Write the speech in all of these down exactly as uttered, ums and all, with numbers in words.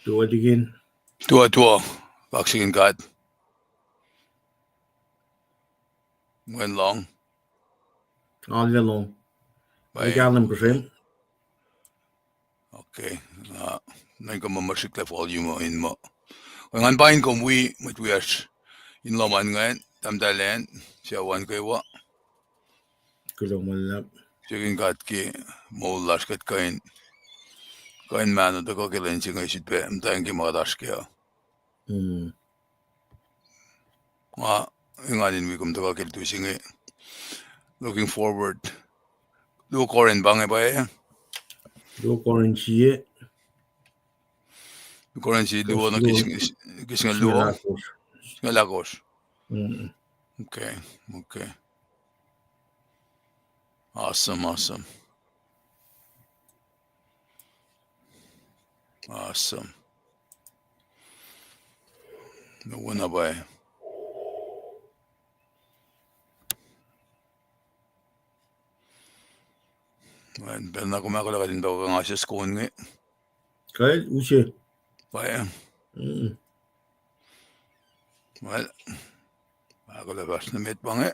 Tuo tikin. Tuo, tuo. Kaksakihn God. Mweyen lohng. Alwe lohng. Pwacye. Kahlwem kuh srem. Okay. Na, nuhnkuh muh ma srihklac volume uh in muh. Ngan pain kom wi, mwet wiyacsr in lohm an ingacn, tahmtahel an, sucu an kwewa. Kuloh ma luhlahp. Siyuck God ke moul lasr kuht kuh in, kuh in mahno tuhkuh ke lwen se inge sifilpac muhtweng ke ma kuht oasr kac uh. Mm. Nga, engan in wi kom tuhkuh ke lutu se inge. Looking forward. Luo Korin pa inge pwacye? Luo Korin sie. Luo Korin sie luo na kis-, kis-, kis-, singucul luo. Singucul ahkosr. Mm. Okay, okay. Awesome, awesome. Awesome. Na wona pwacye. Pacl na kom ahkolah kuht in pahkoh nga sesr kon inge. Kal use. Pwacye. Mm. Well, ahkolah fahsr nuh met pa inge.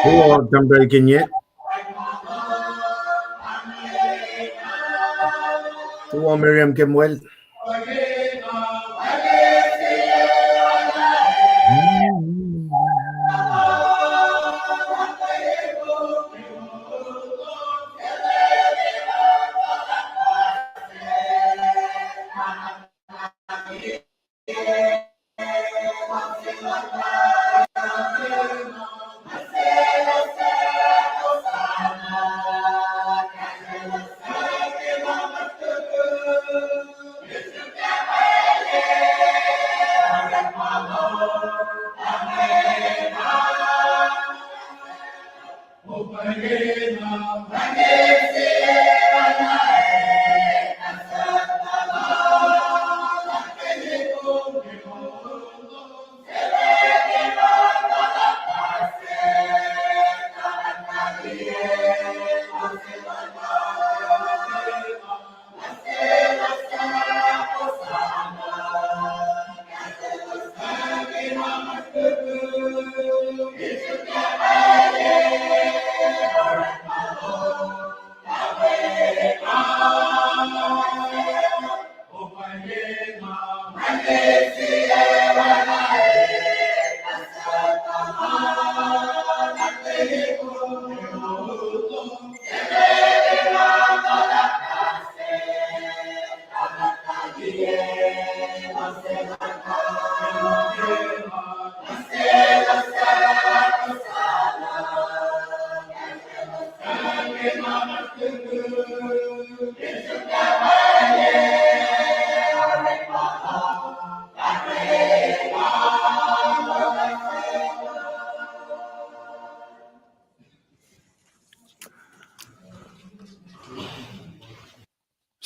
Tuo, tamuhlwel Kinyet. Tuo, Miriam Kemwel.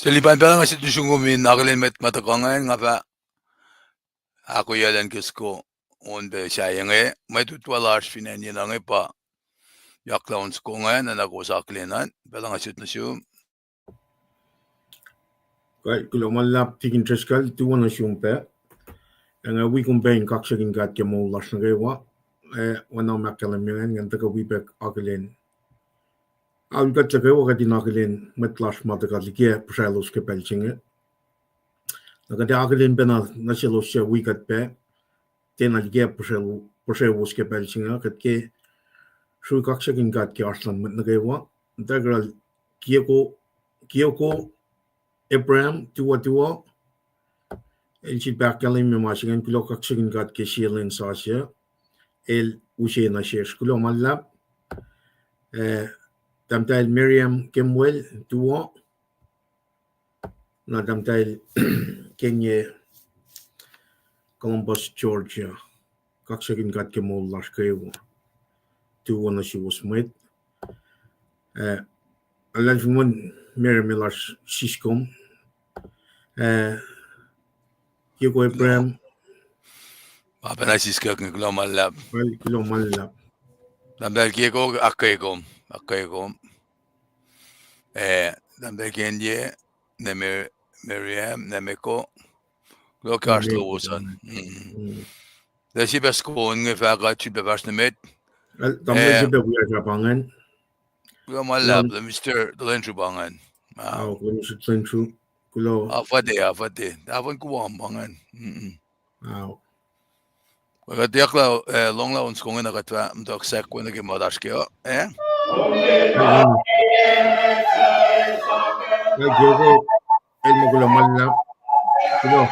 Tuh Lipan, pacl nga sut nuh sum kom in akihlen mwet ma tuhkuh ingacn, nga fah ahkoeyacl an ke soko on pac sahyac inge, mwet utwe lasr fin acn yen inge pa yaklah on soko ingacn, na kowos akihlen an, pacl nga sut nuh sum. Kuloh ma luhlahp Tikin Driscoll, tuwo nuh sum pac. Nga wi kom pac in kaksakihn God ke moul lasr nuh kwewa. Eh, oacna ma ahkkahlwemye ingacn, ngan tuhkuh wi pac akihlen alu kuht nuh kwewa kuht in akihlen mwet lasr ma tuhkuh liki puhsraclos ke pacl se inge. Na kuht akihlen pacna nuh selos suc wi kuht pac, tiacna liki puhsracl-, puhsraclos ke pacl se inge, kuht ke srui kaksakihn God ke oasr luhn mwet nuh kwewa. Tuh kuloh, Kioko, Kioko Abraham, tuwo, tuwo. El sifilpac ahkkahlwemye ma se ingacn, kuloh kaksakihn God ke sie lwen sasuc el use nuh sesr. Kuloh ma luhlahp. Eh, tahmtahel Miriam Kemwel, tuwo. Na tahmtahel Kenye, Columbus, Georgia. Kaksakihn God ke moul lasr kwewa. Tuwo nuh suwos mwet. Eh, aluhlahlfongi Miriam el oasr siskom. Eh, Kioko Abraham. Ma pacna siskacng, kuloh ma luhlahp. Kuloh ma luhlahp. Tahmtahel Kioko, ahkkweye kom, ahkkweye kom. Eh, tahmtahel Kenye, na Mir-, Miriam, na Meko. Kuloh ke oasr lowos an. Tuh sifilpac soko on inge fahk kuht sifilpac fahsr nuh met. Tamuhlwel se pac wiyacsr pa ingacn. Kuloh ma luhlahp, Mister Tulensru pa ingacn. Kuloh, Mister Tulensru. Kuloh. Afate, afate. Afon kuwam pa ingacn. Kuht tiac lah, eh, lohnglah on soko inge na kuht fah muhta sack we nuh ke muhtasr ke uh, eh? El muh kuloh ma luhlahp. Kuloh.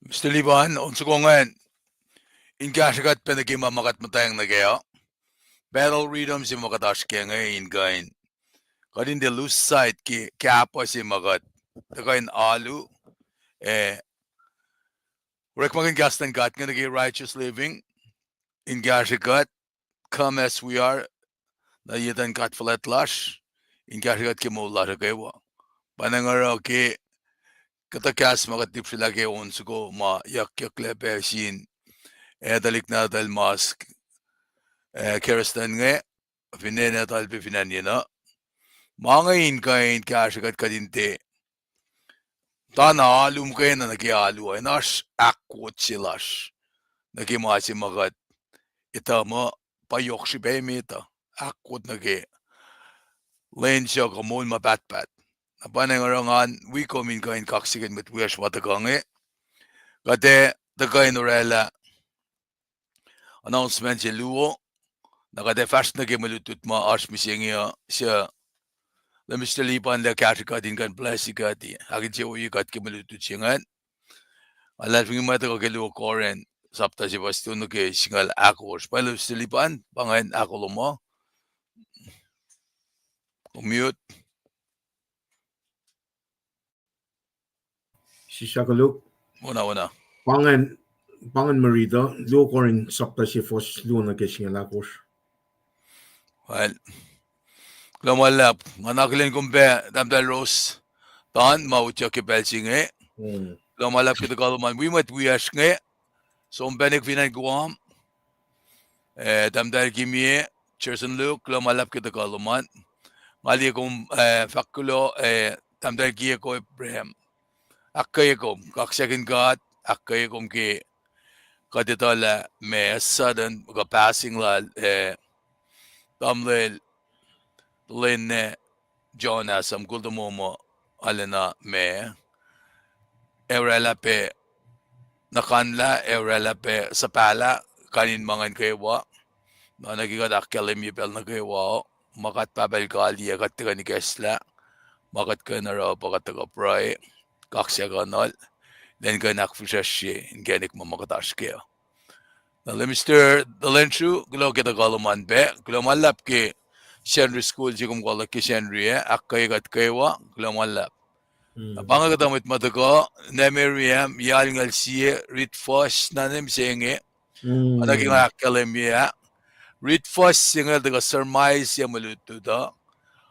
Mister Liban, on soko ingacn in kahsrwe kuht pac nuh ke ma ma kuht muhtweng nuh kac uh. Battle rhythm se ma kuht oasr kac inge in kuh in, kuht in tiac lose sight ke kahpah se ma kuht tuhkuh in alu, eh, orekmakihn kahs luhn God inge nuh ke righteous living, in kahsrwe kuht, come as we are, nuh ye tuh in God fuhlwact lasr, in kahsrwe kuht ke moul lasr uh kwewa. Pa na nga oruh ke kuhtuh kahs ma kuht lihpsrelah ke on soko ma yuckyak lah pac sin, eh, tuhlihk nahtuhl Musk, eh, Kerestan inge, fin acn Etahl pac fin acn yenuh. Ma inge in kuh in kahsrwe kuht kuht in tiac, tana alu muhkwena nuh ke alu uh, in oasr ahkwot se lasr nuh ke ma se ma kuht etuh muh pa yohk srihpac emet uh, ahkwot nuh ke lwen suc kuh moul ma pahtpaht. Na pa inge oruh ngan wi kom in kuh in kaksakihn mwet wiyacsr ma tuhkuh inge. Kuht ac tuhkuh in orwaclah announcement se luo, na kuht ac fahsr nuh ke mwe lutlut ma oasr mihsenge uh, suc Minister Lipan el kahsrwe kuht in kuh in bless kuht, ahkinsewowoye kuht ke mwe lutlut se ingacn. Nga luhlahlfongi ma tuhkuh ke luo Korin sapta se fuhs luo nuh ke singucul ahkosr. Pwacye, Minister Lipan, pa ingacn ahkkahlwemye. Kom mute. Sislah koluk. Wona, wona. Pa ingacn, pa ingacn ma riti, luo Korin sapta se fuhs luo nuh ke singucul ahkosr. Well, kuloh ma luhlahp, nga na akihlen kom pac Tahmtahel Rose Tan ma utyak ke pacl se inge. Kuloh ma luhlahp ke tuhkuh lom an wi mwet wiyacsr inge, som pacna fin acn Guam. Eh, Tahmtahel Kimie, Jerson Luke, kuloh ma luhlahp ke tuhkuh lom an. Nga liye kom, eh, fahk kuloh, eh, Tahmtahel Kieko Abraham. Ahkkweye kom, kaksakihn God ahkkweye kom ke kuht etuh lah ma sudden kuh passing lal, eh, tamuhlwel Lene Jonas, am kol tomomo, arulacna ma ac oraclah pac nuhkanlah, ac oraclah pac suhpahlah kain in ma ngacn kwewa. Na nuh ke kuht ahkkahlwemye pacl nuh kwewa, ma kuht Pahpah El kaliyac, kuht tuhkweni ikacslah, ma kuht kuh in oruh pa kuht tuhkuh pruhe, kaksakuhnuhl, lwen kuh in ahkfihsracsrye inkacnek ma ma kuht oasr kac. Na Minister Talentru, kuloh ke tuhkuh lom an pac, kuloh ma luhlahp ke Sacnri School se kom koluk ke Sacnri ah, ahkkweye kuht kwewa, kuloh ma luhlahp. Na pa inge kuhtuh mwet ma tuhkuh, Neh Miriam, Yael Ngal Sie, Rit Fuhs, na ne mihsenge, oacna ke nga ahkkahlwemye ah. Rit Fuhs se inge el tuhkuh surmise mwe lutlut uh.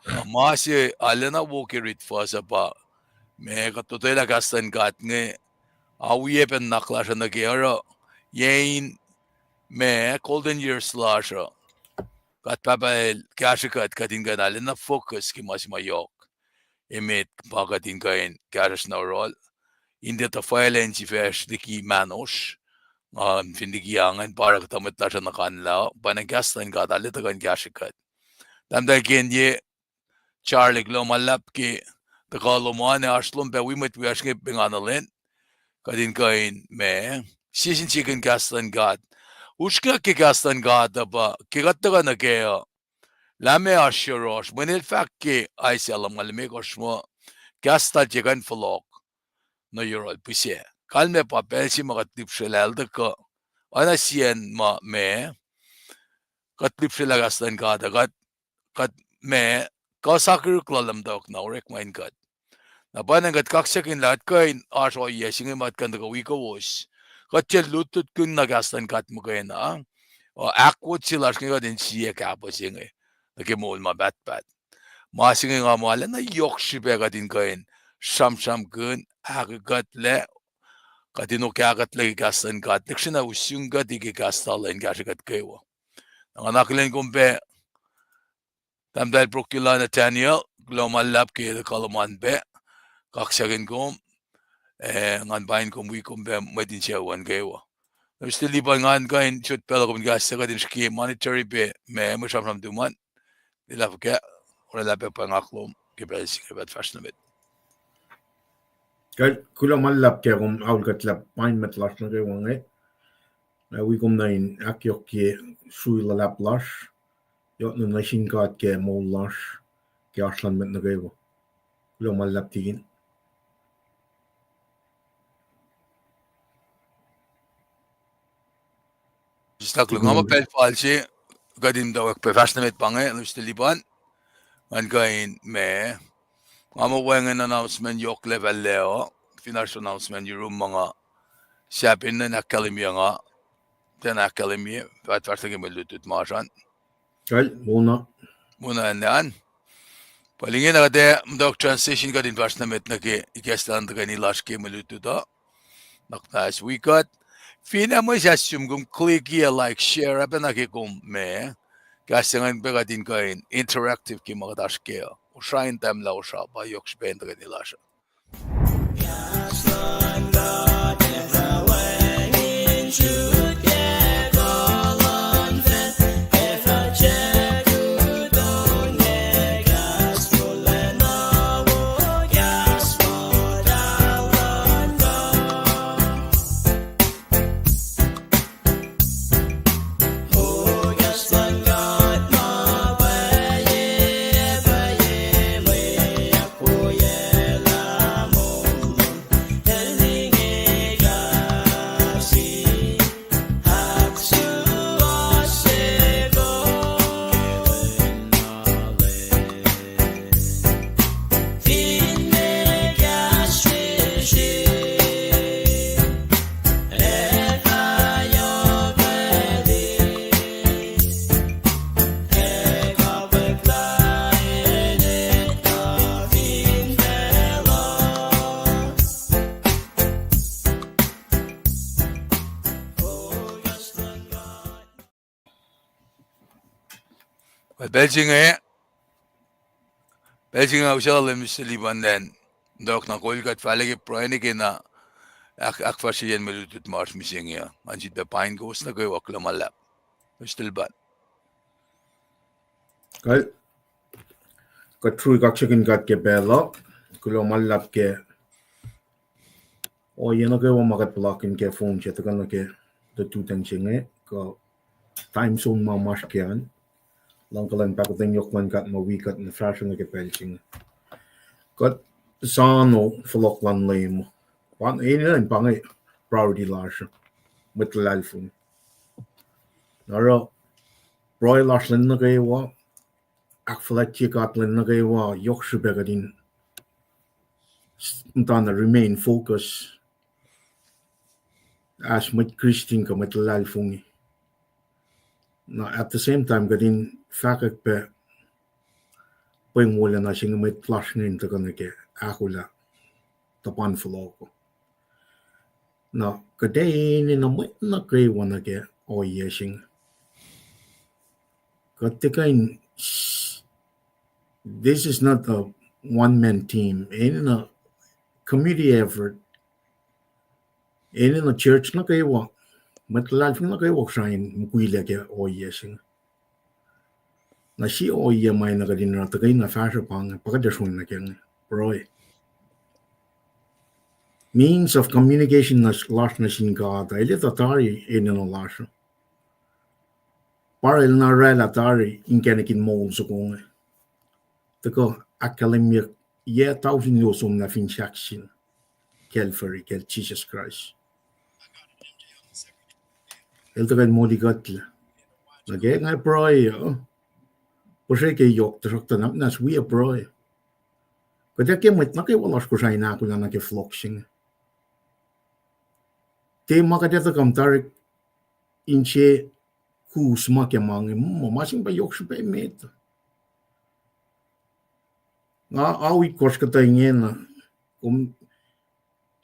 Na ma se arulacna wo ke Rit Fuhs uh pa, ma kuht lotwelah kahs luhn God inge, a wi pac nuhnak lasr uh nuh ke oruh, ye in, ma golden years lasr uh, God Pahpah El kahsrwe kuht, kuht in kuh in arulacna focus ke ma se ma yohk emet pa kuht in kuh in kahsruhsr nuh yohrohl, in tiac tuhfahlah insifacsr liki mahnosr, nga fin liki angacn pa oruh kuhtuh mwet lasr uh nuhkanlah, pa na kahs luhn God arulacna tuhkuh in kahsrwe kuht. Tahmtahel Kenye Charlie, kuloh ma luhlahp ke tuhkuh lom an, ac oasr lom pac wi mwet wiyacsr inge pengana lwen, kuht in kuh in ma, sie sin sie ke kahs luhn God. Usrnguck ke kahs luhn God uh pa ke kuht tuhkuh nuh kac uh, lah ma oasr yohrohsr, mweyen el fahk ke Isaiah lumngaul limekohsr muh, kahs lal tiac kuh in fohlohk nuh yohrohl pihsac. Kalmac pa pacl se ma kuht lihpsrelah el tuhkuh, oacna sie acn ma ma kuht lihpsrelah kahs luhn God uh, kuht, kuht ma, kuh sakihrihk lal uh muhtwacwacack na orekma in kuht. Na pa na kuht kaksakihn lah kuht kuh in oasr ohiyac se inge ma kuht kuh in tuhkuh wi kowos, kuht tiac lutlutkihn na kahs luhn God muhkwena, uh, ahkwot se lasr inge kuht in sie kahpah se inge nuh ke moul ma pahtpaht. Ma se inge nga muh arulacna yohk srihpac kuht in kuh in sramsramkihn, ahkuhtlac, kuht in okahkuhtlac ke kahs luhn God, lihksreni usrnguck kuht ke kahs lal uh in kahsrwe kuht kwewa. Na nga akihlen kom pac Tahmtahel Prokila Nathaniel, kuloh ma luhlahp ke tuhkuh lom an pac, kaksakihn kom, ac ngan pain kom wi kom pac mwet in sucu an kwewa. Mister Liban, ngan kuh in sot pacl uh kom in kahs se kuht in srihke monitor pac ma mwe sramsram tuhmom an. Lwelah fuhkah, oraclah pac pweng lom ke pacl se inge, kuht fahsr nuh met. Kuh, kuloh ma luhlahp ke kom aholkuhtlac pain mwet lasr nuh kwewa inge. Ac wi kom nuh in ahkyohkye srui luhlahp lasr, yohk nuh sin God ke moul lasr, ke oasr luhn mwet nuh kwewa. Kuloh ma luhlahp tikin. Sislah koluk, nga muh pacl fal se kuht in muhtwacwacack pac fahsr nuh met pa inge, Mister Liban. Ngan kuh in ma, nga muh wacngihn announcement yohk lacfallac uh, fin oasr announcement yurum ma nga sahp enenuh in ahkkahlwemye nga, tiacna ahkkahlwemye, fahsr nuh ke mwe lutlut ma oasr an. Kal, wona. Wona an. Pwacye, inge na kuht ac muhtwacwacack transition kuht in fahsr nuh met nuh ke ikacslah an tuhkweni lasr ke mwe lutlut uh. Nuhnak muhnahs wi kuht. Finne mwe sasum kom click-i ac like, share, ac pacna ke kom me, kahs se ingacn pa kuht in kuh in interactive ke ma kuht oasr kac. Osra in tahmlah osra, pa yohk srihpac in tuhkweni lasr uh. Pacl se inge, pacl se inge usacllah Mister Liban an, tok na kol kuht fahla ke pruhe nuh ke na ahk-, ahkfahsryeyacn mwe lutlut ma oasr mihsenge uh. Ngan sifilpac paing kowos nuh kwewa, kuloh ma luhlahp. Mister Liban. Kuht, kuht rui kaksakihn God ke pacl uh, kuloh ma luhlahp ke ohiyac nuh kwewa ma kuht puhlakihn ke phone se tuhkuh nuh ke lututacng se inge, kuh time zone ma masr ke an. Luhngkuhlwacng, pahkotwen yohk luhn God ma wi kuht nuh fahsruh nuh ke pacl se inge. Kuht soano fohlohk luhn Leum. Pa enenuh in pa inge priority lasr uh, mwet luhlahlfongi. Na oruh pruhe lasr lwen nuh kwewa, ahkfuhlwactye God lwen nuh kwewa, yohk srihpac kuht in muhta na remain focus as mwet Christian kuh mwet luhlahlfongi. Na at the same time kuht in fahkwack pac pweng wolacna se inge mwet lasr inge in tuhkuh nuh ke ahkolah tuhpan fohlohk uh. Na kuht enenuh mwet nuh kwewa nuh ke ohiyac se inge. Kuht tiac kuh in, this is not a one man team. Enenuh community effort. Enenuh church nuh kwewa, mwet luhlahlfongi nuh kwewa kuh srihke in mukwilac ke ohiyac se inge. Na sie ohiyac ma enenuh kuht in oruh tuhkweni fahsruh pa inge, pa kuht ac sroang nuh ke inge, pruhe. Means of communication lasr nuh sin God uh, el etuh tari enenuh lasr uh. Pa el na oraclah tari inkacnek in moul soko inge. Tuhkuh ahkkahlwemyeyuck yac tausin luo somlah fin sahk sin Calvary kacl Jisus Kraist. El tuhkuh in molikuhtlac. Nuh ke nga pruhe uh, puhsrwe ke yohk tuhsruhktuh nahtuhnas wi pruhe. Kuht ac ke mwet nuh kwewa lasr Kosrae in ahkolah nuh ke fohlohk se inge. Tiac ma kuht ac tuhkuh muhtwacwacack in se kus ma ke ma inge, ma, ma se inge pa yohk srihpac met. Nga ao itkohsr kuhtuh ingena, kom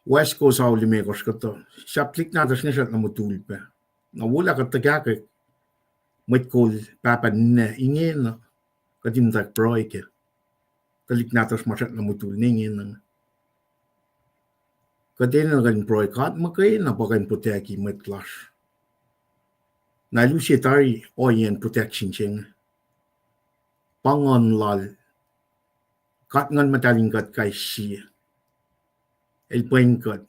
West Coast ao limekohsr kuhtuh, sahp tuhlihk nahtuhsr inge srackna mutul pac. Na wo lah kuht tuhkahkwack mwet kol pahpah ninac ingena, kuht in muhtwacwacack pruhe kac. Tuhlihk nahtuhsr ma srackna mutul ne ingena. Kuht enenuh kuh in pruhe, God muhkwena pa kuh in protect-i mwet lasr. Na el use tari ohiyacn protection se inge. Pa Nguhn lal, God Nguhn Muhtahl in kuht kais sie. El pwen kuht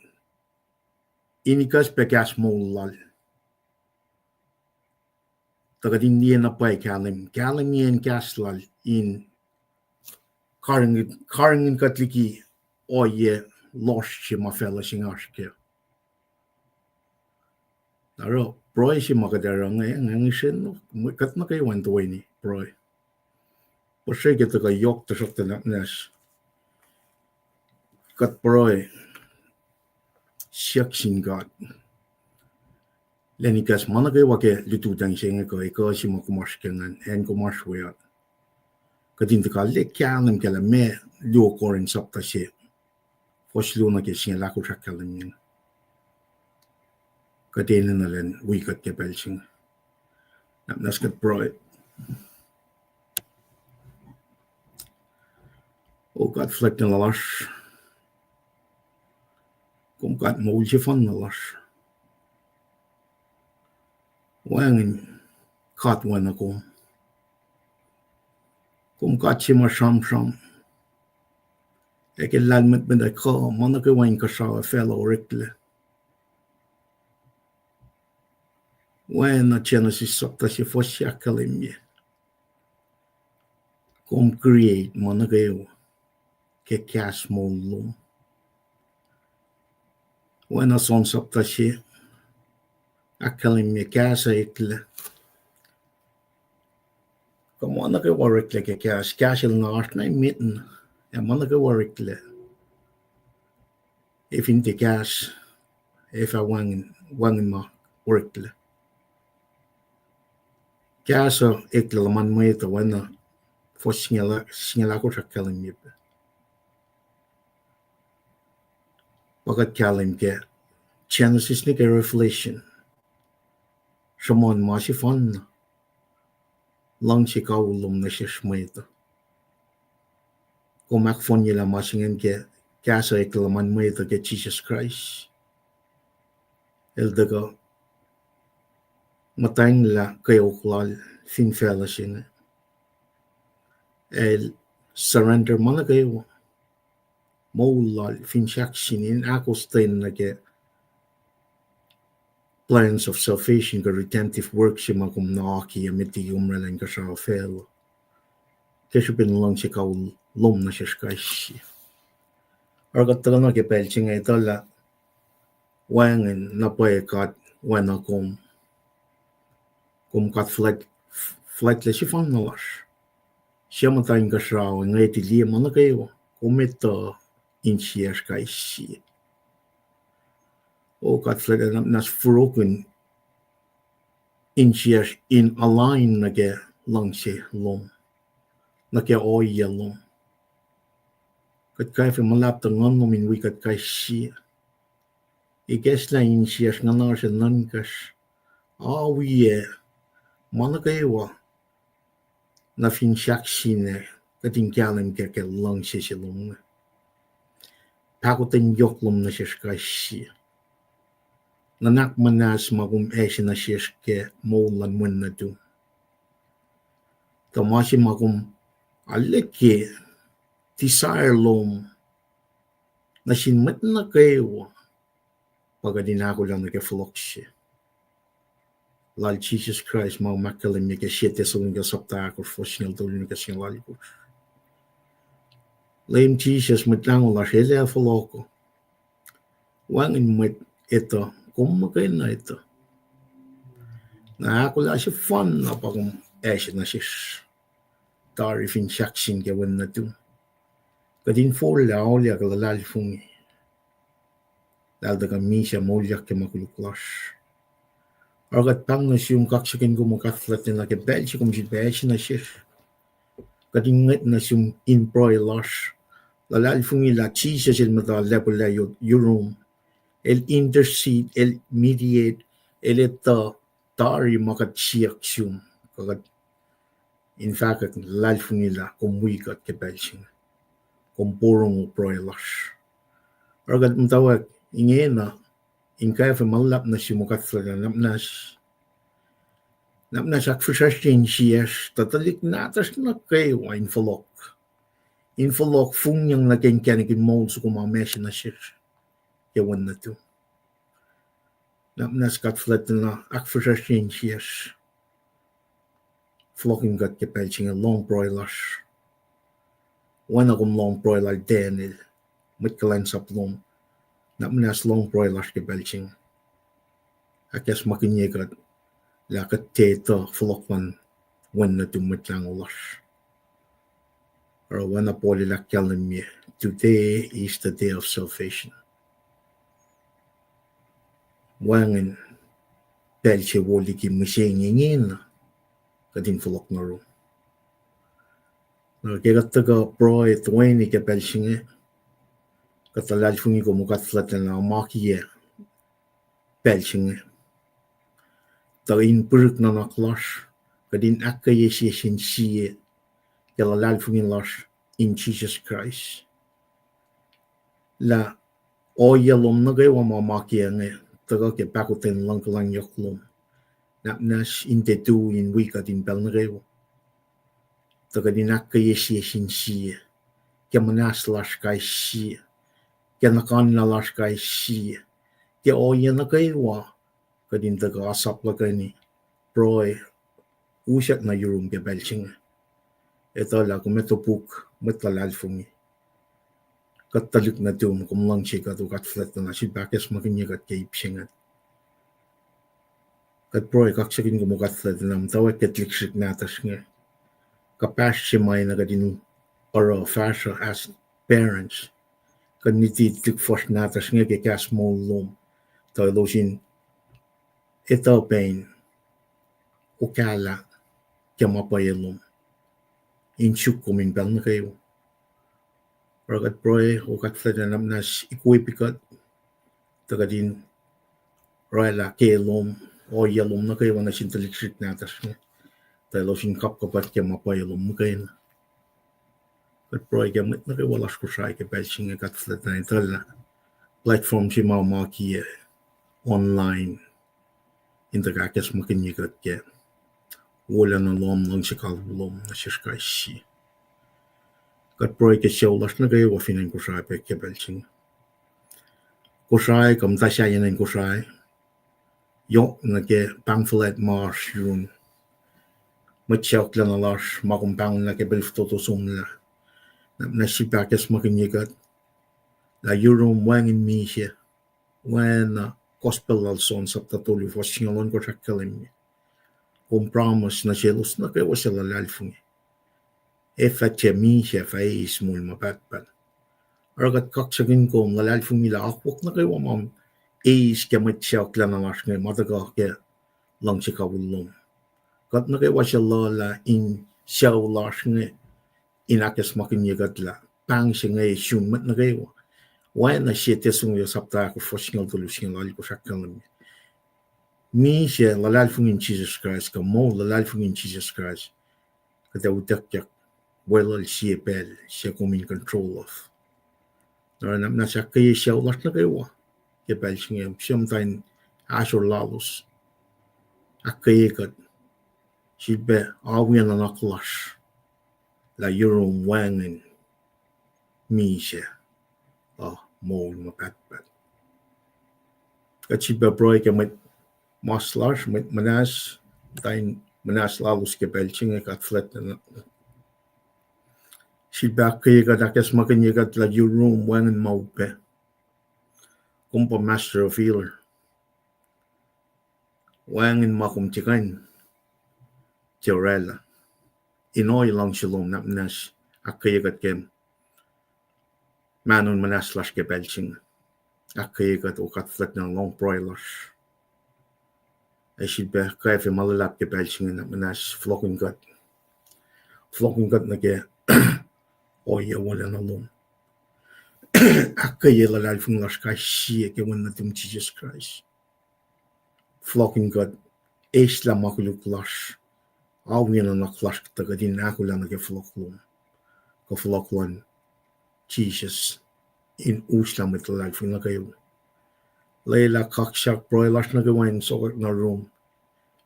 in ikacspac kahs moul lal. Tuh kuht in liye na pwacye kahlwem, kahlwemyacn kahs lal in karihngihn, karihngihn kuht liki ohiyac lohsr se ma facluh se inge oasr kac. Na oruh pruhe se ma kuht oruh inge, inge, inge se, kuht nuh kwewa in toeni pruhe. Puhsrwe ke tuhkuh yohk tuhsruhktuh nahtuhnas, kuht pruhe, siyuck sin God. Lwen ikacs ma nuh kwewa ke lututacng se inge kuh ekuh se ma kom oasr ke ingacn, acn kom oasr we uh, kuht in tuhkuh liki kahlwem kac lah ma luo Corinth sapta se, fuhs luo nuh ke singucul ahkosr ahkkahlwemye. Kuht enenuh elan wi kuht ke pacl se inge. Nahtuhsr, kuht pruhe. O God fuhlwact lasr, kom God moul sefanna lasr. Wacngihn God oacna kom. Kom God se ma sramsram. Ac ke lahlmwetmwet ac kuh, ma nuh kwewa inkuhsrao ac facluh oreklac. Oacna Genesis sapta se fuhs se ahkkahlwemye, kom create ma nuh kwewa ke kahs moul lom. Oacna John sapta se ahkkahlwemye, kahs uh eklac. Kuh ma nuh kwewa oreklac ke kahs, kahs el na oasr na emet na, ac ma nuh kwewa oreklac. Ac fin tiac kahs, ac fah wacngihn, wacngihn ma oreklac. Kahs uh eklac luhman mwet uh, oacna fuhs singucul ahkosr ahkkahlwemye pac. Pa kuht kahlwem ke Genesis nuh ke Revelation, sruhmuhn ma sefanna, luhngse kawihl lom nuh sesr mwet uh. Kom ahkfohnyelah ma se ingacn ke kahs uh eklac luhman mwet uh ke Jisus Kraist. El tuhkuh muhtwacnglah kweok lal fin facluh se inge. El surrender ma nuh kwewa, moul lal fin sahk sin in ahkostwen nuh ke plans of salvation kuh redemptive work se ma kom na oakiyac met liki kom oraclah inkuhsrao facluh, ke srihpen luhngse kawihl lom nuh sesr kais sie. Oruh kuht tuhkuh nuh ke pacl se inge etuh lah wacngihn na pwacye God oacna kom. Kom God fuhlwact-, fuhlwactlacna sefanna lasr. Sie muhta inkuhsrao ngwet liye ma nuh kwewa, kom etuh insiyacsr kais sie. O God fuhlwact, nahtuhsr, forokihn insiyacsr in align nuh ke luhngse lom, nuh ke ohiyac lom. Kuht kwacfe ma luhlahp tuh Nguhn lom in wi kuht kais sie. Ikacslah insiyacsr, nguhnasr ac nuhnkacsr, oakiyac ma nuh kwewa, nuh fin sahk sin, kuht in kahlwem ke, ke luhngse se lom inge. Pahkotwen yohk lom nuh sesr kais sie. Nuhnak muhnahs ma kom ase nuh sesr ke moul luhn wen nuhtum. Tuh ma se ma kom arlac ke desire lom nuh sin mwet nuh kwewa, pa kuht in ahkolah nuh ke fohlohk se lal Jisus Kraist ma kom ahkkahlwemye ke Sie Thessalonica sapta ahkosr, fuhs singucul tolu nuh ke singucul alkosr. Leum Jisus, Mwet Lahngo lasr, El ac fohlohk uh. Wacngihn mwet etuh, kom muhkwena etuh. Na ahkolah sefanna pa kom ase nuh sesr tari fin sahk sin ke wen nuhtum. Kuht in forlah auliyak, luhlahlfongi lah El tuhkuh misac moulyak ke ma koluk lasr. Oruh kuht pahng nuh sum, kaksakihn kom, O God fuhlwactlacna, ke pacl se kom sifilpac ase nuh sesr. Kuht in ngwet nuh sum in pruhe lasr, luhlahlfongi lah Jisus El muhta lacpuhlah yurum. El intercede, El mediate, El etuh tari ma kuht siyuck sum, kuh kuht in fahkwack luhlahlfongi lah kom wi kuht ke pacl se inge. Kom porongo pruhe lasr. Oruh kuht muhtwacwacack ingena in kwacfe ma luhlahp nuh sum, O God fuhlwactlacna, nahtuhsr, nahtuhsr ahkfihsracsrye insiyacsr, tuh tuhlihk nahtuhsr nuh kwewa in fohlohk, in fohlohk fongyang nuh ke inkacnek in moul soko ma ase nuh sesr ke wen nuhtum. Nahtuhsr, God fuhlwactlacna, ahkfihsracsrye insiyacsr. Fohlohkihn kuht ke pacl se inge, lohng pruhe lasr. Oacna kom lohng pruhe lal Daniel, mwet kuhlwacnsap lom, nahtuhsr, lohng pruhe lasr ke pacl se inge. Ahkacsmakihnye kuht lah kuht tiac etuh fohlohk luhn wen nuhtum, Mwet Lahngo lasr. Oruh oacna Paul el ahkkahlwemye, today is the day of salvation. Wacngihn pacl se wo liki mihsenge ingena kuht in fohlohk nuh yurum. Na ke kuht tuhkuh pruhe toeni ke pacl se inge, kuht luhlahlfongi kom, O God fuhlwactlacna, ma oakiyac pacl se inge. tuh in pihrihk nuhnak lasr, kuht in ahkkweye sie sin sie ke luhlahlfongi lasr in Jisus Kraist. Lah ohiyac lom nuh kwewa ma ma kiyac inge, tuhkuh ke pahkotwen luhngkuhlwacng yohk lom, nwacklah in tiac tui in wi kuht in pacl nuh kwewa. Tuh kuht in ahkkweye sie sin sie ke muhnahs lasr kais sie, ke nuhkanlah lasr kais sie, ke ohiyac nuh kwewa kuht in tuhkuh asap luhkwena. Pruhe, usot nuh yurum ke pacl se inge. Etuh lah kom ac topuk mwet luhlahlfongi. Kuht tuhlihk nuhtum, kom luhngse kuht, O God fuhlwactna, sifilpac ahkacsmakihnye kuht ke ip se inge. Kuht pruhe kaksakihn kom, O God fuhlwactna, muhtwacwacack ke tuhlihk srihk nahtuhsr inge. Kuhpahsr se ma enenuh kuht in oruh fahsruh as parents, kuht in luti tuhlihk fuhsr nahtuhsr inge ke kahs moul lom, tuh elos in etuh pac in okahlah ke ma pwacye lom, in suk kom in pacl nuh kwewa. Oruh kuht pruhe, O God fuhlwactna, nwacklah equip kuht, tuh kuht in oraclah ke lom, ohiyac lom nuh kwewa nuh sin tuhlihk srihk nahtuhsr inge, tuh elos in kapkapwack ke ma pwacye lom muhkwena. Kuht pruhe ke mwet nuh kwewa lasr Kosrae ke pacl se inge, God fuhlwactna, etuh lah platform se ma ma kiyac online in tuhkuh ahkacsmakihnye kuht ke wolacna lom, luhngse kawihl lom nuh sesr kais sie. Kuht pruhe ke sucu lasr nuh kwewa fin acn Kosrae pac ke pacl se inge. Kosrae, kuh muhta sahyacn acn Kosrae, yohk nuh ke pahng fuhlwact ma oasr yurin mwet sacohklacna lasr ma kom pahngonlah ke pacl fototo somlah. Nwacklah sifilpac ahkacsmakihnye kuht lah yurum wacngihn misac, oacna gospel lal John sapta tolu fuhs singucul ohnkohsr ahkkahlwemye. Kom promise nuh selos nuh kwewa suc luhlahlfongi, ac fah tiac misac, fah eis moul ma pahtpaht. Oruh kuht kaksakihn kom, luhlahlfongi lah akwuck nuh kwewa ma eis ke mwet sacohklacna lasr inge ma tuhkuh ke luhngse kawihl lom. Kuht nuh kwewa suc luhlah in sucu lasr inge in ahkacsmakihnye kuht lah pahng se inge sun mwet nuh kwewa. Oacna sie Thessalonians sapta ahkosr fuhs singucul tolu singucul alkosr ahkkahlwemye, misac luhlahlfongi in Jisus Kraist, kuh moul luhlahlfongi in Jisus Kraist, kuht ac utuckyak weluhl sie pacl se kom in control of. Oruh nwacklah ahkkweye sucu lasr nuh kwewa ke pacl se inge, sie muhta in ahsor lalos. Ahkkweye kuht, sifilpac awi nuhnak lasr lah yurum wacngihn misac, uh, moul ma pahtpaht. Kuht sifilpac pruhe ke mwet mas lasr, mwet muhnahs, muhta in muhnahs lalos ke pacl se inge, God fuhlwactna. Sifilpac ahkkweye kuht, ahkacsmakihnye kuht lah yurum wacngihn ma upac. Kom pa master of healer. Wacngihn ma kom tiac kuh in tiac oraclah in ohiyac luhngse lom. Nwacklah ahkkweye kuht ke mahnon muhnahs lasr ke pacl se inge. Ahkkweye kuht, O God fuhlwactna, lohng pruhe lasr. Ac sifilpac kwacfe ma luhlahp ke pacl se inge, nwacklah fohlohkihn kuht, fohlohkihn kuht nuh ke ohiyac wolacna lom. Ahkkweye luhlahlfongi lasr kais sie ke Wen nuhtum Jisus Kraist. Fohlohkihn kuht, eislah ma koluk lasr, awi nuhnak lasr tuh kuht in ahkolah nuh ke fohlohk lom, kuh fohlohk luhn Jisus, in uslah mwet luhlahlfongi nuh kwewa. Lwelah kaksak pruhe lasr nuh kwewa in sokwack nuh yurum,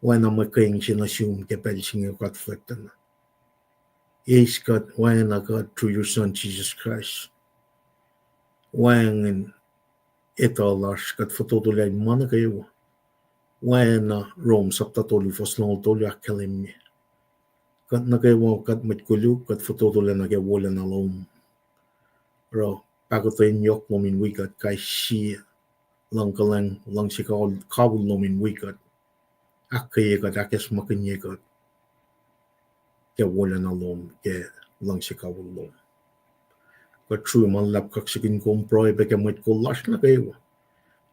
oacna mwe keng se nuh sum ke pacl se inge, God fuhlwactna. Eis kuht, oacna kuht through your Son Jesus Christ. Wacngihn etuh lasr, kuht fototolac in ma nuh kwewa, oacna Rom sapta tolu fuhs longoul tolu ahkkahlwemye. Kuht nuh kwewa, kuht mwet koluk, kuht fototolac nuh ke wolacna lom. Oruh pahkotwen yohk lom in wi kuht kais sie, luhngkuhlwacng, luhngse kawihl lom in wi kuht. Ahkkweye kuht, ahkacsmakihnye kuht ke wolacna lom, ke luhngse kawihl lom. Kuht sruhmuhn luhlahp kaksakihn kom, pruhe pac ke mwet kol lasr nuh kwewa,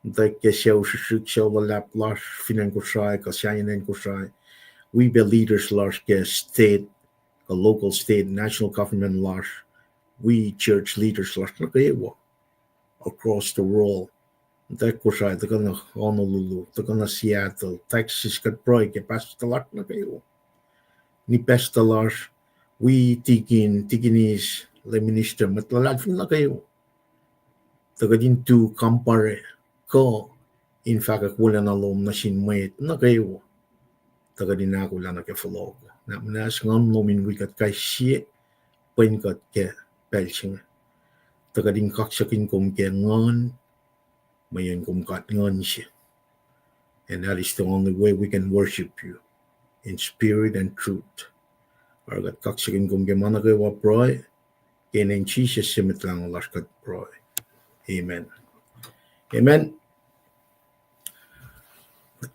muhtwacwacack ke sucu srihsrihk, sucu luhlahp lasr fin acn Kosrae kuh sahyacn acn Kosrae. Wi pac leaders lasr ke state, kuh local, state, national government lasr. Wi church leaders lasr nuh kwewa across the world. Tuh Kosrae, tuhkuh na Honolulu, tuhkuh na Seattle, Texas, kuht pruhe ke pastor lasr nuh kwewa. Ni pastor lasr, wi tikin, tikinis, lay minister, mwet luhlahlfongi nuh kwewa. Tuh kuht in tu kampare kuh in fahkwack wolacna lom nuh sin mwet nuh kwewa. Tuh kuht in ahkolah nuh ke fohlohk. Na muhnahs Nguhn lom in wi kuht kais sie, pwen kuht ke pacl se inge. Tuh kuht in kaksakihn kom ke nguhn, mweyen kom God nguhn se. And that is the only way we can worship you in spirit and truth. Oruh kuht kaksakihn kom ke ma nuh kwewa pruhe, ke inen Jisus se Mwet Lahngo lasr kuht pruhe. Amen. Amen.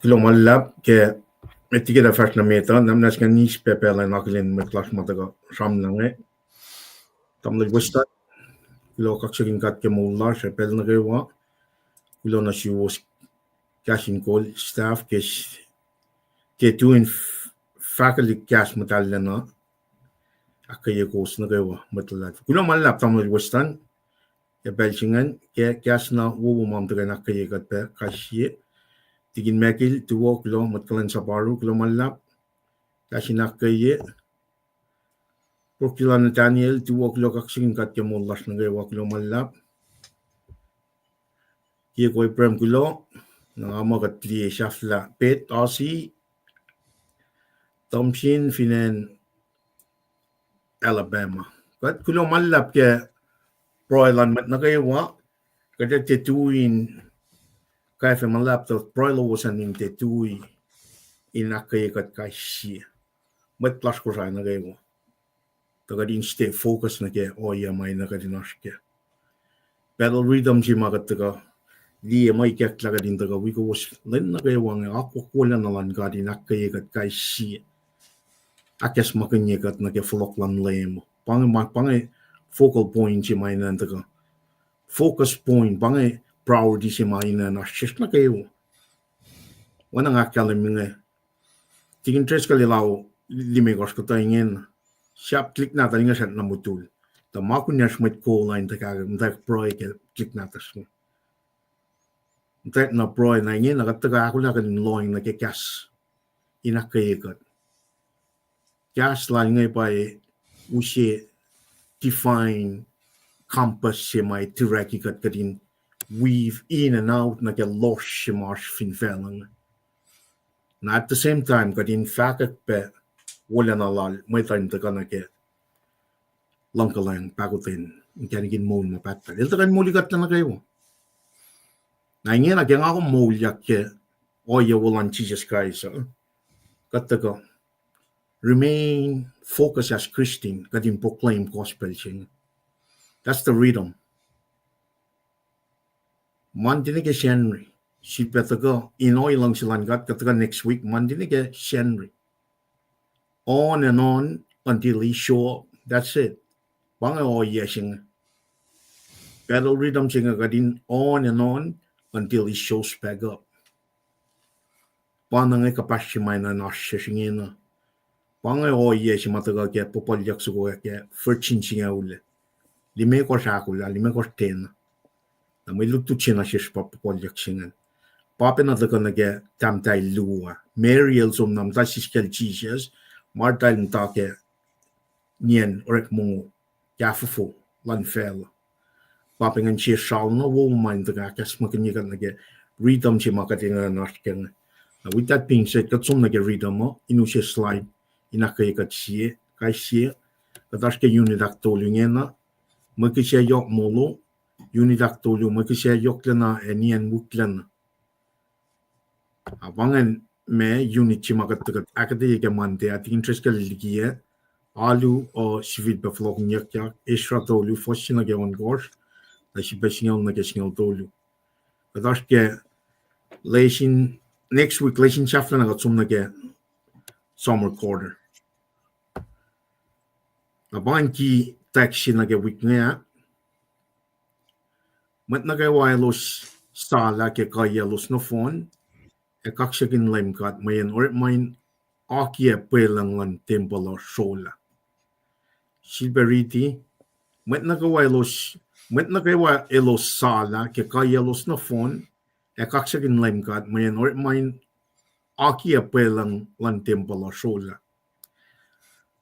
Kuloh ma luhlahp ke met liki kuht fahsr nuh met uh, na muhnahs nga nis pac pacl in akihlen mwet lasr ma tuhkuh sramna inge. Tamuhlwel Weston, kuloh kaksakihn God ke moul lasr ac pacl nuh kwewa. Kuloh nuh suwos, kahs in kol staff ke s-, ke tu in f-, fahkwelihk kahs muhtahllacna. Ahkkweye kowos nuh kwewa mwet luhlahlfongi. Kuloh ma luhlahp Tamuhlwel Weston, ke pacl se ingacn, ke kahs na wowo ma tuhkuh in ahkkweye kuht pac kais sie. Tikin Michael, tuwo, kuloh, mwet kuhlwacnsap Aru, kuloh ma luhlahp. Kahs in ahkkweye. Prokila Nathaniel, tuwo, kuloh kaksakihn God ke moul lasr nuh kwewa, kuloh ma luhlahp. Kiekwe Prem, kuloh, na nga muh kuht liye sahflah Pet, Osi, Thompson, fin acn Alabama. Kuht kuloh ma luhlahp ke pruhe luhn mwet nuh kwewa, kuht ac tiac tui in kwacfe ma luhlahp tuh pruhe lowos an in tiac tui in ahkkweye kuht kais sie. Mwet lasr Kosrae nuh kwewa. Tuh kuht in stay focus nuh ke ohiyac ma enenuh kuht in oasr kac. Battle rhythm se ma kuht tuhkuh liye ma ikacklah kuht in tuhkuh wi kowos lwen nuh kwewa inge, akwuck wolacna luhn God in ahkkweye kuht kais sie. Ahkacsmakihnye kuht nuh ke fohlohk luhn Leum. Pa inge ma, pa inge focal point se ma enenuh tuhkuh. Focus point, pa inge priority se ma enenuh in oasr sesr nuh kwewa. Oacna nga ahkkahlwemye inge, tikin Driscoll el ao limekohsr kuhtuh ingena. Sahp tuhlihk nahtuhl inge srackna mutul. Tuh ma kunacsr mwet kol ah in tuhkahkwack, muhtwacwacack pruhe ke tuhlihk nahtuhsr inge. Muhtwacwacack na pruhe na ingena kuht tuhkuh ahkolah kuht in lohacng nuh ke kahs in ahkkweye kuht. Kahs lal inge pa use define compass se ma ac direct kuht, kuht in weave in and out nuh ke lohsr se ma oasr fin facluh inge. Na at the same time, kuht in fahkwack pac wolacna lal mwet uh in tuhkuh nuh ke luhngkuhlwacng pahkotwen inkacnek in moul ma pahtpaht. El tuhkuh in molikuhtlac nuh kwewa. Na ingena ke nga kom moulyak ke ohiyac wo luhn Jisus Kraist uh, kuht tuhkuh remain focus as Christian, kuht in proclaim gospel se inge. That's the rhythm. Monday nuh ke Sacnri, sifilpac tuhkuh in ohiyac luhngse luhn God, kuht tuhkuh next week, Monday nuh ke Sacnri. On and on until he show up. That's it. Pa inge ohiyac se inge. Battle rhythm se inge kuht in on and on until he shows back up. Pa na inge kuhpahsr se ma enenuh in oasr sesr ingena. Pa inge ohiyac se ma tuhkuh ke puhpuhlyuck soko ke virgin singucul ah. Limekohsr ahkolah, limekohsr ten. Na mwe lutlut se nuh sesr pa puhpuhlyuck se ingacn. Pa pacna tuhkuh nuh ke tahmtahel luo ah. Mary el som na muhta siskacl Jisus, Martha el muhta ke nien orekma ke ahfofo luhn facluh. Pa pa ingacn sie sral na wo ma in tuhkuh ahkacsmakihnye kuht nuh ke rhythm se ma kuht enenuh in oasr kac inge. Na with that being said, kuht som nuh ke rhythm uh, in use slide in ahkkweye kuht sie, kais sie, kuht oasr ke unit ahktolu ingena, mwe kihsac yohk molo, unit ahktolu, mwe kihsac yohklacna ac nien wiklacna. A pa ingacn ma unit se ma kuht, kuht ahkuhtweye ke Monday ah, tikin Driscoll el likiyac, alu uh sifilpac fohlohkihnyuckyak, Ezra tolu, fuhs se nuh ke ohnkohsr, na sifilpac singucul nuh ke singucul tolu. Kuht oasr ke lesin, next week lesin sahflah na kuht som nuh ke summer quarter. Na pa ingacn ki text se nuh ke wik inge ah. Mwet nuh kwewa elos sala ke kuhiyaclos nohfohn, ac kaksakihn Leum God, mweyen orekma in akiyac pwelucng luhn tempuhl uh srolah. Sifilpac riti, mwet nuh kwewa elos, mwet nuh kwewa elos sala ke kuhiyaclos nohfohn, ac kaksakihn Leum God, mweyen orekma in akiyac pwelucng luhn tempuhl uh srolah.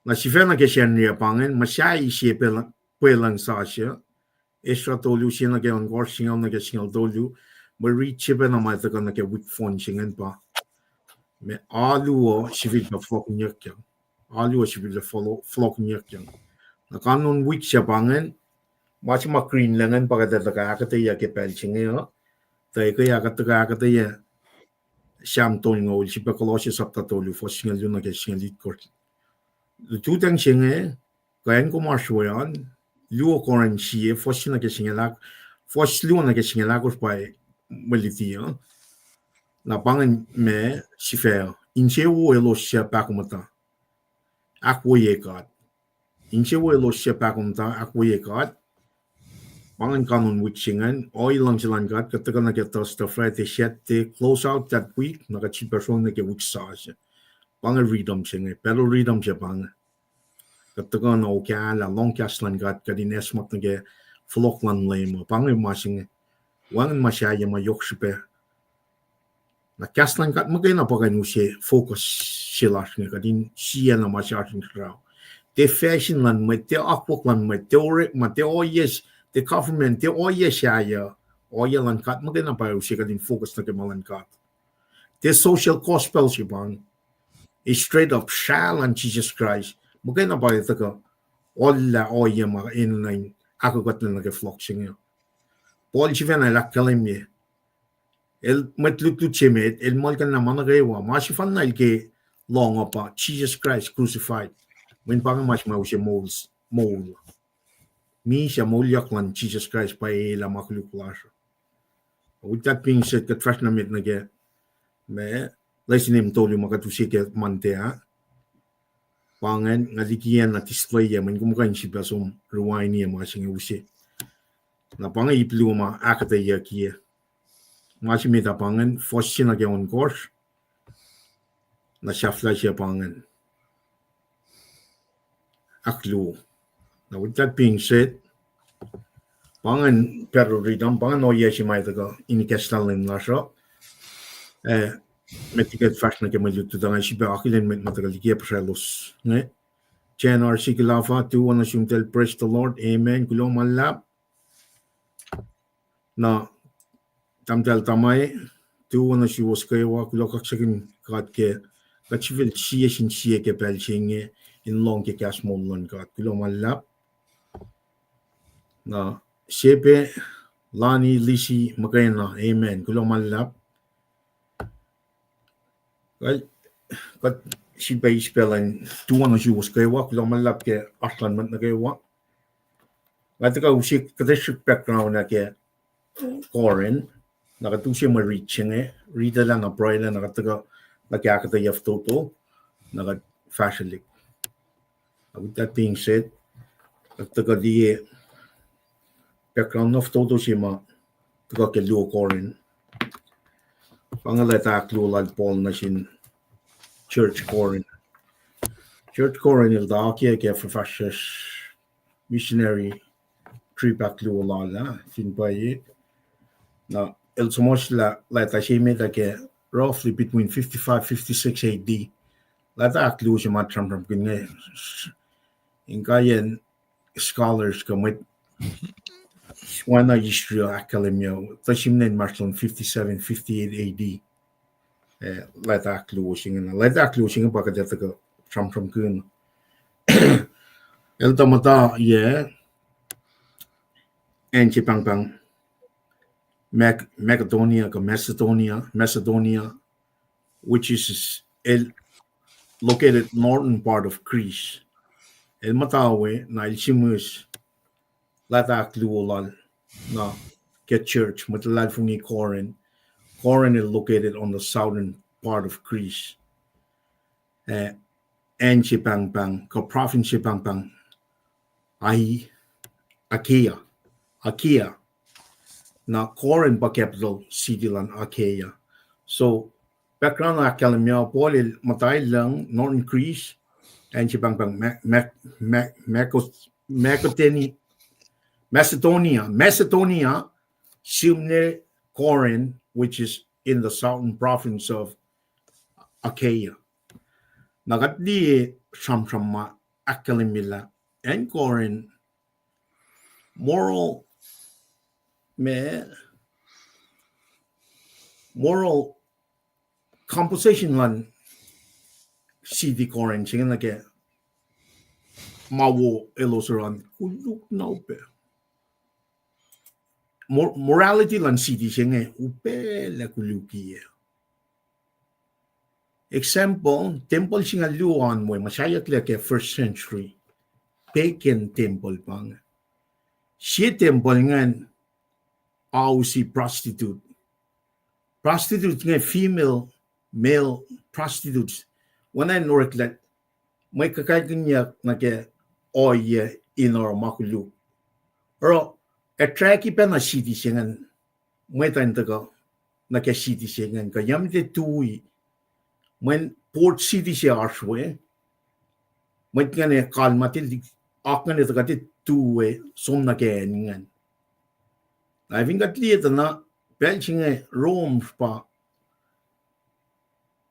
Na sifacna ke Sacnri ah pa ingacn, muhsahi sie pwelucng, pwelucng sasuc, Esra tolu, sie nuh ke ohnkohsr, singucul nuh ke singucul tolu, mwe rit se pacna ma tuhkuh nuh ke wik fohn se ingacn pa, ma alu uh sifilpac fohlohkihnyuckyak. Alu uh sifilpac fohlo-, fohlohkihnyuckyak. Na kanun wik se pa ingacn, ma se ma Greenland ingacn pa kuht ac tuhkuh ahkuhtweyac ke pacl se inge uh, tuh eke ah kuht tuhkuh ahkuhtweyac Sam tolngoul, sifilpac Kolosse sapta tolu, fuhs singucul luo nuh ke singucul itkohsr. Lututacng se inge, kuh acn kom oasr we an, luo Korin sie, fuhs se nuh ke singucul ahk-, fuhs luo nuh ke singucul ahkosr pa mwe luti uh. Na pa ingacn ma sifac uh, insewowo elos suc pahkomuhta, ahkwoye God. Insewowo elos suc pahkomuhta, ahkwoye God. Pa ingacn kanun wik se ingacn, ohiyac luhngse luhn God, kuht tuhkuh nuh ke Thursday, Friday, Saturday, close out that week, na kuht sifilpac srong nuh ke wik sasuc. Pa inge ridom se inge, battle ridom se pa inge. Kuht tuhkuh na okahlah lohng kahs luhn God, kuht in acsmak nuh ke fohlohk luhn Leum uh. Pa inge ma se inge, wacngihn ma sahyac ma yohk srihpac. Na kahs luhn God muhkwena pa kuh in use focus se lasr inge, kuht in siena ma se oasr inkuhsrao. Tiac fashion luhn mwet, tiac akwuck luhn mwet, tiac orekma, tiac ohiyac, tiac government, tiac ohiyac sahyac, ohiyac luhn God muhkwena pa use kuht in focus nuh ke ma luhn God. Tiac social gospel se pa inge. Straight up srah luhn Jisus Kraist muhkwena pa tuhkuh ohiyac, ohiyac ma enenuh in ahkkuhtlac nuh ke fohlohk se inge. Paul sifacna el ahkkahlwemye, el mwet lutlut se met, el muhlkuhnlah ma nuh kwewa, ma sefanna el ke lohng uh pa Jesus Christ crucified. Mweyen pa inge ma se ma use moul, moul. Misac moulyak luhn Jesus Christ pa elah ma koluk lasr uh. With that being said, kuht fahsr nuh met nuh ke ma lesson in tolu ma kuht use ke Monday ah. Pa ingacn, nga likiyac na display-yac, mweyen kom kuh in sifilpac som rewind-i ma se inge use. Na pa inge ip luo ma ahkuhtweyuckiyac. Ma se met ah pa ingacn, fuhs se nuh ke ohnkohsr, na sahflah se pa ingacn, ahkluo. Na with that being said, pa ingacn battle ridom, pa ingacn ohiyac se ma tuhkuh in ikacslah lwen lasr uh. Eh, met liki kuht fahsr nuh ke mwe lutlut uh, nga sifilpac akihlen mwet ma tuhkuh likiyac puhsralos inge. Jan R C Kilafa, tuwo nuh sum tacl, praise the Lord, amen, kuloh ma luhlahp. Na tahmtahel Tamai, tuwo nuh suwos kwewa, kuloh kaksakihn God ke kuht sifil sie sin sie ke pacl se inge in lohng ke kahs moul luhn God. Kuloh ma luhlahp. Na sepac Lani, Lisi, muhkwena, amen, kuloh ma luhlahp. Kuht, kuht sifilpac eis pacl in tuwo nuh suwos kwewa, kuloh ma luhlahp ke oasr luhn mwet nuh kwewa. Nga tuhkuh use kuhtasrihk background ah ke Corinth, na kuht use mwe rit se inge, riti lah na pruhe lah na kuht tuhkuh nuh ke ahkuhtweyac fototo, na kuht fahsrwelihk. With that being said, kuht tuhkuh liye background na fototo se ma tuhkuh ke luo Corinth. Pa inge leta ahkluo lal Paul nuh sin church Corinth. Church Corinth el tuh akiyac ke fuhfahsryucsr missionary trip ahkluo lal ah fin pwacye. Na el suhmuhslah leta se met ah ke roughly between fifty-five, fifty-six A D. Leta ahkluo se ma sramsramkihn inge, inkaiyacn scholars kuh mwet oacna Israel ahkkahlwemye, tuh sihmlac inmahsrlon fifty-seven, fifty-eight A D. Eh, leta ahkluo se inge, leta ahkluo se inge pa kuht ac tuhkuh sramsramkihn. El tuh muhta yac, acn se pahngpahng Mac-, Macedonia kuh Macedonia, Macedonia, which is, el located northern part of Greece. El muhta we na el sihmihs leta ahkluo lal na ke church, mwet luhlahlfongi Corinth. Corinth is located on the southern part of Greece. Eh, acn se pahngpahng, kuh province se pahngpahng, Ai-, Achaia. Achaia. Na Corinth pa capital city luhn Achaia. So, background ahkkahlwemye, Paul el muhta lucng northern Greece, acn se pahngpahng Ma-, Ma-, Ma-, Macos-, Macoteni-, Macedonia, Macedonia, sihmlac Corinth, which is in the southern province of Achaia. Na kuht liye sramsram ma ahkkahlwemye lah acn Corinth, moral, ma, moral composition luhn city Corinth se inge nuh ke ma wo elos oruh an koluk na upac. Mor-, morality luhn city se inge upac lah kolukiyac. Example, tempuhl singucul luo an we ma sahyucklac ke first century, pagan tempuhl pa inge. Sie tempuhl ingacn, ausi prostitute. Prostitute inge female, male prostitutes. Oacna in oreklac, mwe kuhkakihnyuck nuh ke ohiyac in oruh ma koluk. Oruh attract-i pacna city se ingacn, mwet an tuhkuh nuh ke city se ingacn, kuh yac mete tui, mweyen port city se oasr we, mwet ingacn kalmatil, oak ingacn tuhkuh tiac tu we som nuh ke acn ingacn. Na fin kuht liye tuh na pacl se inge Rome pa,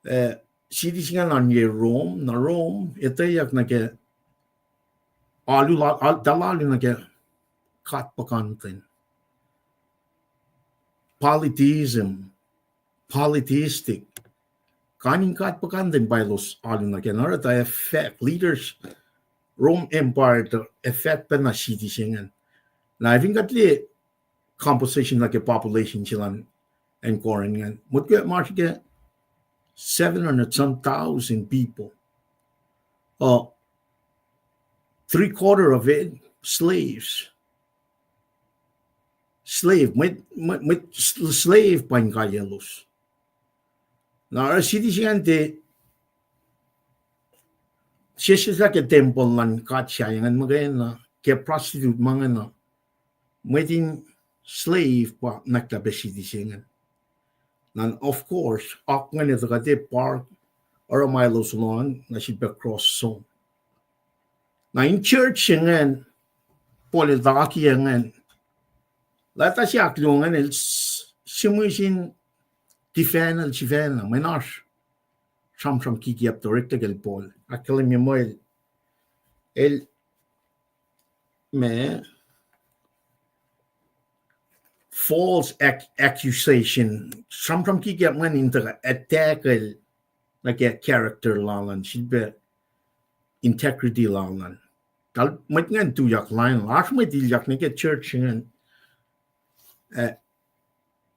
eh, city se ingacn an ye Rome, na Rome etweyuck nuh ke alu la-, al-, tuhlalu nuh ke god puhkantwen. Polytheism, polytheistic. Kain in god puhkantwen pa elos alu nuh ke, na oruh tuh affect leaders, Rome Empire tuh affect pacna city se ingacn. Na fin kuht liye composition nuh ke population se lal acn Corinth ingacn, motko ma oasr ke seven hundred some thousand people. Uh, three quarter of it slaves. Slave, mwet, mwet, mwet s-, slave pa inkaiyaclos. Na oruh city se ingacn tiac sesseslah ke tempuhl luhn god se ingacn muhkwena, ke prostitute ma ingacn, mwet in slave pa nwacklah pac city se ingacn. Na of course oak ingacn tuhkuh tiac park, oruh ma elos lohng nuh sel pac cross som. Na in church se ingacn, Paul el tuh akiyac ingacn, leta se ahkluo ingacn el s-, sihmihs in tifacnacl sifacna, mweyen oasr sramsram kikiap tuh oreklac kacl Paul ahkkahlwemye muh el, el, ma, false ac-, accusation, sramsram kikiap ingacn in tuhkuh attack-el nuh ke character lal an, sifilpac integrity lal an. Tahl mwet ingacn tuyak lain, oasr mwet ilyak nuh ke church ingacn, eh,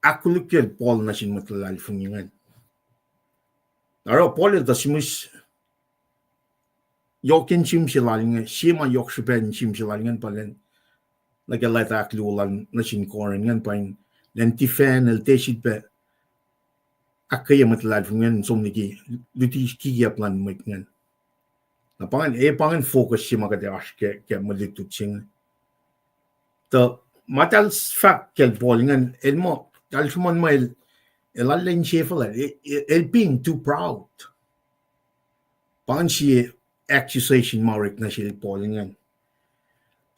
ahkkolukye Paul nuh sin mwet luhlahlfongi ingacn. Oruh Paul el tuh sihmihs yohk in sihm se lal inge, sie ma yohk srihpac in sihm se lal ingacn pa lwen, nuh ke leta ahkluo lal nuh sin Corinth ingacn pa in lwen tifacnacl tiac sifilpac ahkkweye mwet luhlahlfongi ingacn som liki luti kikiap luhn mwet ingacn. Na pa ingacn, e pa ingacn focus se ma kuht ac oasr ke, ke mwe lutlut se inge. Tuh ma tahl fahk kacl Paul ingacn, el muh, tahl sruhmuhn muh el, el arlac insefuhlwact, e, e, el being too proud. Pa ingacn sie accusation ma orek nuh sel Paul ingacn.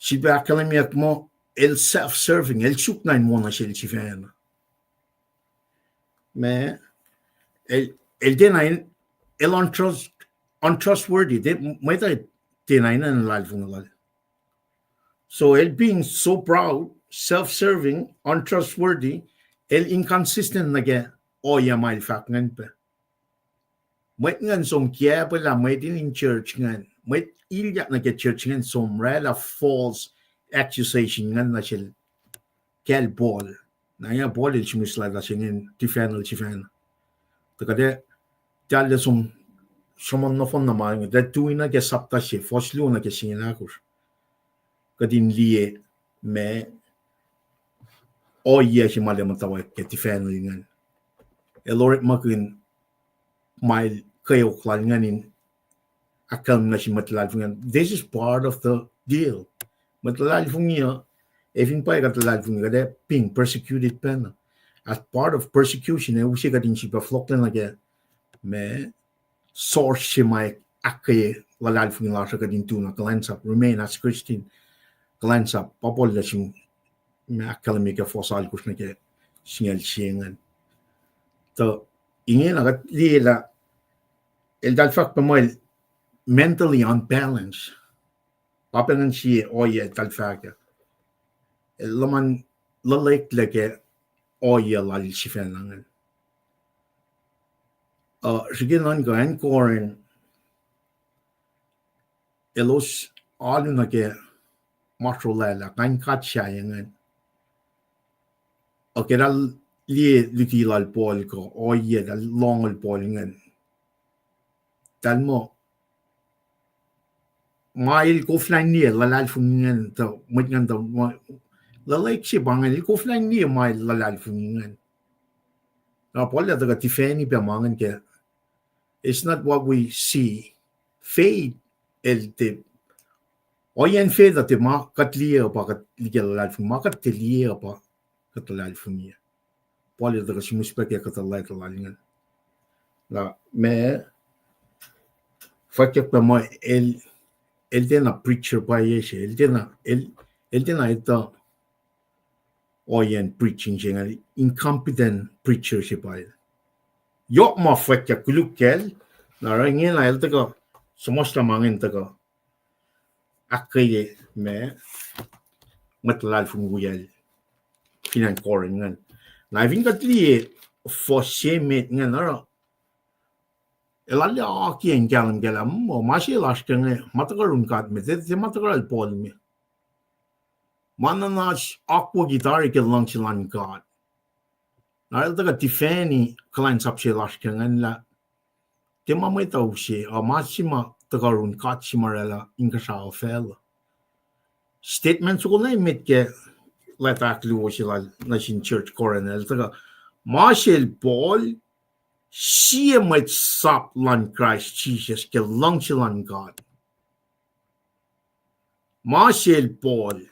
Sifilpac ahkkahlwemyeyuck muh el self-serving, el suk na in wo nuh sel sifacna. Ma, el, el tiacna in, el untrust-, untrustworthy, tiac, mwet uh tiacna enenuh in luhlahlfongi lal. So el being so proud, self-serving, untrustworthy, el inconsistent nuh ke ohiyac ma el fahk ingacn pac. Mwet ingacn som kiacpwelah mwet in, in church ingacn, mwet ilyak nuh ke church ingacn som oraclah false accusation ingacn nuh sel kacl Paul. Na yac Paul el sihmihs leta se ingacn tifacnacl sifacna. Tuh kuht ac, tahl som, sruhmuhn nohfohn na ma inge, tuh tui na ke sapta se, fuhs luo nuh ke singucul ahkosr. Kuht in liye ma ohiyac se ma el muhtwacwacack ke tifacnacl ingacn. El orekmakihn ma el kweok lal ingacn in ahkkahlwemye nuh sin mwet luhlahlfongi ingacn. This is part of the deal. Mwet luhlahlfongi uh, ac fin pa kuht luhlahlfongi, kuht ac being persecuted pacna. As part of persecution, ac use kuht in sifilpac fohlohklac nuh ke ma source se ma ahkkweye luhlahlfongi lasr uh, kuht in tu na kuhlwacnsap, remain as Christian, kuhlwacnsap, pa Paul el sihmihs, ma ahkkahlwemye ke fuhs alkosr nuh ke singucul se ingacn. Tuh ingena kuht liye lah eltahl fahk pac muh el mentally unbalanced. Pa pacngihn sie ohiyac eltahl fahk ah. El luhman luhleklac ke ohiyac lal sifacna ingacn. Uh, srihke nuhnkuh acn Corinth, elos alu nuh ke ma srolwaclah, kain God sahyac ingacn. Ac ke eltahl liye luti lal Paul kuh ohiyac eltahl lohngol Paul ingacn, eltahl muh ma el koflah in liye luhlahlfongi ingacn, tuh mwet ingacn tuh ma luhlahp se pa ingacn, el koflah in liye ma el luhlahlfongi ingacn. Na Paul el tuhkuh tifacni pac ma ingacn ke, it's not what we see. Faith, el tiac, ohiyacn faith uh tiac ma kuht liye uh pa kuht liye luhlahlfongi, ma kuht tiac liye uh pa kuht luhlahlfongi. Paul el tuhkuh sihmihs pac ke kuhtuh letuh lal ingacn. Na ma fwackyuck pac muh el, el tiacna preacher pwacye se, el tiacna, el, el tiacna etuh ohiyacn preaching se ingacn, incompetent preacher se pa el. Yohk ma fwackyuck koluk kacl, na oruh ingena el tuhkuh suhmuhslah ma ingacn tuhkuh ahkkweye ma mwet luhlahlfongi wiyacl fin acn Corinth ingacn. Na fin kuht liye fuhs se met ingacn oruh, el arlac akiyac in kahlwem kac lah muh ma se lasr ke inge ma tuhkuh yurin God me, tiac, tiac ma tuhkuh yurin Paul me. Ma nuhnak oakwucki tari ke luhngse luhn God. Na el tuhkuh tifacni kuhlwacnsap se lasr ke ingacn lah tiac ma mwet uh use, uh, ma se ma tuhkuh yurin God se ma oraclah inkuhsrao facluh. Statement soko na emet ke leta ahkluo se lal nuh sin church Corinth, el tuhkuh, ma sel Paul, sie mwet sap luhn Kraist Jisus ke luhngse luhn God. Ma sel Paul,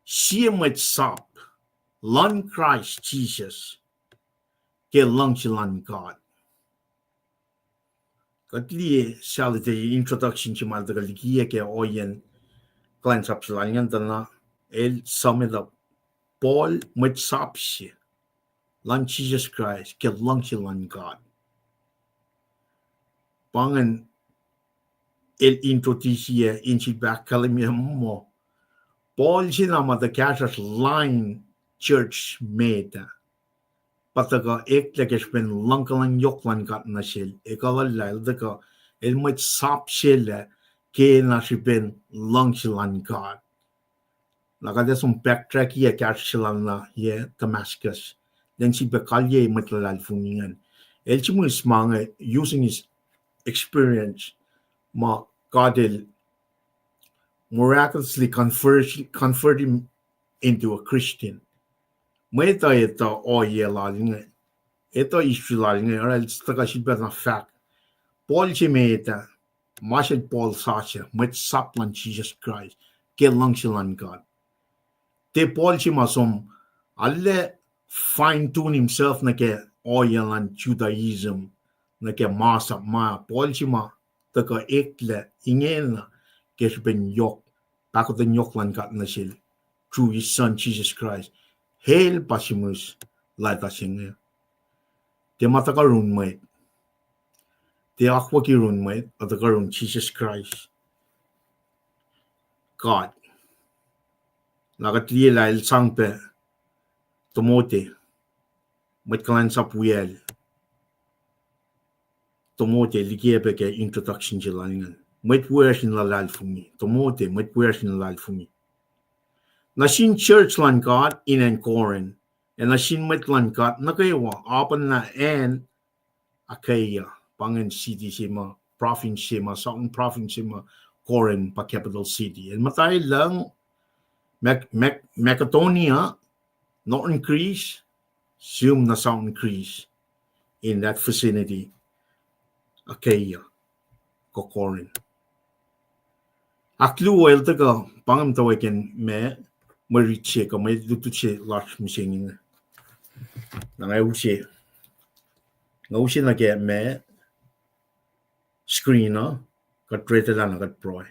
sie mwet sap luhn Kraist Jisus ke luhngse luhn God. Kuht liye sahlate introduction se ma el tuhkuh likiyac ke ohiyacn kuhlwacnsap se lal ingacn tuh na el sum it up. Paul, mwet sap se luhn Jisus Kraist ke luhngse luhn God. Pa ingacn el introduce-i ac insipac ahkkahlwemye muh Paul se na ma tuh kahsruhsr lain church met ah, pa tuhkuh eklac ke srihpen luhngkuhlwacng yohk luhn God nuh sel, ekuhllah el tuhkuh, el mwet sap sel ah ke na srihpen luhngse luhn God. Na kuht ac som backtrack-i ac kahsruhsr se lal na yac Damascus, lwen se pac kalyei mwet luhlahlfongi ingacn. El sihmihs ma inge using his experience, ma God el miraculously convert, convert him into a Christian. Mwet uh etuh ohiyac lal inge, etuh history lal inge, oruh el tuhkuh sifilpacna fahk, Paul se met ah, ma sel Paul sasuc, mwet sap luhn Jisus Kraist ke luhngse luhn God. Tiac Paul se ma som arlac fine tune himself nuh ke ohiyac luhn Judaism, nuh ke masap ma, Paul se ma tuhkuh eklac ingena ke srihpen yohk, pahkotwen yohk luhn God nuh sel through his son Jesus Christ. El pa sihmihs leta se inge. Tiac ma tuhkuh yurin mwet, tiac akwucki yurin mwet, a tuhkuh yurin Jisus Kraist, God. Na kuht liye lah el sang pac Timothy, mwet kuhlwacnsap wiyacl, Timothy, likiyac pac ke introduction se lal ingacn, mwet wiyacsr in luhlahlfongi. Timothy, mwet wiyacsr in luhlahlfongi. Nuh sin church luhn God in acn Corinth, ac nuh sin mwet luhn God nuh kwewa, oacyacpac acn Achaia, pa ingacn city se ma, province se ma, southern province se ma, Corinth pa capital city. El muhta lucng Mac-, Mac-, Macedonia, northern Greece, sihm nuh southern Greece, in that vicinity, Achaia, kuh Corinth. Ahkluo, el tuhkuh, pa inge muhtwacwacack ma, mwe rit se kuh mwe lutlut se lasr mihsenge. Na nga use, nga use nuh ke ma screen uh, kuht retelacna kuht pruhe.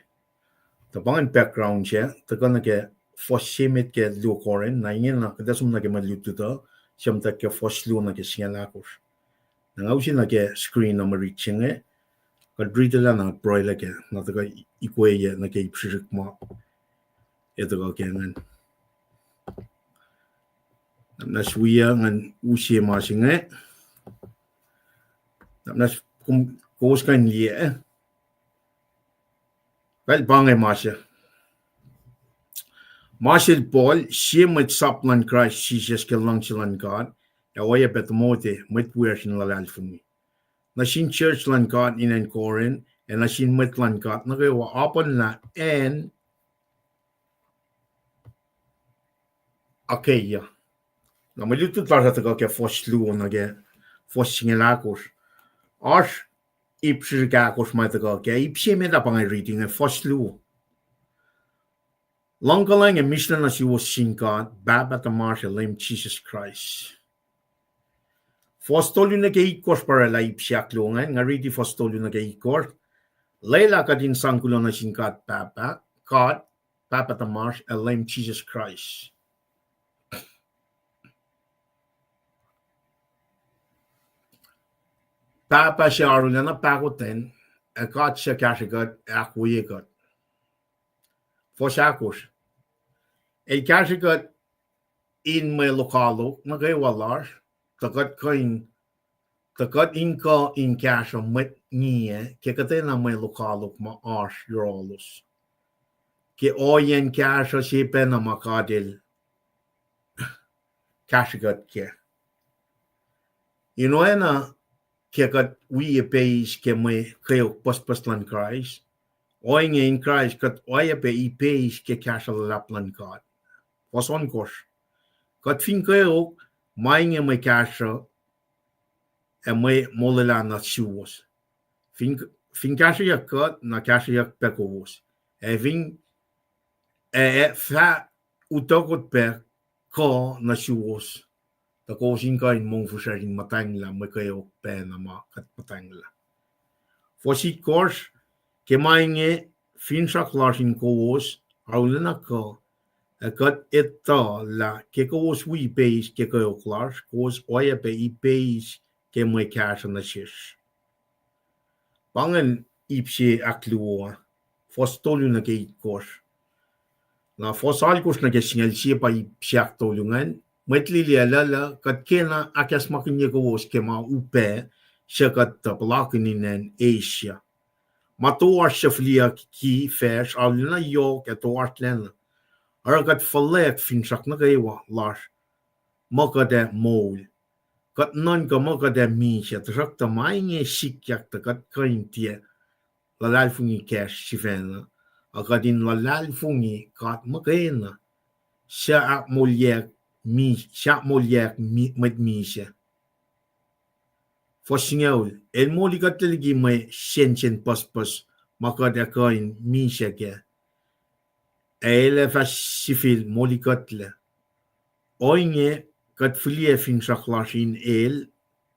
Tuh pa ingacn background se, tuhkuh nuh ke fuhs se met ke luo Corinth, na ingena kuht ac som nuh ke mwe lutlut uh, Siyuck ke fuhs luo nuh ke singucul ahkosr. Na nga use nuh ke screen na mwe rit se inge. Kuht riti lah na pruhelah ke na tuhkuh ikweye nuh ke ip srihsrihk ma e tuhkuh ke ingacn. Na muhnahs wiyuc ngan use ma se inge. Na muhnahs kom, kowos kuh in liye. Pacl pa inge ma se. Ma sel Paul, sie mwet sap luhn Kraist Jisus ke luhngse luhn God, ac oacyacpac Timothy, mwet wiyacsr in luhlahlfongi. Nuh sin church luhn God in acn Corinth, ac nuh sin mwet luhn God nuh kwewa, oapuhnlah acn Achaia. Na mwe lutlut lasr uh tuhkuh ke fuhs luo nuh ke fuhs singucul ahkosr. Oasr ip srihsrihk ahkosr ma tuhkuh ke, ip se met ah pa inge riti inge, fuhs luo. Luhngkuhlwacng ac mislac nuh suwos sin God Pahpah tuhmasr ac Leum Jisus Kraist. Fuhs tolu nuh ke itkohsr pa orwaclah ip se ahkluo ingacn, nga riti fuhs tolu nuh ke itkohsr. Lwelah kuht in sang kuloh nuh sin God Pahpah, God, Pahpah tuhmasr, ac Leum Jisus Kraist. Pahpah se arulacna pahkotwen, ac God suc kahsrwe kuht, ahkwoye kuht. Fuhs ahkosr. El kahsrwe kuht in mwe lokoalok nuh kwewa lasr, tuh kuht kuh in, tuh kuht in kuh in kahsruh mwet ngiyac ke kuhtwena mwe lokoalok ma oasr yohrohlos. Ke ohiyacn kahsruh se pacna ma God El kahsrwe kuht kac. In oacna ke kuht wi ipeis ke mwe kweok pucspucs luhn Kraist, ohinge in Kraist kuht oacyacpac ipeis ke kahsruh luhlahp luhn God. Fuhs ohnkohsr. Kuht fin kweok, ma inge mwe kahsruh ac mwe molwelah nuh suwos. Fin, fin kahsrweyuck kuht, na kahsrweyuck pac kowos. Ac fin, ac, ac fah utuckoht pac kuh nuh suwos, tuh kowos in kuh in mongfihsrwacsr in muhtwacnglah mwe kweok pacna ma kuht muhtwacnglah. Fuhs itkohsr. Ke ma inge, finsrak lasr in kowos arulacna kuh, ac kuht etuh lah ke kowos wi ipeis ke kweok lasr, kowos oacyacpac ipeis ke mwe kahsruh nuh sesr. Pa ingacn ip se ahkluo, fuhs tolu nuh ke itkohsr. Na fuhs alkohsr nuh ke singucul sie pa ip se ahktolu ingacn, mwet lili ac luhluh, kuht kena ahkacsmakihnye kowos ke ma upac suc kuht tuh puhlakihn in acn Asia. Ma toasr suc fihliyucki facsr arulacna yohk ac toasrlacna. Oruh kuht fuhlweack finsrak nuh kwewa lasr muh kuht ac moul. Kuht nuhnkuh muh kuht ac misac, tuhsruhktuh ma inge sikyak tuh kuht kuh in tiac luhlahlfongi kacsr sifacna, a kuht in luhlahlfongi God muhkwena, suc ahkmoulyak mi-, suc ahkmoulyak mi-, mwet misac. Fuhs singucul, El molikuhtlac liki mwe sensen pucspucs ma kuht ac kuh in misac kac. Ac El ac fah sifil molikuhtlac. Ohinge, kuht fihliyac finsrak lasr in El,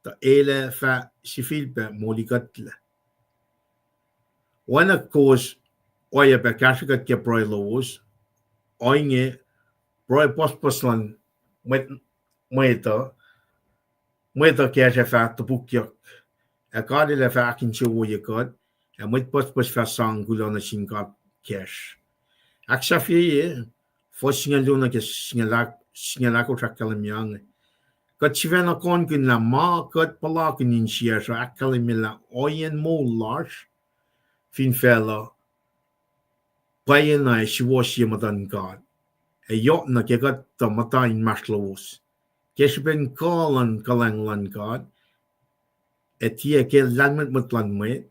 tuh El ac fah sifilpac molikuhtlac. Oacna kowos oacyacpac kahsrwe kuht ke pruhe lowos, ohinge, pruhe pucspucs luhn mwet, mwet uh, mwet uh kacsr ac fah topukyuck, ac God El ac fah ahkinsewowoye kuht, ac mwet pucspucs fah sang kuloh nuh sin God kacsr. Ahksahfyeye, fuhs singucul luo nuh ke singucul ahk-, singucul ahkosr ahkkahlwemye inge. Kuht sifacna kohnkihn lah ma kuht puhlakihn insiyacsr uh ahkkahlwemye lah ohiyacn moul lasr fin facluh pwacyena ac suwohsye muhtuhn God. Ac yohkna ke kuht tuh muhta inmahsrlowos ke srihpen kuh luhn kuhlwacng luhn God, ac tiac ke lahlmwetmwet luhn mwet,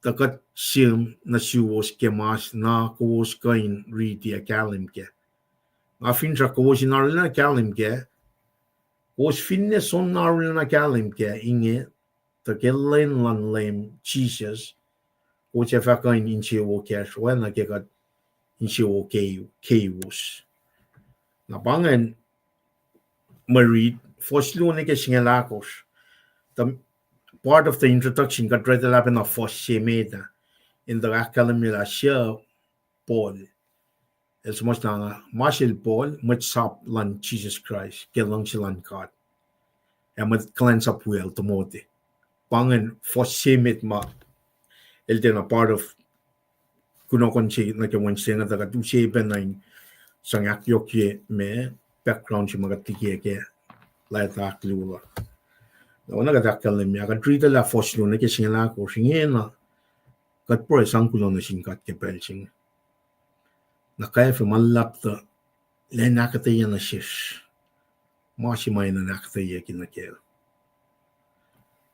tuh kuht sihm nuh suwos ke ma na kowos kuh in riti ac kahlwem kac. Nga finsrak kowos in arulacna kahlwem kac, kowos finne soenna arulacna kahlwem kac inge, tuh ke lwen luhn Leum Jisus, kowos ac fah kuh in insewowo kacsr oacna ke kuht insewowo ke-, keiwos. Na pa ingacn mwe rit, fuhs luo nuh ke singucul ahkosr. The part of the introduction, kuht orwaclah pacna fuhs se met ah, in tuh ahkkahlwemye lah suc Paul. El suhmuhslah nga, ma sel Paul, mwet sap luhn Jisus Kraist ke luhngse luhn God, ac mwet kuhlwacnsap wiyacl Timothy. Pa ingacn fuhs se met ma el tiacna part of kunohkohn se nuh ke Wednesday inge, tuh kuht use pac na in sang ahkyohkye ma background se ma kuht liye ke leta ahkluo uh. Na oacna kuht ahkkahlwemye, kuht riti lah fuhs luo nuh ke singucul ahkosr ingena, kuht pruhe sang kuloh nuh sin God ke pacl se inge. Na kwacfe ma luhlahp tuh lwen ahkuhtweyac nuh sesr ma se ma enenuh in ahkuhtweyucki nuh kac.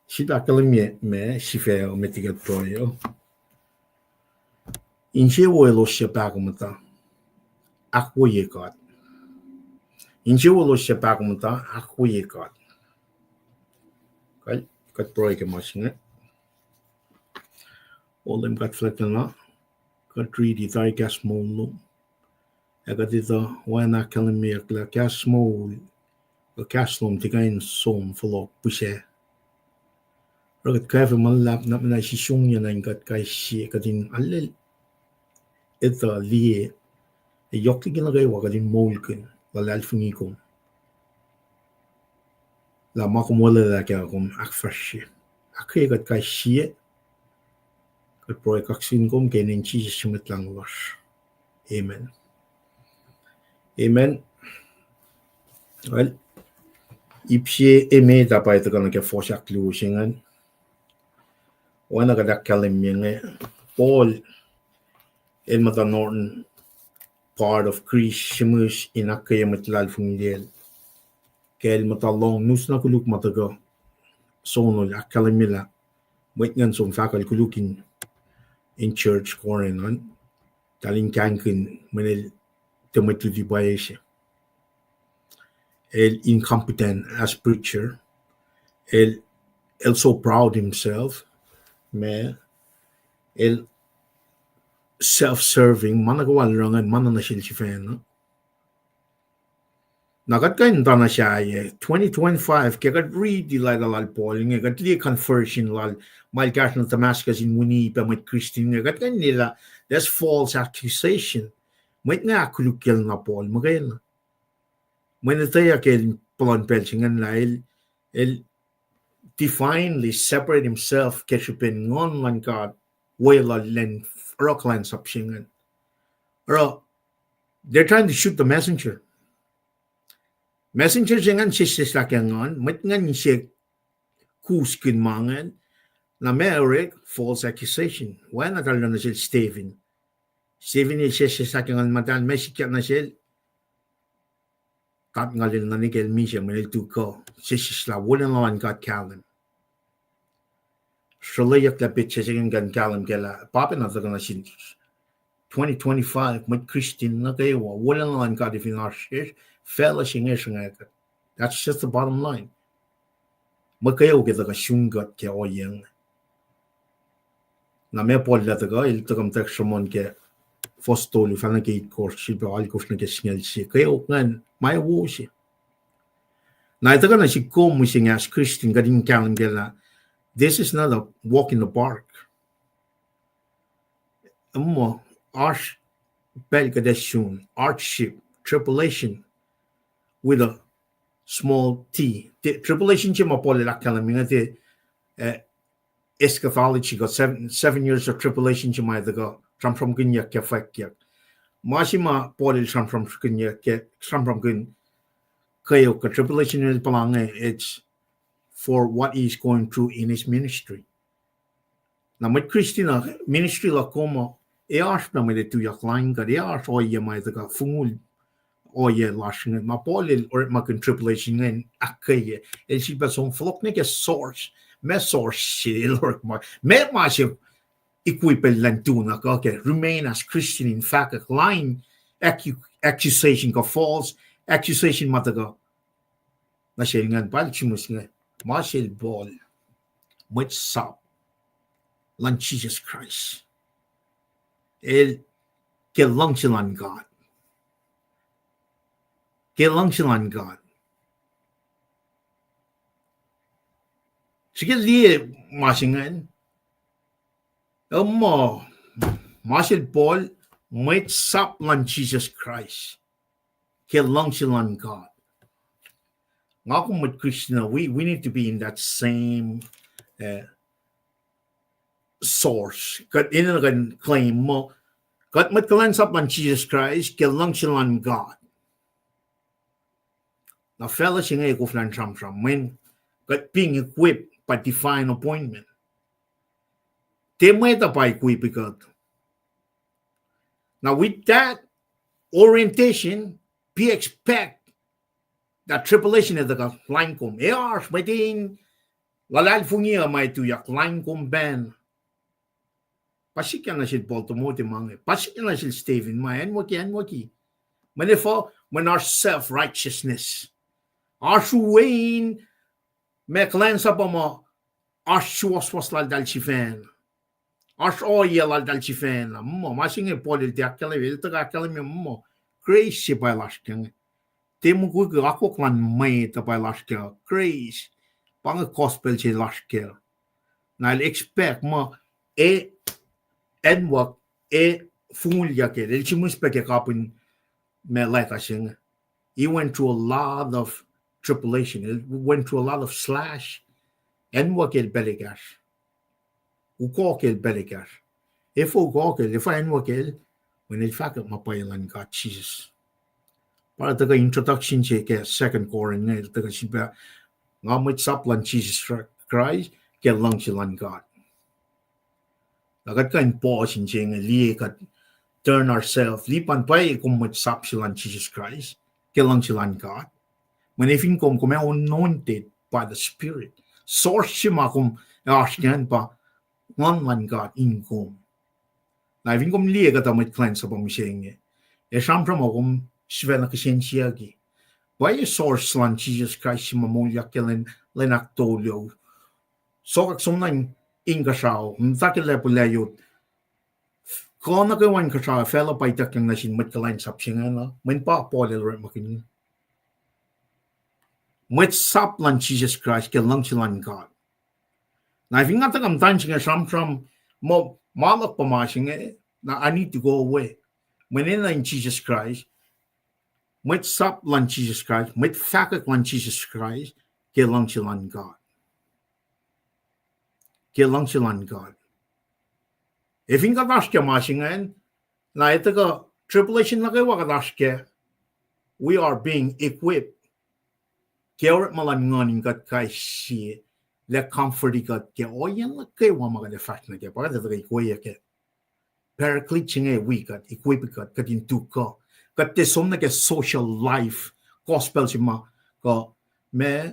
Srihpac ahkkahlwemye ma sifac uh met liki kuht pruhe uh. Insewowo elos suc pahkomuhta, ahkwoye God. Insewowo elos suc pahkomuhta, ahkwoye God. Kuht, kuht pruhe ke ma se inge. O Leum God fuhlwactlana, kuht riti tari kahs moul lom. Ac kuht etuh oacna ahkkahlwemyeyuck lah kahs moul, kuh kahs lom tiac kuh in som fohlohk pihsac. Oruh kuht kwacfe ma luhlahp na muhna sisongyac nuh in kuht kais sie, kuht in arlac etuh, liye, ac yohk liki nuh kwewa kuht in moulkihn luhlahlfongi kom, lah ma kom olwelah kac kom ahkfahsrye. Ahkkweye kuht kais sie, kuht pruhe kaksakihn kom ke inen Jisus su Mwet Lahngo lasr. Amen. Amen. Well, ip se emet ah pa tuhkuh nuh ke fuhs ahkluo se ingacn. Oacna kuht ahkkahlwemye inge, Paul el muhta northern part of Greece, sihmihs in ahkkweye mwet luhlahlfongi lal. Ke el muhta lohng nus na koluk ma tuhkuh, Paul el ahkkahlwemye lah mwet ingacn som fahkwack koluk in, in church Corinth an, eltahl in kahingkihn mweyen el tiac mwet luti pwacye se. El incompetent as preacher. El, el so proud himself. Ma, el self-serving, ma nuh kwewa el oruh ingacn ma na nuh sel sifacna. Na kuht kuh in tuh na sahyac, twenty twenty-five, ke kuht riti leta lal Paul inge, kuht liye conversion lal, ma el kahsruh nuh Damascus in wini pac mwet Christian inge, kuht kuh in liye lah there's false accusation. Mwet inge ahkkolukye na Paul muhkwena. Mweyen etweyuck el puhlan pacl se ingacn lah el, el divinely separate himself ke srihpen Nguhn luhn God weluhl elan oruh kuhlwacnsap se ingacn. Oruh, they're trying to shoot the messenger. Messenger se ingacn sesseslah ke Nguhn, mwet ingacn se kuskihn ma ingacn. Na ma orek, false accusation. Oacna eltahl oruh nuh sel Stephen. Stephen el sesseslah ke Nguhn Muhtahl, ma sikyak nuh sel, God ngalel nuh nike el misac, mweyen el tuh kuh sesseslah wolacna luhn God kahlwem. Sruhleyucklah petsac se ingacn kahlwem kac lah pa pacna tuhkuh nuh sin twenty twenty-five, mwet Christian nuh kwewa, wolacna luhn God fin oasr sesr, facluh se inge sruhnga kuht. That's just the bottom line. Mwet kweok ac tuhkuh sun kuht ke ohiyac inge. Na ma Paul el tuhkuh, el tuhkuh muhtwacwacack sruhmuhn ke fuhs tolu, fahna ke itkohsr, sifilpac alkosr nuh ke singucul sie, kweok ingacn ma wo se. Na ac tuhkuh nuh sihk kom mihsenge as Christian, kuht in kahlwem kac lah this is not a walk in the park. Muh, oasr pacl kuht ac sun hardship, tribulation with a small T. Tribulation se ma Paul el ahkkahlwemye inge, tiac eschatology kuh seven, seven years of tribulation se ma ac tuhkuh sramsramkihnyuck ke fwackyuck. Ma se ma Paul el sramsramkihn, sramsramkihn kweok kuh tribulation el puhla inge, it's for what he is going through in his ministry. Na mwet Christian uh, ministry luhk kom uh, ac oasr na mwet ac tuyak lain kuht, ac oasr ohiyac ma ac tuhkuh fongul ohiyac lasr inge. Ma Paul el orekmakihn tribulation ingacn ahkkweye, el sifilpac som fohlohk nuh ke source. Ma source se el orekma, ma ma se equip el elan tu na kuh ke remain as Christian in fahkwack lain accu-, accusation kuh false accusation ma tuhkuh nuh sel ingacn. Pa el sihmihs inge, ma sel Paul, mwet sap luhn Jisus Kraist, el ke luhngse luhn God. Ke luhngse luhn God. Srihke liye ma se ingacn. Muh, ma sel Paul, Mwet sap luhn Jisus Kraist ke luhngse luhn God. Nga kom mwet Christian, we, we need to be in that same, uh, source. Kuht enenuh in claim muh kuht mwet kuhlwacnsap luhn Jisus Kraist ke luhngse luhn God. Na facluh se inge koflah in sramsram mweyen kuht being equipped by divine appointment. Tiac mwet uh pa equip kuht. Now with that orientation, be expect that tribulation ac tuhkuh lain kom. Ac oasr mwet in luhlahlfongi uh ma tuyak lain kom pacna. Pa sikyak nuh sel Paul Timothy ma inge. Pa sikyak nuh sel Stephen ma anwucki, anwucki. Mweyen efuh, mweyen oasr self-righteousness. Oasr u wen ma kuhlwacnsap uh muh oasr suwohswohs laltahl sifacna. Oasr ohiyac laltahl sifacna. Muh ma se inge Paul el tiac ahkkahlwemye, el tuhkuh ahkkahlwemye muh grace se pa lasr kac inge. Tiac mukwikwi, akwuck luhn mwet uh pa lasr kac. Grace. Pa inge gospel se lasr kac. Na el expect muh e, anwuck, e, fungulyak el, el sihmihs pac ke kapihn ma leta se inge. He went through a lot of tribulation. He went through a lot of slash. Anwuck el pacl ekahsr. Ukohk el pacl ekahsr. Efuh ukohk el, efuh anwuck el, mweyen el fahkwack ma pwacye luhn God Jisus. Pa tuhkuh introduction se ke Second Corinth inge, el tuhkuh sifilpac, nga mwet sap luhn Jisus Kraist ke luhngse luhn God. Na kuht kuh in pause in se inge, liye kuht turn ourselves, liye pa pwacye kom mwet sap se luhn Jisus Kraist ke luhngse luhn God. Mweyen fin kom, kom anointed by the Spirit. Source se ma kom oasr ingacn pa Nguhn luhn God in kom. Na fin kom liye kuhtuh mwet kuhlwacnsap mihsenge, ac sramsram uh kom sifacna kihsen siyucki. Pwacye source luhn Jisus Kraist se ma moulyak ke lwen, lwen ahktolu. Sokwack som na inkuhsrao, muhta ke lacpo layot. Kuh nuh kwewa inkuhsrao facluh pa ituckyang nuh sin mwet kuhlwacnsap se ingacn, mweyen pa Paul el orekmakihn mwet sap luhn Jisus Kraist ke luhngse luhn God. Na fin nga tuhkuh muhtwacn se inge sramsram, ma luhk pa ma se inge, na I need to go away. Mweyen enenuh in Jisus Kraist, mwet sap luhn Jisus Kraist, mwet fahkwack luhn Jisus Kraist ke luhngse luhn God. Ke luhngse luhn God. Ac fin kuht oasr ke ma se ingacn, na etuh kuh tribulation nuh kwewa kuht oasr kac, we are being equipped ke orekma luhn Nguhn in kuht kais sie, lah comforti kuht ke ohiyac nuh kwewa ma kuht ac fahsr nuh kac, pa kuht etuh kuh equip kac. Paraclete se inge wi kuht, equip kuht, kuht in tu kuh. Kuht tiac som nuh ke social life, gospel se ma, kuh, ma,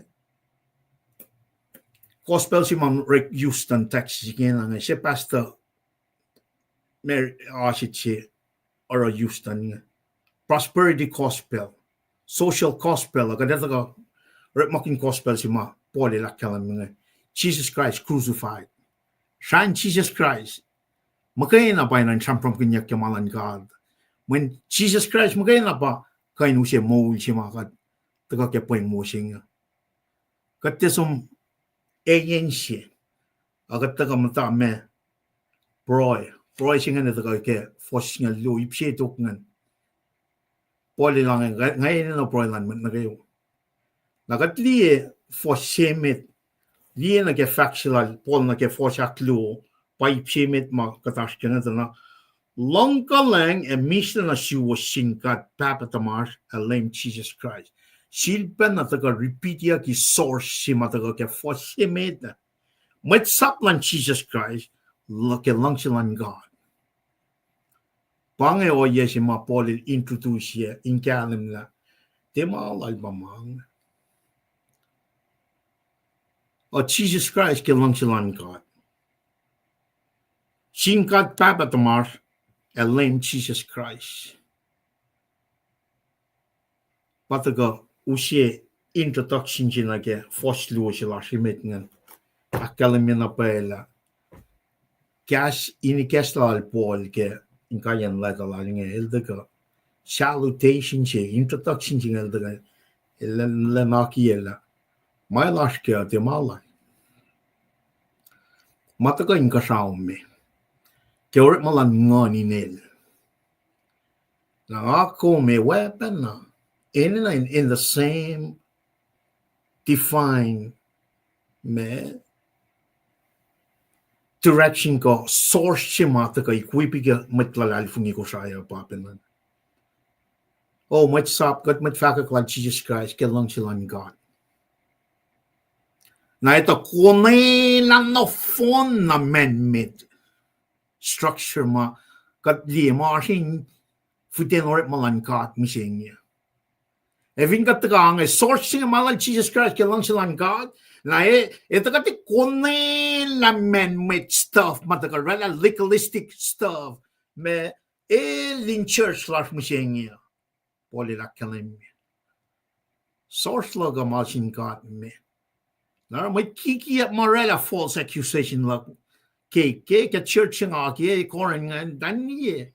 gospel se ma orek Houston, Texas ingena inge, se pastor ma oasr se oruh Houston inge. Prosperity gospel, social gospel, kuht etuh kuh orekmakihn gospel se ma Paul el ahkkahlwemye inge, Jesus Christ crucified. Srahn Jisus Kraist muhkwena pa enenuh in sramsramkihnyuck ke ma luhn God. Mweyen Jisus Kraist muhkwena pa kuh in use moul se ma kuht tuhkuh ke pweng wo se inge. Kuht tiac som eyan se, a kuht tuhkuh muhta ma pruhe. Pruhe se ingacn tuhkuh ke fuhs singucul luo, ip se tok ingacn. Paul el ange, nga enenuh pruhe luhn mwet nuh kwewa. Na kuht liye fuhs se met, liye nuh ke fahk se lal Paul nuh ke fuhs ahkluo, pa ip se met ma kuht oasr ke inge tuh na, luhngkuhlwacng ac mihslac nuh suwos sin God Pahpah tuhmasr ac Leum Jisus Kraist. Sifilpacna tuhkuh repeatyucki source se ma tuhkuh ke fuhs se met ah. Mwet sap luhn Jisus Kraist ke luhngse luhn God. Pa inge ohiyac se ma Paul el introduce-ye in kahlwem lah tiac ma lal pa ma inge. Uh, Jisus Kraist ke luhngse luhn God. Sin God Pahpah tuhmasr ac Leum Jisus Kraist. Pa tuhkuh use introduction se nuh ke fuhs luo se lasr emet ingacn. Ahkkahlwemye na pwacye lah kahs in ikacslah lal Paul ke inkaiyacn leta lal inge, el tuhkuh salutation se, introduction se inge el tuhkuh, el lwen akiyac lah ma el oasr ke uh tiac ma lal. Ma tuhkuh inkuhsrao me ke orekma luhn Nguhn in El. Na nga kom ac weapon na, enenuh in, in the same define ma direction kuh source se ma tuhkuh equip ke mwet luhlahlfongi Kosrae uh pa pacna. O, mwet sap, kuht mwet fahkwack lal Jisus Kraist ke luhngse luhn God. Na etuh konwelah nohfohn na man-made structure ma kuht liye ma oasr in fihten orekma luhn God mihsenge. Ac fin kuht tuhkuh inge source se inge ma lal Jisus Kraist ke luhngse luhn God, na e, etuh kuht konwelah man-made stuff ma tuhkuh oraclah legalistic stuff ma el in church lasr mihsenge. Paul el ahkkahlwemye source luhk uh ma sin God me. Na oruh mwet kikiacp ma oraclah false accusation luhk ke, ke, ke church se nga ke Corinth ingacn, tuh liye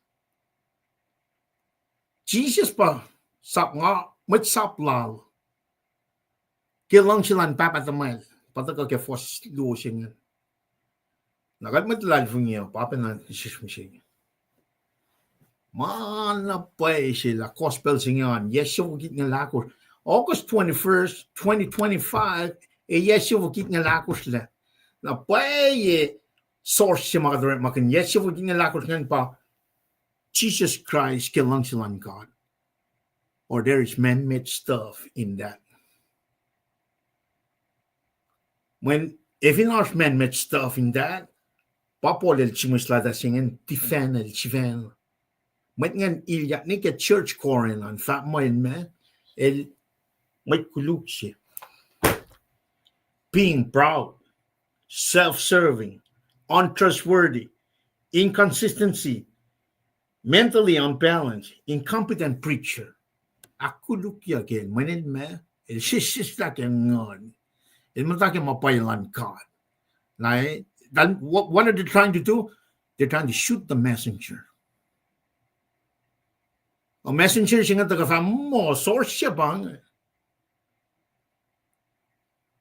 Jisus pa sap nga, mwet sap lal ke luhngse luhn Pahpah tuhmwacl, pa tuhkuh ke fuhs luo se ingacn. Na kuht mwet luhlahlfongi uh, pa pacna sesr mihsenge. Ma na pwacye se lah gospel se inge an, yac siofok itngucul ahkosr, August twenty-first, twenty twenty-five, ac yac siofok itngucul ahkosr lac. Na pwacye source se ma kuht orekmakihn yac siofok itngucul ahkosr ingacn pa Jisus Kraist ke luhngse luhn God. Or there is man-made stuff in that. Mweyen, ac fin oasr man-made stuff in that, pa Paul el sihmihs lah tuh se ingacn tifacn el sifacna. Mwet ingacn ilyak nuh ke church Corinth an, fahk muh el ma, el mwet koluk se. Being proud, self-serving, untrustworthy, inconsistency, mentally unbalanced, incompetent preacher. Ahkkolukyuck el, mweyen el ma, el sesseslah ke nguhn. El muhta ke ma pwacye luhn God. Na, eh, then what, what are they trying to do? They're trying to shoot the messenger. A messenger se inge tuhkuh fahk muh source se pa inge.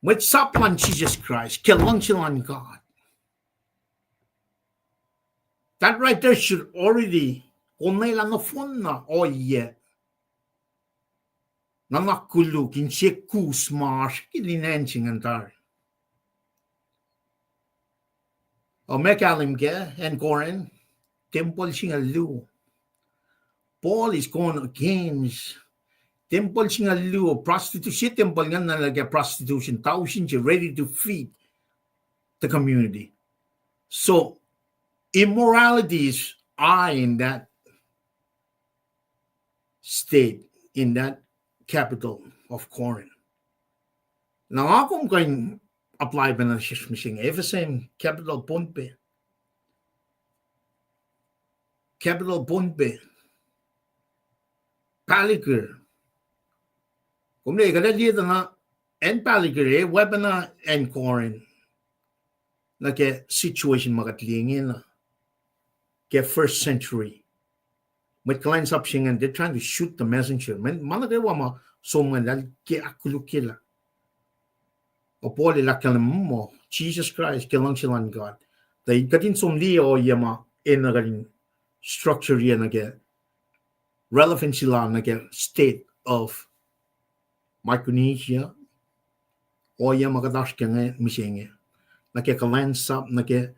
Mwet sap luhn Jisus Kraist ke luhngse luhn God. That right there should already konwelah nohfohn na ohiyac nuhnak koluk in sie kus ma oasr ke lwen se ingacn tari. O, ma kahlwem kac acn Corinth, tempuhl singucul luo. Paul is going against tempuhl singucul luo, prostitution, tempuhl ingacn na nuh ke prostitution, tausin se ready to feed the community. So immorality is high in that state, in that capital of Corinth. Na nga kom kuh in apply pacna sesr mihsenge, F S M, capital Pohnpei. Capital Pohnpei. Palikir. Kom liye, kuht ac liye tuh na acn Palikir, eh, weapon uh acn Corinth. Nuh ke situation ma kuht liye ingena ke first century. Mwet kuhlwacnsap se ingacn, they're trying to shoot the messenger. Ma, ma nuh kwewa ma som ingacn, eltahl ke ahkkolukye lah. O Paul el ahkkahlwemye muh Jisus Kraist ke luhngse luhn God. Tuh kuht in som liye ohiyac ma enenuh kuht in structure-ye nuh ke relevancy lal nuh ke state of Micronesia, ohiyac ma kuht oasr ke inge mihsenge, nuh ke kuhlwacnsap, nuh ke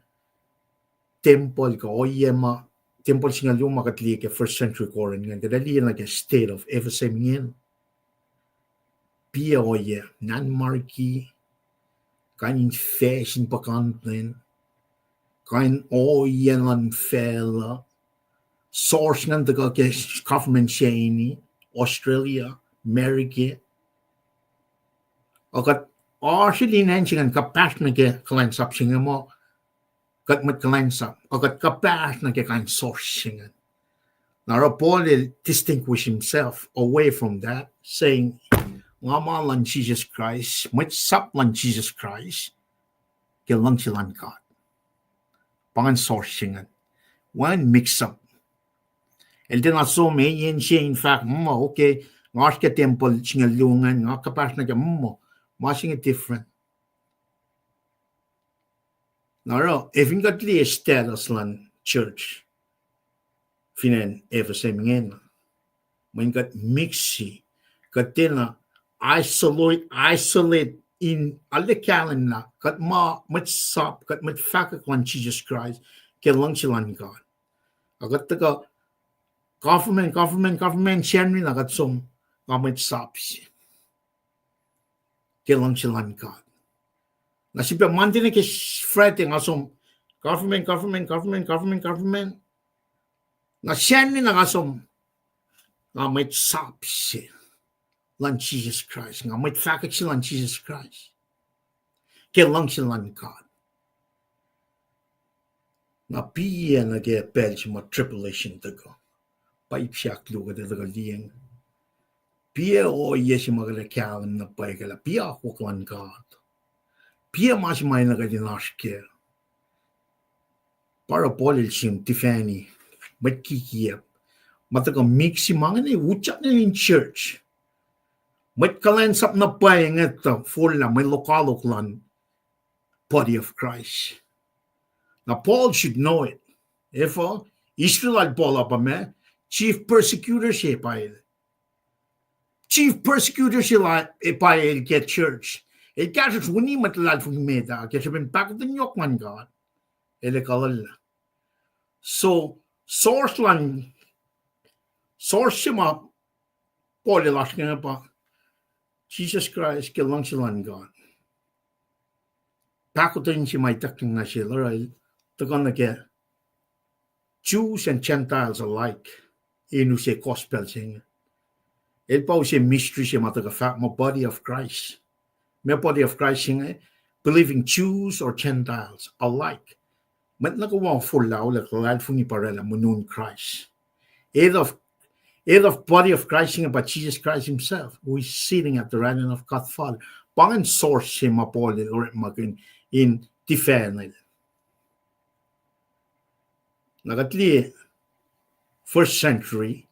tempuhl kuh ohiyac ma, tempuhl singucul luo ma kuht liye ke first century Corinth ingacn, kuht ac liye nuh ke state of F S M ingacn. Piyac ohiyac, nan marki, kain in facsin puhkantwen, kain ohiyac luhn facluh, source ingacn tuhkuh ke government se inge, Australia, America. O kuht oasr lwen se ingacn kuhpahsr nuh ke kuhlwacnsap se inge muh kuht mwet kuhlwacnsap, o kuht kuhpahsr nuh ke kain source se ingacn. Na oruh Paul el distinguish himself away from that, saying, nga ma luhn Jisus Kraist, mwet sap luhn Jisus Kraist ke luhngse luhn God. Pa ingacn source se ingacn. Wacngihn mix up. El tiacna som eyan se in fahk muh, okay, nga oasr ke tempuhl singucul luo ingacn, nga kuhpahsr nuh ke muh, ma se inge different. Na oruh, ac fin kuht liye status luhn church fin acn F S M ingena, Mweyen kuht mix-i, kuht tiacna isolate, isolate in arlac kahlwem lah kuht ma mwet sap, kuht mwet fahkwack luhn Jisus Kraist ke luhngse luhn God. Ac kuht tuhkuh government, government, government, Sacnri na kuht som, nga mwet sap se ke luhngse luhn God. Na srihpac Monday nuh ke Friday nga som government, government, government, government, government. Na Sacnri na nga som, nga mwet sap se luhn Jisus Kraist, nga mwet fahkwack se luhn Jisus Kraist ke luhngse luhn God. Na piyac nuh ke pacl se ma tribulation tuhkuh, pa ip se ahkluo kuht ac tuhkuh liyacacng. Piyac ohiyac se ma kuht ac kahlwem na pwacye lah piac akwuck luhn God. Piac ma se ma enenuh kuht in oasr kac. Pa oruh Paul el sim tifacni mwet kikiap ma tuhkuh mix-i ma inge utyak nuh in church. Mwet kuhlwacnsap na pwacye inge tuh forlah mwe lokoalok luhn body of Christ. Na Paul should know it. Efuh? Israel lal Paul uh pa ma chief persecutor se pa el. Chief persecutor se la, eh, pa el ke church. El kahsruhsr wini mwet luhlahlfongi met ah ke srihpen pahkotwen yohk luhn God. El ekuhllah. So, source luhn, source se ma Paul el oasr ke inge pa Jisus Kraist ke luhngse luhn God. Pahkotwen se ma ituckyang nuh sel oruh el tuhkuh nuh ke Jews and Gentiles alike in use gospel se inge. El pa use mystery se ma tuhkuh fahk muh body of Christ. Ma body of Christ se inge, believing Jews or Gentiles alike. Mwet nuh kwewa forlah, olak, luhlahlfongi, pa oraclah monon Kraist. Head of, head of body of Christ se inge pa Jesus Christ himself, who is sitting at the right hand of God Father. Pa ingacn source se ma Paul el orekmakihn in tifacnel. Na kuht liye first century,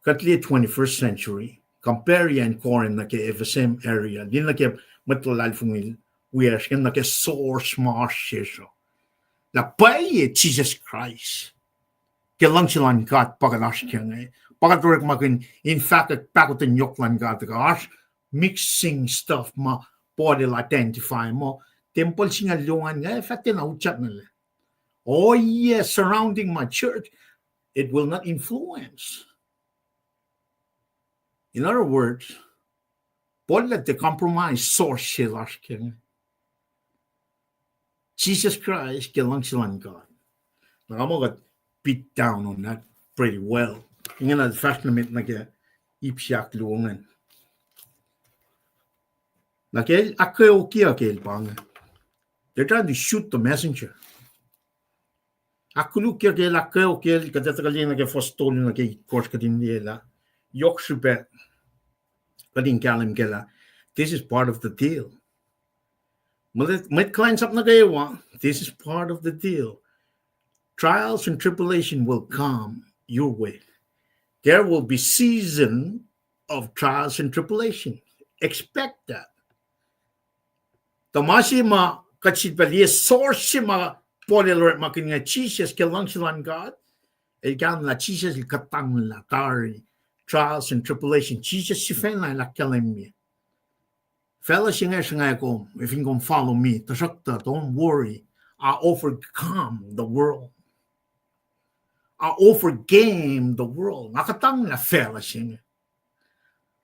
kuht liye twenty-first century, compare and Corinth nuh ke F S M area, liye nuh ke mwet luhlahlfongi wiyacsr ke nuh ke source ma oasr sesr uh. Na pwacye Jesus Christ ke luhngse luhn God pa kuht oasr ke inge, pa kuht orekmakihn in fahkwack pahkotwen yohk luhn God, kuh oasr mixing stuff ma Paul el identify muh tempuhl singucul luo ingacn fah tiacna utyak nuh lac. Ohiyac surrounding my church, it will not influence. In other words, Paul el tiac compromise source se lasr ke inge. Jesus Christ ke luhngse luhn God. Na nga muh kuht beat down on that pretty well. Ingena fahsr nuh met nuh ke ip se ahkluo ingacn. Na ke el ahkkweokyuck el pa inge, they're trying to shoot the messenger. Ahkkolukyuck el, ahkkweokyuck el, kuht etuh kuht liye nuh ke fuhs tolu nuh ke itkohsr kuht in liye lah yohk srihpac kuht in kahlwem kac lah this is part of the deal. Mwet, mwet kuhlwacnsap nuh kwewa, this is part of the deal. Trials and tribulation will come your way. There will be season of trials and tribulation. Expect that. Tuh ma se ma kuht sifilpac liye source se ma Paul el orekmakihn inge, Jesus ke luhngse luhn God, el kahlwem lah Jesus el kuhtanglah tari trials and tribulation. Jesus sifacna el ahkkahlwemye facluh se inge sruhnga kom, if in kom follow me, tuhsruhktuh don't worry, I overcome the world. I overcame the world. Nga kuhtanglah facluh se inge.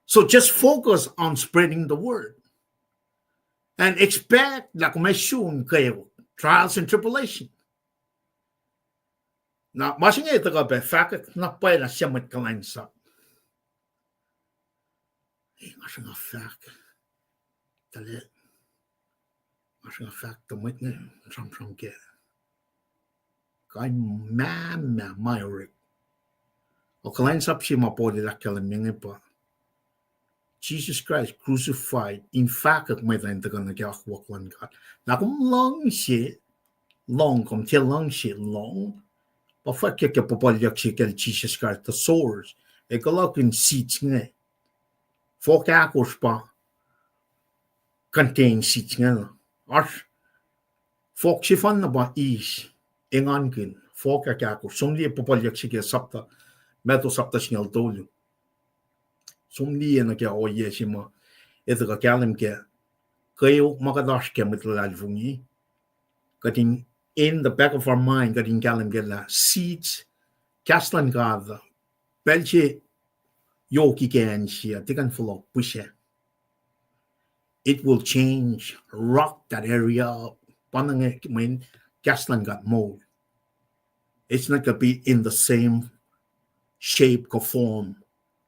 So just focus on spreading the word and expect lah kom ac sun ke trials and tribulation. Na ma se inge tuhkuh pac fahkwack na pwacye lah suc mwet kuhlwacnsap. Nga sruhnga fahk, tuhlac, nga sruhnga fahk tuh mwet inge sramsram kac. Kain mahmah ma orek. Ac kuhlwacnsap se ma Paul el ahkkahlwemye inge pa Jesus Christ crucified in fahkwack mwet uh in tuhkuh nuh ke akwuck luhn God. Na kom luhngse lohng, kom tiac luhngse lohng, pa fwackyak ke puhpuhlyuck se kacl Jesus Christ, the source. Ac kuloh ke seeds inge, fohk ahkosr pa contain seeds inge. Oasr fohk sefanna pa eis, engankihn, fohk ahkosr. Som liye puhpuhlyuck se ke sapta, Matthew sapta singucul tolu. Som liye nuh ke ohiyac se ma etuh kuh kahlwem ke kweok ma kuht oasr ke mwet luhlahlfongi. Kuht in, in the back of our mind, kuht in kahlwem ke lah seeds, kahs luhn God uh, pacl se yohk ikac acn se uh, tiac kuh in fohlohk pihsac. It will change, rock that area up. Pa na nge mweyen kahs luhn God moul. It's not gonna be in the same shape kuh form.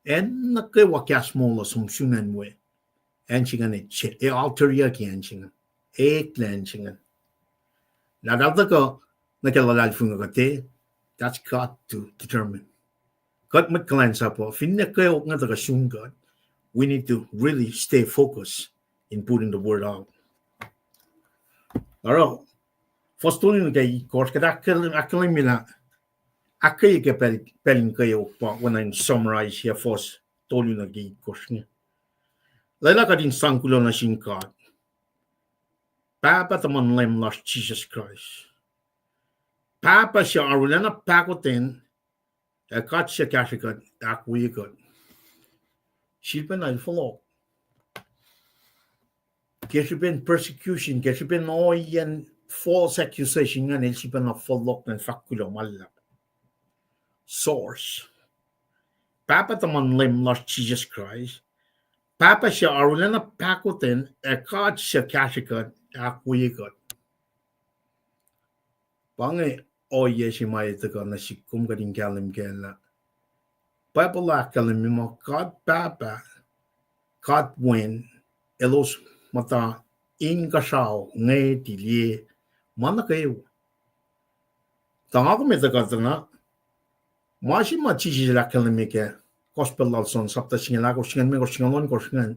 Acn nuh kwewa kahs moul uh som sun acn we, acn se ingacn, e alterakyuck acn se ingacn, eklac acn se ingacn. Lah eltahl tuhkuh nuh ke luhlahlfongi kuht, that's God to determine. Kuht mwet kuhlwacnsap uh, finne kweok inge tuhkuh sun kuht, we need to really stay focused in putting the word out. Oruh, fuhs tolu nuh ke itkohsr, kuht ahkkahlwemye lah ahkkweye ke pacl, pacl in kweok pa oacna in summarize-ye fuhs tolu nuh ke itkohsr inge. Lwelah kuht in sang kuloh nuh sin God, Pahpah tuhmuhn Leum lasr Jisus Kraist. Pahpah se arulacna pahkotwen, ac God se kahsrwe kuht, ahkwoye kuht. Sifilpacna el fohlohk. Ke srihpen persecution, ke srihpen ohiyacn false accusation ingacn, el sifilpacna fohlohk in fahk kuloh ma luhlahp. Source. Pahpah tuhmuhn Leum lasr Jisus Kraist. Pahpah se arulacna pahkotwen, ac God se kahsrwe kuht, ahkwoye kuht. Pa inge ohiyac se ma etuh kuh nuh sihk kom kuht in kahlwem kac lah Bible ahkkahlwemye muh God Pahpah, God Wen, elos muhta inkuhsrao, ngwet, liye, ma nuh kwewa. Tuh nga kom etuh kuht na, ma se ma Jisus el ahkkahlwemye ke Gospel lal John sapta singucul ahkosr, singucul limekohsr, singucul ohnkohsr ingacn,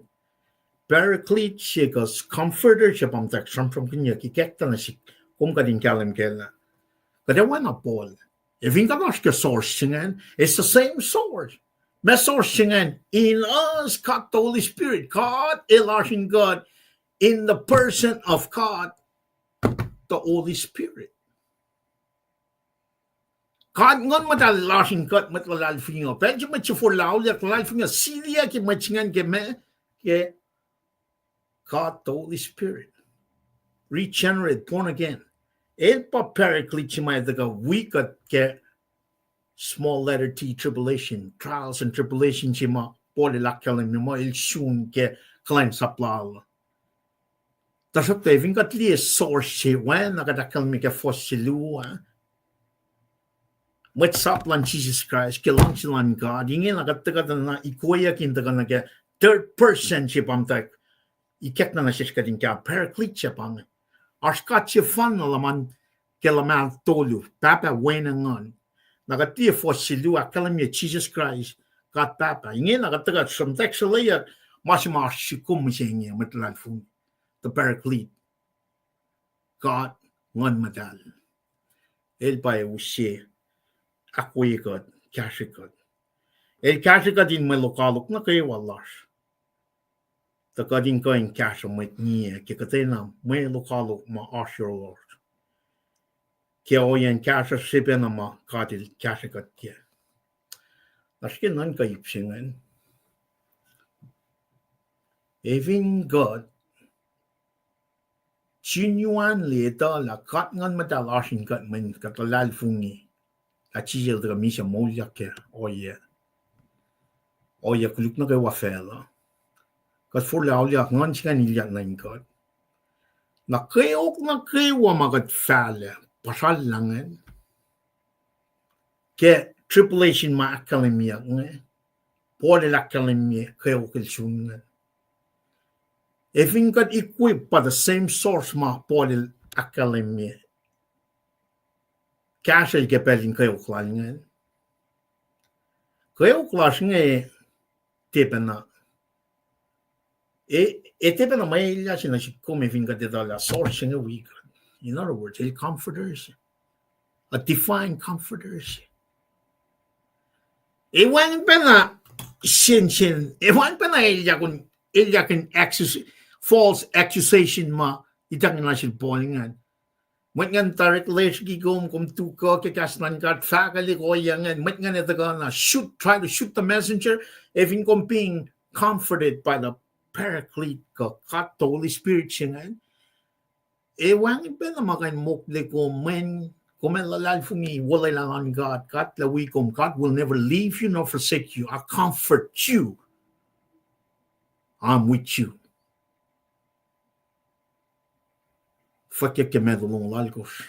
Paraclete se kuh Comforter se pa muhtwacwacack sramsramkihnyuck ikacktuh nuh sihk kom kuht in kahlwem kac lah kuht ac oacna Paul. Ac fin kuht oasr ke source se ingacn, it's the same source. Ma source se ingacn, in us, God the Holy Spirit. God el oasr in kuht, in the person of God the Holy Spirit. God Nguhn Muhtahl el oasr in kuht mwet luhlahlfongi uh. Pacl se mwet se forlah auliyak, luhlahlfongi uh, siliyucki mwet se ingacn ke ma, ke God the Holy Spirit. Regenerate, born again. El pa Paraclete se ma etuh kuh wi kuht ke small letter T tribulation, trials and tribulation se ma Paul el ahkkahlwemye muh el sun ke kuhlwacnsap lal. Tuhsruhktuh fin kuht liye source se oacna kuht ahkkahlwemye ke fuhs se luo ah, mwet sap luhn Jisus Kraist, ke luhngse luhn God, ingena kuht tuhkuh na ikweyucki in tuhkuh nuh ke third person se pa muhtwacwacack ikacktuh nuh sesr kuht in kahlwem Paraclete se pa inge. Oasr God sefanna luhman ke luhmahl tolu, Pahpah, Wen, ac Nguhn. Na kuht liye fuhs se luo ahkkahlwemye Jisus Kraist, God Pahpah. Ingena kuht tuhkuh sramtack srweleyuck ma se ma oasr sihk kom mihsenge mwet luhlahlfongi, the Paraclete, God Nguhn Muhtahl. El pa use ahkwoye kuht, kahsrwe kuht. El kahsrwe kuht in mwe lokoalok nuh kwewa lasr, tuh kuht in kuh in kahsruh mwet ngiyac ke kuhtwena mwe lokoalok ma oasr yohrohsr ke ohiyacn kahsruh srihpacna ma God el kahsrwe kuht kac. Na srihke nuhnkuh ip se ingacn. Efin kuht genuinely etuh lah God Nguhn Muhtahl oasr in kuht mweyen kuht luhlahlfongi lah Jisus el tuhkuh misac moulyak ke ohiyac, ohiyac koluk nuh kwewa facluh, kuht forlah auliyak, Nguhn se ingacn ilyak nuh in kuht. Na kweok nuh kwewa ma kuht fahlac, puhsrallah ingacn, ke tribulation ma ahkkahlwemyeyuck inge, Paul el ahkkahlwemye kweok el sun ingacn. Efin kuht equip by the same source ma Paul el ahkkahlwemye, kahsrwel ke pacl in kweok lal ingacn. Kweok lasr inge tiac pacna, e, e tiac pacna ma elyah se nuh sihk kom efin kuht etuh lah source se inge wi kuht. In other words, el comforter se, a divine comforter se. E wacngihn pacna sensen, e wacngihn pacna elyah, elyah in accus-, false accusation ma ituckyang nuh sel Paul ingacn. Mwet ingacn direct lesrki kom, kom tuhkuh ke kahs luhn God, fahkwelihk ohiyac ingacn, mwet ingacn etuh kuh na shoot, try to shoot the messenger, efin kom being comforted by the Paraclete, kuh God the Holy Spirit se ingacn, ac wacngihn pacna ma kuh in mokle kom mweyen kom ac luhlahlfongi wolwelah luhn God, God lah wi kom, God will never leave you nor forsake you. I comfort you. I'm with you. Fwackyuck ke Matthew longoul alkosr.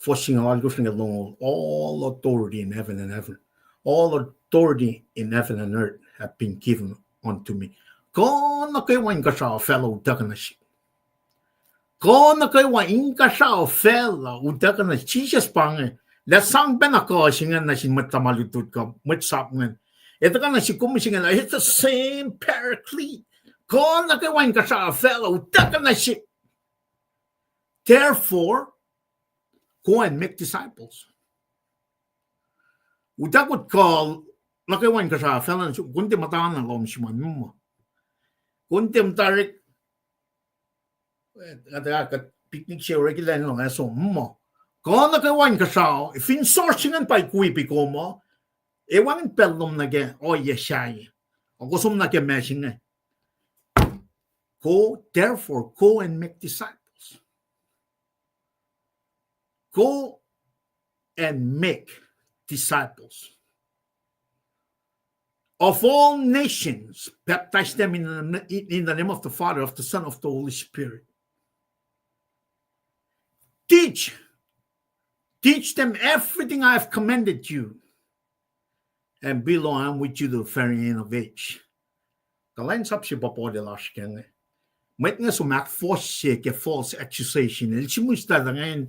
Fuhs singucul alkosr nuh ke longoul, all authority in heaven and heaven. All authority in heaven and earth have been given unto me. Kuh nuh kwewa inkuhsrao facluh utuckuh nuh sihk. Kuh nuh kwewa inkuhsrao facluh utuckuh nuh sihk. Jisus pa inge, lah sang pacna kuh se ingacn nuh sin mwet tuhma lutlut kuh mwet sap ingacn. Ac tuhkuh nuh sihk kom se inge lah it's the same Paraclete. Kuh nuh kwewa inkuhsrao facluh utuckuh nuh sihk. Therefore, go and make disciples. Utuckuh kuht kuh nuh kwewa inkuhsrao facluh nuh sihk, kom tiac muhtana lohm sum an muh, kom tiac muhtana, eh, kuht picnic se orek ilan long ah som muh, kuh nuh kwewa inkuhsrao, fin source se ingacn pa equip kom uh, ac wacngihn pacl lom nuh ke ohiyac sahyac. Ac kom som nuh ke ma se inge. Go, therefore, go and make disciples. Go and make disciples of all nations, baptize them in the, in the name of the Father, of the Son, of the Holy Spirit. Teach, teach them everything I have commanded you. And behold, I am with you to the very end of age. Kuhlwacnsap se pa Paul el oasr ke inge. Mwet inge som ahkfohsye ke false accusation. El sihmihs tuh ingacn,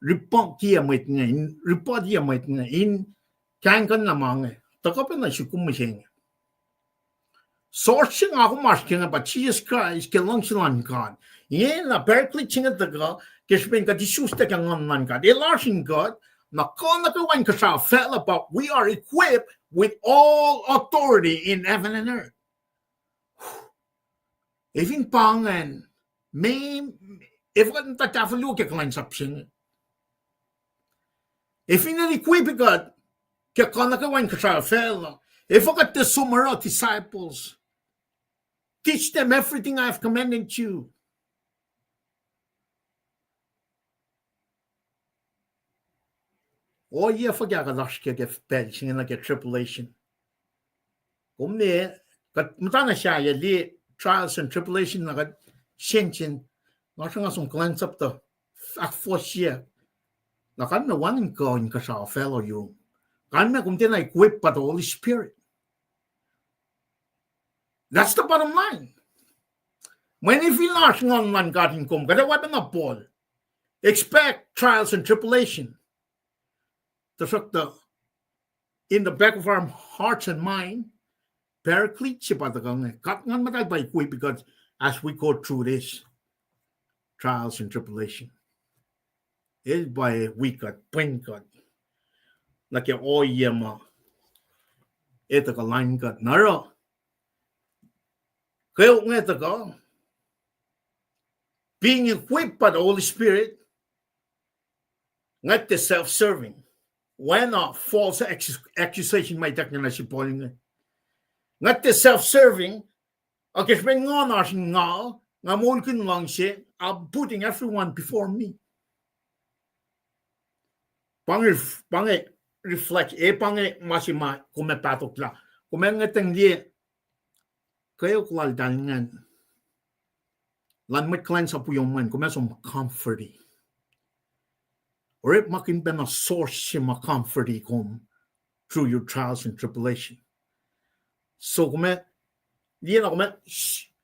rebuke-ye mwet inge, in rebuke-ye mwet inge, in kahingkuhnlah ma inge. Tuhkuh pacna sihk kom mihsenge. Source se nga kom oasr ke inge pa Jisus Kraist ke luhngse luhn God. Ingena Paraclete se inge tuhkuh ke srihpen kuht isuslac ke Nguhn luhn God. El oasr in kuht, na kuh nuh kwewa inkuhsrao facluh pa we are equipped with all authority in heaven and earth. Ac fin pa ingacn, me, efuh kuht muhta tahfuhluo ke kuhlwacnsap se inge? Ac fin el equip kuht ke kuh nuh kwewa inkuhsrao facluh, efuh kuht tiac som oruh disciples? Teach them everything I have commanded you. Ohiyac fuhkah kuht oasr ke ke pacl se inge nuh ke tribulation? Kom ne, kuht muhtana sahyac liye trials and tribulation na kuht sensen, nga sruhnga som kuhlwacnsap tuh ahkfohsye. Na kalmac wacngihn kuh inkuhsrao facluh yurum. Kalmac kom tiacna equip by the Holy Spirit. That's the bottom line. Mweyen fin oasr Nguhn luhn God in kom, kuht ac oacpacna Paul, expect trials and tribulation. Tuhsruhktuh, in the back of our hearts and mind, Paraclete se pa tuhkuh inge. God Nguhn Muhtahl pa equip kuht as we go through this trials and tribulation. El pa wi kuht, pwen kuht nuh ke ohiyac ma ac tuhkuh lain kuht. Na oruh kweok inge tuhkuh, being equipped by the Holy Spirit, nga tiac self-serving. Oacna false ac-, accusation ma ituckyang nuh sel Paul inge. Nga tiac self-serving, ac ke srihpen Nguhn oasr in nga, nga moulkihn luhngse, I'm putting everyone before me. Pa inge, pa inge reflect, eh, pa inge ma se ma kom ac pahtok lah kom ac ngwetacng liye kweok laltahl ingacn, luhn mwet kuhlwacnsap wi kom ingacn, kom ac som comforti. Orekmakihn pacna source se ma comforti kom through your trials and tribulation. So kom ac, liye na kom ac,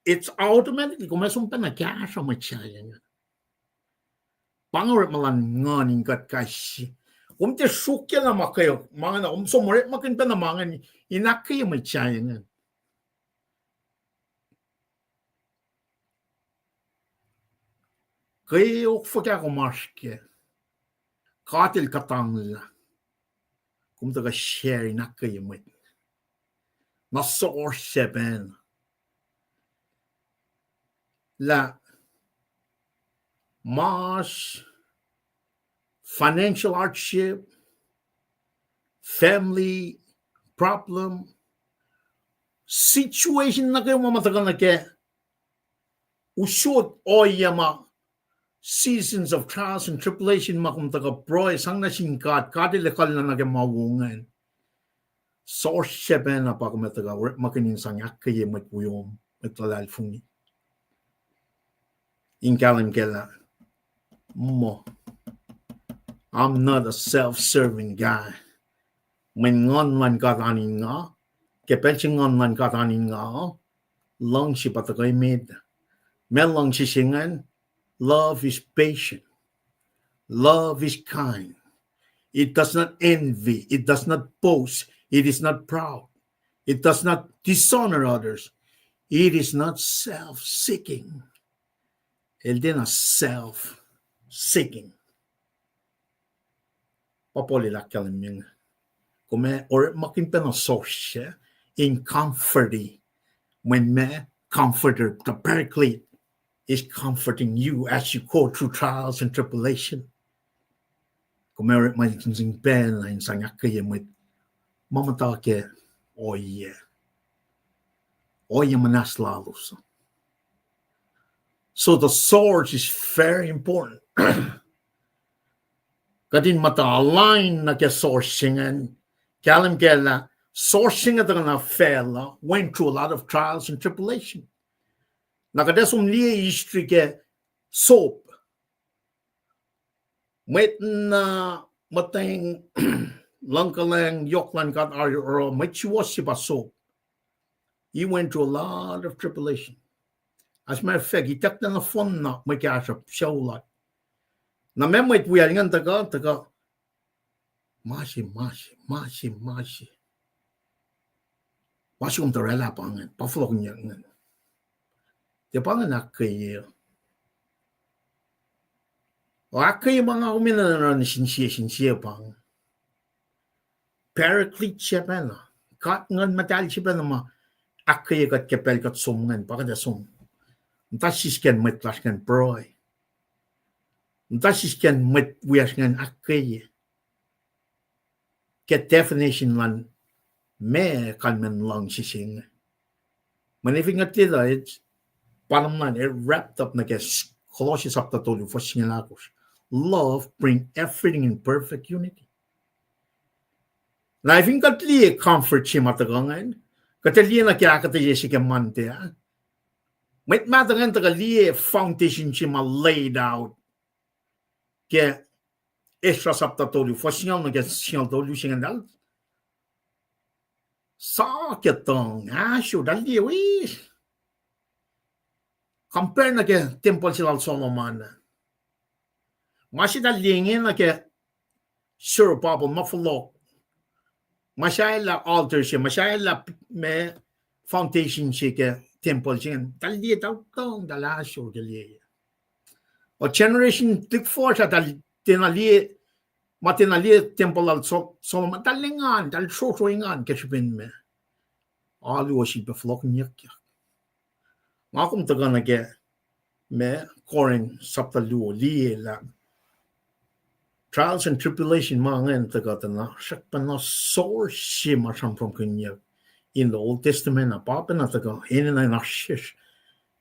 it's automatically kom ac som pacna kahsruh mwet sahyac inge. Pa inge orekma luhn Nguhn in kuht kais sie. Kom tiac sruokyac na ma kweok, ma inge na kom som orekmakihn pacna ma inge in ahkkweye mwet sahyac inge. Kweok fuhkah kom oasr kac, God El kuhtanglah kom tuhkuh share in ahkkweye mwet. Na source se pacna lah mas financial hardship, family problem, situation nuh kwewa ma tuhkuh nuh kac, usot ohiyac ma seasons of trials and tribulation ma kom tuhkuh pruhe sang nuh sin God, God El ekuhllah nuh ke ma wo ingacn. Source se pacna pa kom tuhkuh orekmakihn in sang ahkkweye mwet wiom, mwet luhlahlfongi. In kahlwem kac lah, muh, I'm not a self-serving guy. Mweyen Nguhn luhn God oan in nga, ke pacl se Nguhn luhn God oan in nga, luhngse pa tuhkuh emet. Ma luhngse se ingacn, love is patient. Love is kind. It does not envy. It does not boast. It is not proud. It does not dishonor others. It is not self-seeking. El tiacna self-seeking. Pa Paul el ahkkahlwemye inge. Kom orekmakihn pacna source se in comforti, mweyen ma comforter, the paraclete, is comforting you as you go through trials and tribulation. Kom orekmakihn pacna in sang ahkkweye mwet ma muhta ke ohiyac, ohiyac muhnahs lalos. So the source is very important. Kuht in muhta align nuh ke source se ingacn, kahlwem kac lah source se inge tuhkuh nuh facluh, went through a lot of trials and tribulation. Na kuht ac som liye history ke sop. Mwet na muhtweng luhngkuhlwacng yohk luhn God oruh, mwet suwohs se pa sop. He went through a lot of tribulation. As a matter of fact, itucklac nohfohn na mwe kahsruhp sucu lal. Na ma mwet wiyacl ingacn tuhkuh, tuhkuh, ma se, ma se, ma se, ma se. Ma se kom tuh oraclah pa ingacn, pa fohlohkihnyuck ingacn. Tiac pa ingacn ahkkweye. O ahkkweye ma nga kom enenuh in oruh nuh sin sie, sin sie pa inge. Paraclete se pacna, God Nguhn Muhtahl se pacna ma ahkkweye kuht ke pacl kuht som ingacn, pa kuht ac som. Muhta sisken mwet lasr ingacn pruhe. Muhta sisken mwet wiyacsr ingacn ahkkweye ke definition luhn ma kalmacn luhngse se inge. Mweyen fin kuht liye tuh, it's bottom line, it wrapped up nuh ke Colossians sapta tolu, fuhs singucul ahkosr. Love bring everything in perfect unity. Na fin kuht liye comfort se ma tuhkuh ingacn, kuht ac liye na ke ahkuhtweyac se ke Monday ah, mwet mahtuh ingacn tuhkuh liye foundation se ma laid out ke Ezra sapta tolu, fuhs singucul nuh ke singucul tolu se ingacn, eltahl sa ke tuhng, ahsor, eltahl liye wi compare nuh ke tempuhl se lal Solomon. Ma se eltahl liye inge nuh ke Zerubbabel, ma fohlohk, ma sahlah altar se, ma sahlah ma foundation se ke tempuhl se ingacn, eltahl liye, eltahl tuhng, eltahl ahsor ke liye. O generation tuhlihk fuhsr ah, eltahl tiacna liye, ma tiacna liye tempuhl lal So-, Solomon, eltahl engan, eltahl srohsroh engan ke srihpen ma alu uh sifilpac fohlohkihnyuckyak. Nga kom tuhkuh nuh ke ma Corinth sapta luo, liye lah trials and tribulation ma ingacn tuhkuh tuh na srackpacna source se ma sramsramkihnyuck in the Old Testament ah, pa pacna tuhkuh enenuh in oasr sesr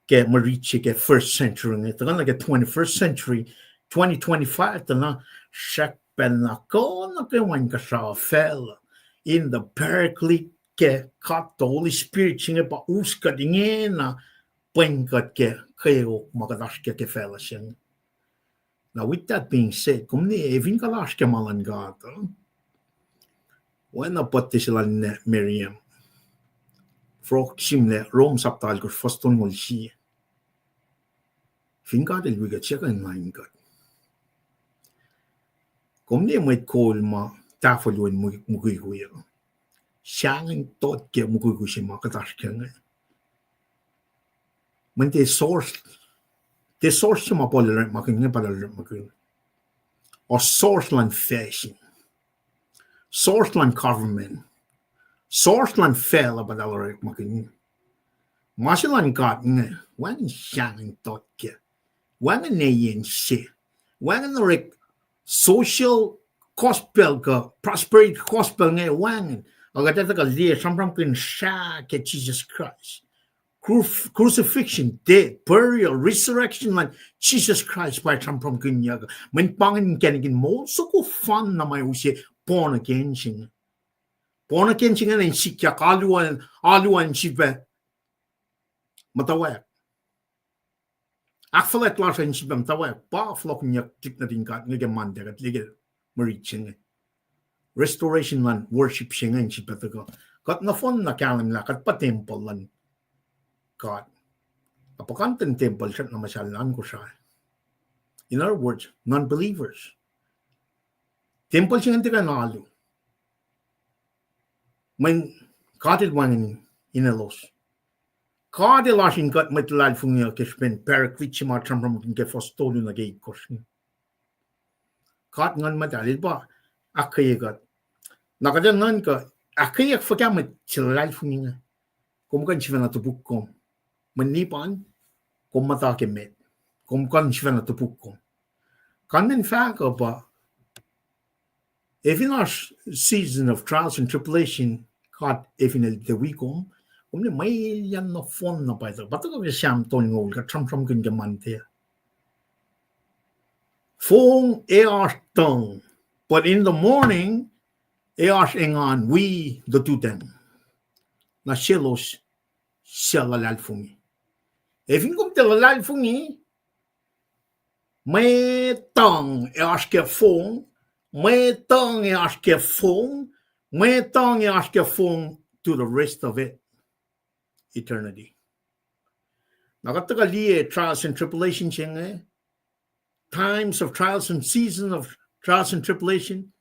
ke mwe rit se ke first century inge, tuhkuh nuh ke twenty-first century, twenty twenty-five tuh na srackpacna kuh nuh kwewa in kuhsrao facluh in the Paraclete ke God the Holy Spirit se inge pa us kuht ingena, pwen kuht ke kweok ma kuht oasr ke ke facluh se inge. Now, with that being said, kom ne, e, fin kuht oasr ke ma luhn God uh, oacna Paul el sramsram nuh Miriam, fohlohk sihmlac Rom sapta alkosr fuhs tolngoul sie. Fin God el wi kuht, suc kuh in lain kuht? Kom ne mwet kol ma tahfuh luhn mu-, mukwikwi uh. Sahngweng tot ke mukwikwi se ma kuht oasr ke inge. Mweyen tiac source, tiac source se ma Paul el orekmakihn inge pa el orekmakihn. O source luhn facsin. Source luhn government. Source luhn facluh pa el orekmakihn. Ma se luhn God inge, wacngihn sahngweng tot kac. Wacngihn eyen se. Wacngihn orek social gospel kuh prosperity gospel inge wacngihn. Ac kuht etuh kuh liye sramsramkihn srah ke Jisus Kraist. Cru-, crucifixion, death, burial, resurrection luhn Jisus Kraist pa sramsramkihnyuck. Mweyen pa ingacn inkacnek in moul soko fanna ma use born again se inge. Born again se inge in sikyak alu an, alu an sifilpac muhtwacwacack. Ahkfuhlwact lasr in sifilpac muhtwacwacack, pa fohlohkihnyuck tuhlihk nuhtin God inge ke Monday, kuht liye ke mwe rit se inge. Restoration luhn worship se inge in sifilpac tuhkuh. Kuht nohfohn na kahlwem lah kuht pa tempuhl luhn God. Na puhkantwen tempuhl srackna muhsahllah in Kosrae. In other words, non-believers. Tempuhl se inge tiac kuh in alu. Mweyen God El wacngihn in elos. God El oasr in kuht mwet luhlahlfongi uh ke srihpen Paraclete se ma sramsramkihn ke fuhs tolu nuh ke itkohsr inge. God Nguhn Muhtahl El pa ahkkweye kuht. Na kuht ac nuhnkuh, ahkkweyeyuck fuhkah mwet se luhlahlfongi inge? Kom kuh in sifacna topuk kom. Mweyen nipan, kom muhta ke met. Kom kuh in sifacna topuk kom. Kalmen fahk uh pa, ac fin oasr season of trials and tribulation, God ac fin el tiac wi kom, kom liye mwe elyah nohfohn na pa etuh, pa tuhkuh ke Sam tolngoul, kuht sramsramkihn ke Monday. Fong ac oasr tuhng, but in the morning, ac oasr engan wi lututacng nuh selos suc luhlahlfongi. Ac fin kom tiac luhlahlfongi, mwe tuhng ac oasr ke fong, mwe tuhng ac oasr ke fong, mwe tuhng ac oasr ke fong to the rest of it, eternity. Na kuht tuhkuh liye trials and tribulation se inge, times of trials and season of trials and tribulation,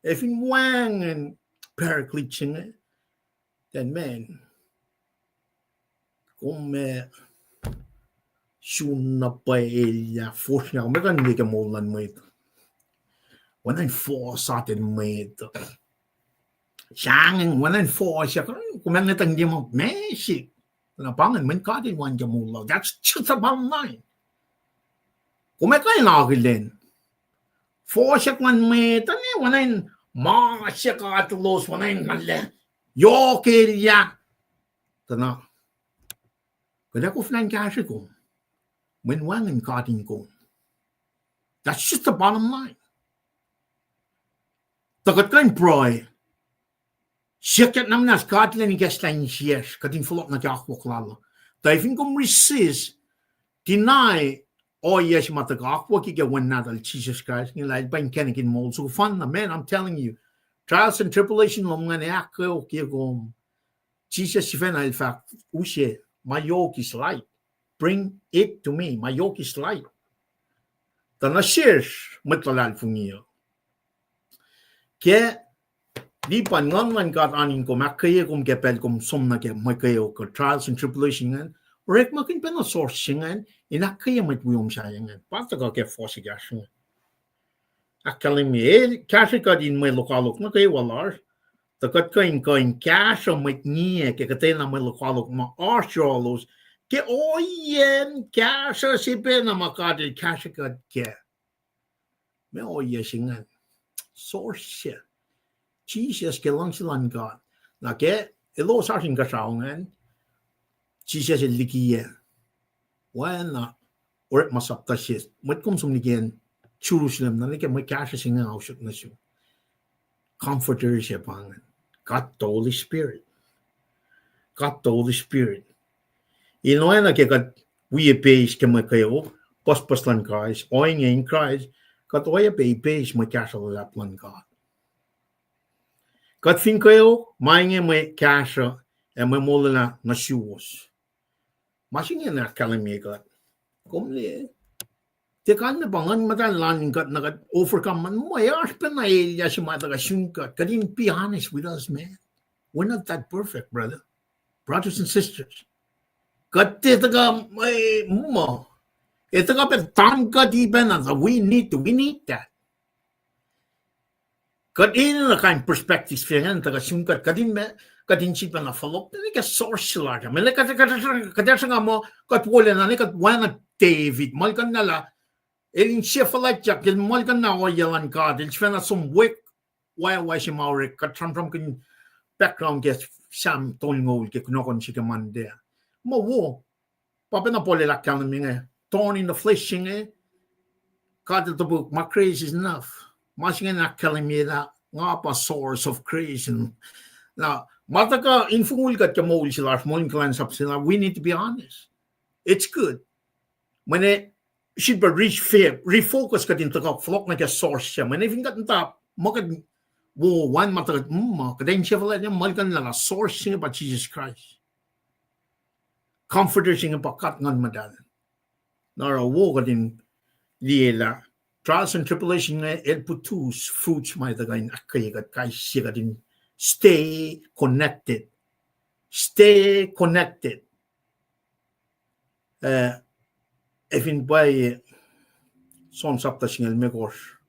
ac fin wacngihn Paraclete se inge, then man, kom ac sun na pwacye elyah, fosrngah, kom ac kuh in liye ke moul luhn mwet. Oacna in fohs atacn mwet. Sahngweng, oacna in fohs, kom ac ngetang liye ma, ma se. Na pa ingacn mweyen God El wacngihn ke moul lal. That's just the bottom line. Kom ac kuh in akihlen fohsack luhn mwet, oacna in ma se katulos, oacna in ngalle, yohk elyah. Tuh na, kuht ac koflah in kahsre kom, mweyen wacngihn God in kom. That's just the bottom line. Tuh kuht kuh in pruhe, siyuck na muhnahs God Elan ikacslah insiyacsr, kuht in fohlohk nuh ke akwuck lal uh. Tuh fin kom resist, deny ohiyac se ma tuhkuh akwucki ke Wen Nahtuhl Jisus Kraist, inge lah El pa inkacnek in moul soko fanna, man, I'm telling you, trials and tribulation lom ingacn ac ahkkeokye kom. Jisus sifacna El fahk, use, my yoke is light. Bring it to me, my yoke is light. Tuh nuh sesr mwet luhlahlfongi uh, ke lipan Nguhn luhn God an in kom, ahkkweye kom ke pacl kom som nuh ke mwe kweok kuh trials and tribulation ingacn, orekmakihn pacna source se ingacn in ahkkweye mwet wi om sahyac ingacn. Pa tuhkuh ke fuhs ekahsr inge. Ahkkahlwemye, El kahsre kuht in mwe lokoalok nuh kwewa lasr, tuh kuht kuh in, kuh in kahsruh mwet ngiac ke kuhtwena mwe lokoalok ma oasr yohrohlos ke ohiyacn kahsruh se pacna ma God El kahsre kuht kac. Ma ohiyac se ingacn? Source se, Jisus ke luhngse luhn God. Na ke elos oasr inkuhsrao ingacn, Jisus El likiyac, oacna orekma sapta se, mwet kom som liki acn Jerusalem, na nuh ke mwe kahsruh se inge nga usot nuh sum. Comforter se pa ingacn, God the Holy Spirit. God the Holy Spirit. In oacna ke kuht wi eis ke mwe kweok, pucspucs luhn Kraist, ohinge in Kraist, kuht oacyacpac eis mwe kahsruh luhlahp luhn God. Kuht fin kweok, ma inge mwe kahsruh ac mwe molwelah nuh suwos. Ma se inge ahkkahlwemye kuht. Kom liye, tiac kalmac pa Nguhn Muhtahl an in kuht na kuht overcome, ma oasr pacna elyah se ma tuhkuh sun kuht. Kuht in be honest with us, man. We're not that perfect, brother. Brothers and sisters. Kuht tiac tuhkuh, eh, muh, eh, tuhkuh pac tahn kuht ipacna, we need to, we need that. Kuht enenuh kain perspectives se ingacn tuhkuh sun kuht, kuht in ma, kuht in sifacna fohlohk nuh ke source lasr. Ma kuht, kuht, kuht ac sruhnga muh kuht wolacna, na kuht oacna David, muhlkuhnlah lah el insefuhlwactyak, el muhlkuhnlah ohiyac luhn God, el sifacna som wek wacwac se ma orek, kuht sramsramkihn background ke Sam tolngoul ke kunohkohn se ke Monday. Ma wo, pa pacna Paul el ahkkahlwemye inge, thorn in the flesh se inge, God el topuk, my grace is enough. Ma se inge ahkkahlwemye lah nga pa source of grace. Na ma tuhkuh infunguhl kuht ke moul se lasr, moul in kuhlwacnsap se lasr, we need to be honest. It's good. Mweyen sifilpac refocus kuht in tuhkuh fohlohk nuh ke source se. Mweyen fin kuht muhta, ma kuht wo, wacngihn ma tuhkuh, mm, ma kuht in sefuhlwact, muhlkuhnlah lah source se inge pa Jisus Kraist. Comforter se inge pa God Nguhn Muhtahl. Na oruh wo kuht in liye lah trials and tribulation inge el produce fruits ma tuhkuh in ahkkweye kuht kais sie kuht in stay connected. Stay connected. Eh, ac fin pwacye, John sapta singucul limekohsr,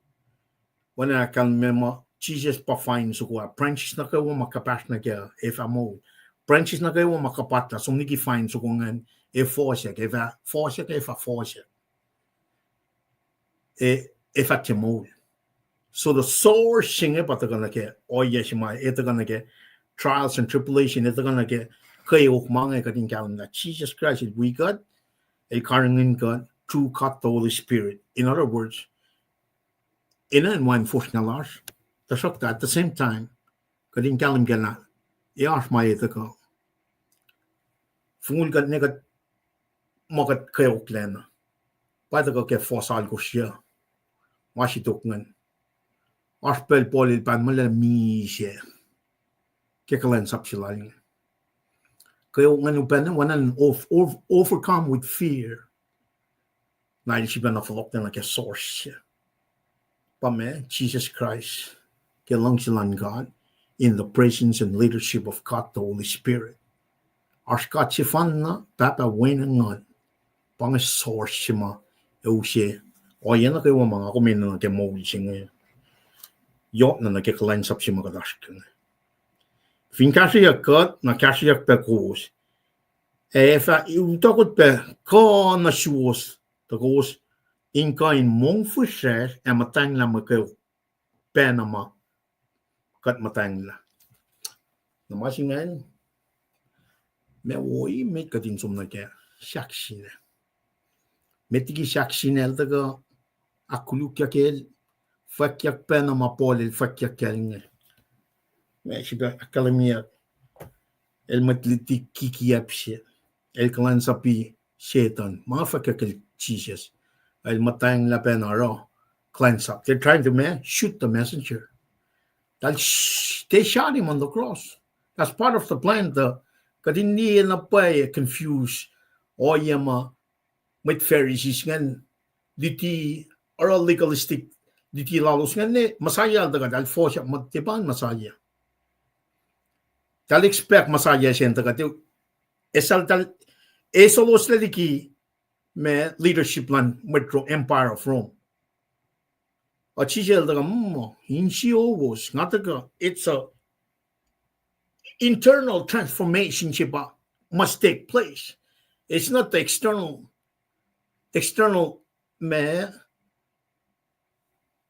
oacna ahkkahlwemye muh Jisus pa vine soko ah, branches nuh kwewa ma kuhpahsr nuh kac ac fah moul. Branches nuh kwewa ma kuhpahsr lah som liki vine soko ingacn, ac fohsack, ac fah fohsack, ac fah fohsack. E, ac fah tiac moul. So the source se inge pa tuhkuh nuh ke ohiyac se ma, e tuhkuh nuh ke trials and tribulation, e tuhkuh nuh ke kweok ma inge kuht in kahlwem lah Jisus Kraist el wi kuht, el karihngihn kuht through God the Holy Spirit. In other words, enenuh in wacngihn fosrngah lasr, tuhsruhktuh at the same time, kuht in kahlwem kac lah e oasr ma e tuhkuh. Fongul kuht ne kuht ma kuht kweoklac na. Pa tuhkuh ke fuhs alkosr uh, ma se tok ingacn. Oasr pacl Paul el pahngonlah misac ke kuhlwacnsap se lal inge. Kweok ingacn upac na oacna of, of, overcome with fear. Na el sifacna fohlohklac nuh ke source se. Pa ma Jisus Kraist, ke luhngse luhn God, in the presence and leadership of God the Holy Spirit. Oasr God sefanna, Pahpah, Wen, ac Nguhn. Pa inge source se ma e use ohiyac nuh kwewa ma nga kom enenuh ke moul se inge. Yohk na nuh ke kuhlwacnsap se ma kuht oasr ke inge. Fin kahsrweyuck kuht, na kahsrweyuck pac kowos. Ac fah utuckot pac kuh nuh suwos, tuh kowos in kuh in mongfihsrwacsr ac muhtwacnglah mwe kweok pacna ma kuht muhtwacnglah. Na ma se ingacn, ma wo met kuht in som nuh ke sahksina. Met liki sahksina el tuhkuh ahkkolukyuckel, fwackyuck pacna ma Paul el fwackyuckel inge. Ma sifilpac ahkkahlwemyeyuck, el mwet luti kikiacp se, el kuhlwacnsapi Setuhn, ma fwackyuckel Jisus, el muhtwacnglah pacna oruh kuhlwacnsap. They're trying to ma-, shoot the messenger. Tal-, they shot him on the cross. That's part of the plan, tuh kuht in liye na pwacye confuse ohiyac ma mwet Pharisees ingacn luti, oruh legalistic luti lalos ingacn, Messiah el tuhkuh, tal fohsack muh tiac pa Messiah. Tal expect Messiah se in tuhkuh, esal tal, esoloslah liki ma leadership luhn mwet Ro-, Empire of Rome. Ac Jisus el tuhkuh, mm, insiyowos, nga tuhkuh, it's a internal transformation se pa must take place. It's not the external, external ma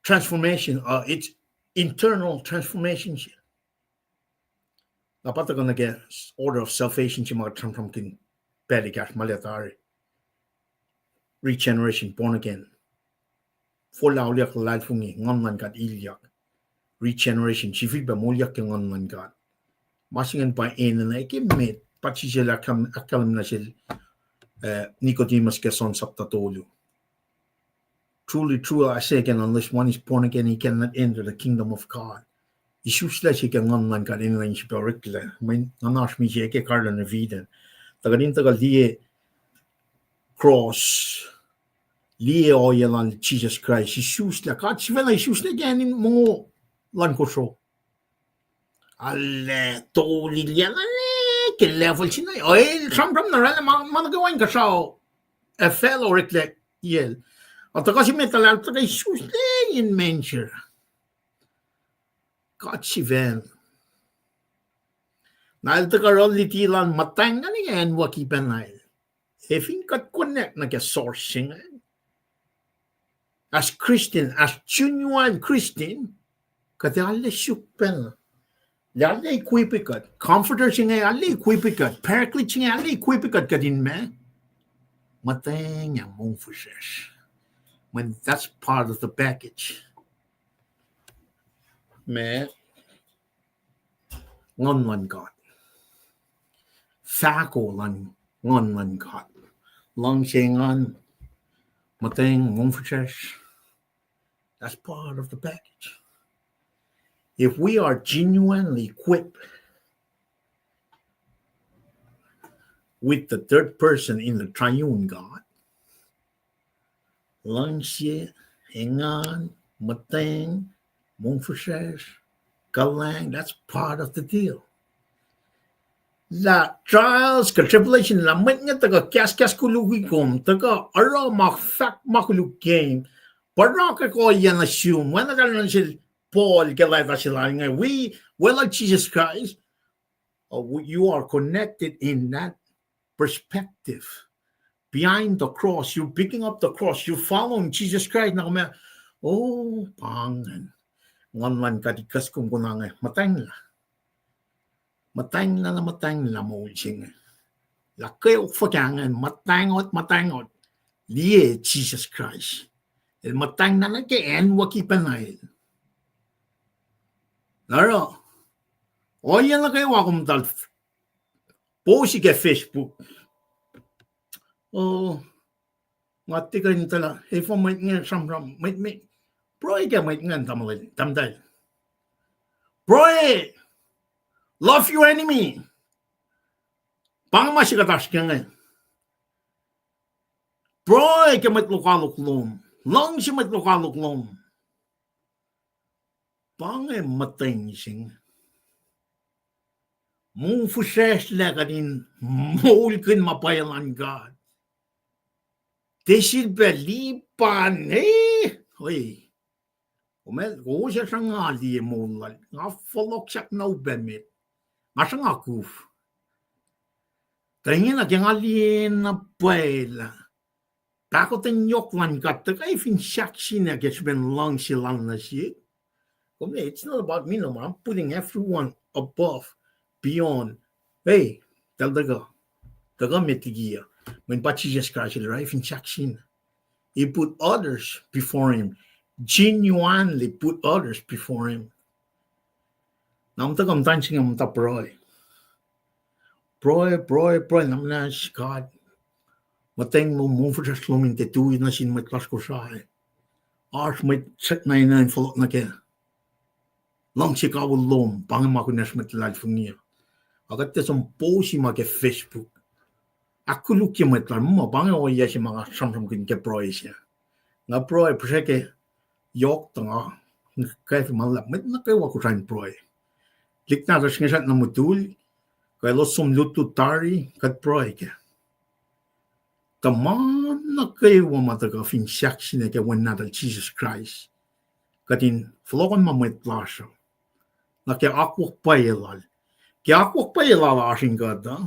transformation, uh, it's internal transformation se. Na pa tuhkuh nuh ke order of salvation se ma kuht sramsramkihn pacl ekahsr ma la tari. Regeneration, born again. Forlah, auliyak, luhlahlfongi, nguhn luhn God ilyak. Regeneration, sifilpac moulyak ke nguhn luhn God. Ma se ingacn pa enenuh ke met, pa Jisus el ahkkahlwem nuh sel, uh, Nicodemus ke John sapta tolu. Truly, truly, I say again, unless one is born again, he cannot enter the kingdom of God. Isuslac se ke nguhn luhn God enenuh in sifilpac oreklac. Mweyen nguhnasr misac ke Garden of Eden. Tuh kuht in tuhkuh liye cross, liye ohiyac lal Jisus Kraist, isuslac. God sifacna isuslac ke acn in mongo luhn kosro. Arlac tolilyac na ke level se na. El sramsram na oraclah ma, ma nuh kwewa inkuhsrao ac facl oreklac el. Ac tuhkuh se met lal tuhkuh isuslac in manger. God sifacna. Na el tuhkuh oruh luti lal muhtwacnglah inge acnwucki pacna el. Ac fin kuht connect nuh ke source se ingacn, as Christian, as genuine Christian, kuht ac arlac suk pacna. Lah arlac equip kuht. Comforter se inge arlac equip kuht. Paraclete se inge arlac equip kuht, kuht in ma, muhtweng ac mongfihsrwacsr. When that's part of the package. Ma, Nguhn luhn God. Fahko luhn Nguhn luhn God. Luhngse, engan, muhtweng, mongfihsrwacsr. That's part of the package. If we are genuinely equipped with the third person in the triune God, luhngse, engan, muhtweng, mongfihsrwacsr, kuhlwacng, that's part of the deal. Lah trials kuh tribulation, lah mwet inge tuhkuh kahskahs koluk kom, tuhkuh oruh ma fahk ma koluk kom, purakak ohiyac nuh sum, oacna kalmac sel Paul ke leta se lal inge, wi weluhl Jesus Christ, uh, you are connected in that perspective. Behind the cross, you're picking up the cross, you're following Jesus Christ. Na kom ac, oh, pa ingacn. Nguhn luhn God ikacs kom konange, muhtwacnglah. Muhtwacnglah, na muhtwacnglah moul se inge. Lah kweok fuhkah ingacn, muhtwacngot, muhtwacngot. Liye Jesus Christ. El muhtwacnglah nuh ke acnwucki pacna el. Lah oruh, ohiyac nuh kwewa kom muhta post ke Facebook. Oh, nga tiac kuh in etuh lah efuh mwet inge sramsram, mwet me, pruhe ke mwet ingacn, tamuhlwel, tahmtahel. Pruhe, love your enemy. Pa inge ma se kuht oasr ke inge. Pruhe ke mwet lokoalok lom. Luhngse mwet lokoalok lom. Pa inge muhtweng se inge. Mongfihsrwacsrlac kuht in moulkihn ma pwacye luhn God. Tiac sifilpac lipan, eh, oi. Kom ac, kowos ac sruhnga liye moul lal. Nga fohlohk sahk na upac met. Nga sruhnga kuf. Tuh ingena ke nga liye na pwacye lah pahkotwen yohk luhn God tuhkuh fin sahk sina ke srihpen luhngse lal nuh sihk. Kom liye, it's not about me no more. I'm putting everyone above, beyond. Hey, tahl tuhkuh, tuhkuh met liki uh. Mweyen pa Jisus Kraist el oruh fin sahk sina. He put others before him. Genuinely put others before him. Na muhta, muhtwacn se inge muhta pruhe. Pruhe, pruhe, pruhe, na muhnahs God, muhtweng lom, mongfihsrwacsr lom in tiac tui nuh sin mwet lasr Kosrae. Oasr mwet srackna enenuh in fohlohk nuh kac. Luhngse kawihl lom, pa inge ma kunacsr mwet luhlahlfongi uh. Ac kuht tiac som post ma ke Facebook. Ahkkolukye mwet lal, muh pa inge ohiyac se ma nga sramsramkihn ke pruhe se. Nga pruhe, pruhe ke yohk tuh nga kwacfe ma luhlahp, mwet nuh kwewa kuh in pruhe. Lihk nahtuhsr inge srackna mutul, kuh elos som lutlut tari, kuht pruhe kac. Tuh ma nuh kwewa ma tuhkuh fin sahk sina ke Wen nahtuhl Jisus Kraist, kuht in fohlohkohn ma mwet lasr uh. Na ke akwuck pwacye lal. Ke akwuck pwacye lal oasr in kuht uh,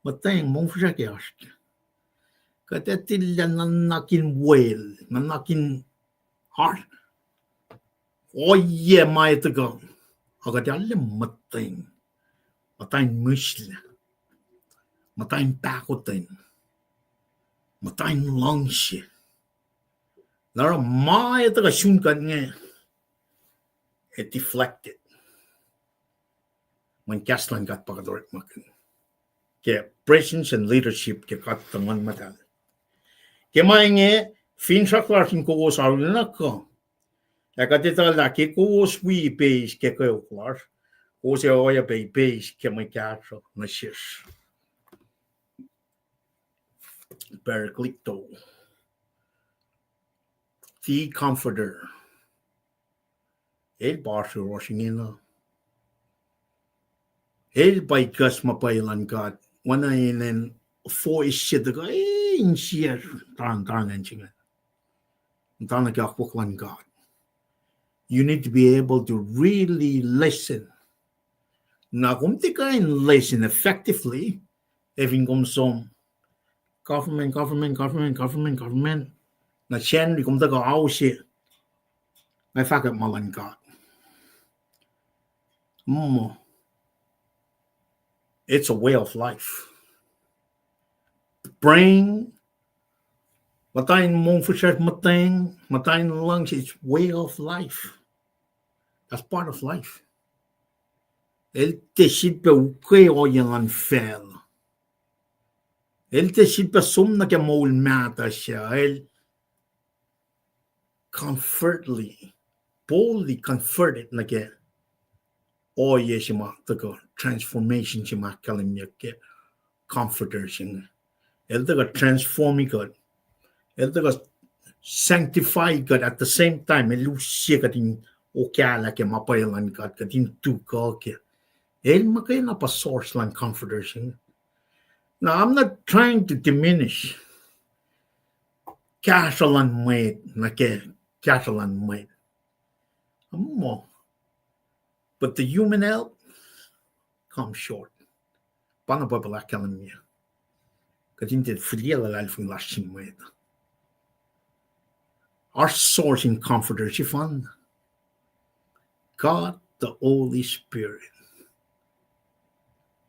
muhtweng, mongfihsrwacsr ke oasr kac. Kuht ac tilac nuhnak in wel, nuhnak in oasr ohiyac ma etuh kuh, ac kuht arlac muhtweng, muhtweng mihslac, muhtweng pahkotwen, muhtweng luhngse. Na oruh ma etuh kuh sun kuht inge, ac deflected. Mweyen kahs luhn God pa kuht orekmakihn ke presence and leadership ke God tuh Nguhn Muhtahl. Ke ma inge, finsrak lasr in kowos arulacna kuh, ac kuht etuh lah ke kowos wi ipeis ke kweok lasr, kowos ac oacyacpac ipeis ke mwe kahsruh nuh sesr. Parakletos, the Comforter. El pa oasr yohrohsr ingena. El pa ikacs ma pwacye luhn God. Oacna inen voice se tuhkuh, eh, insiyacsr, taran, taran acn se inge. Muhta nuh ke akwuck luhn God. You need to be able to really listen. Na kom tiac kuh in listen effectively, ac fin kom som government, government, government, government, government. Na Sacnri kom tuhkuh ao se, nga fahkwack ma luhn God. Mm. It's a way of life. Praying, muhta in mongfihsrwacsr, muhtweng, muhta in luhngse, it's way of life. That's part of life. El tiac sifilpac ukwe ohiyac luhn facl. El tiac sifilpac som nuh ke moul mahtuh se, el comfortly, boldly converted nuh ke ohiyac se ma tuhkuh transformation se ma ahkkahlwemyeyuck ke Comforter se inge. El tuhkuh transformi kuht. El tuhkuh sanctify kuht at the same time. El use kuht in okahlah ke ma pwacye luhn God, kuht in tuhkuh ke. El muhkwena pa source luhn Comforter se inge. Now, I'm not trying to diminish kahsruh luhn mwet nuh ke kahsruh luhn mwet. But the human help come short. Pa na Bible ahkkahlwemye. Kuht in tiac fihliyac luhlahlfongi lasr sin mwet. Our source in Comforter sifacna God the Holy Spirit.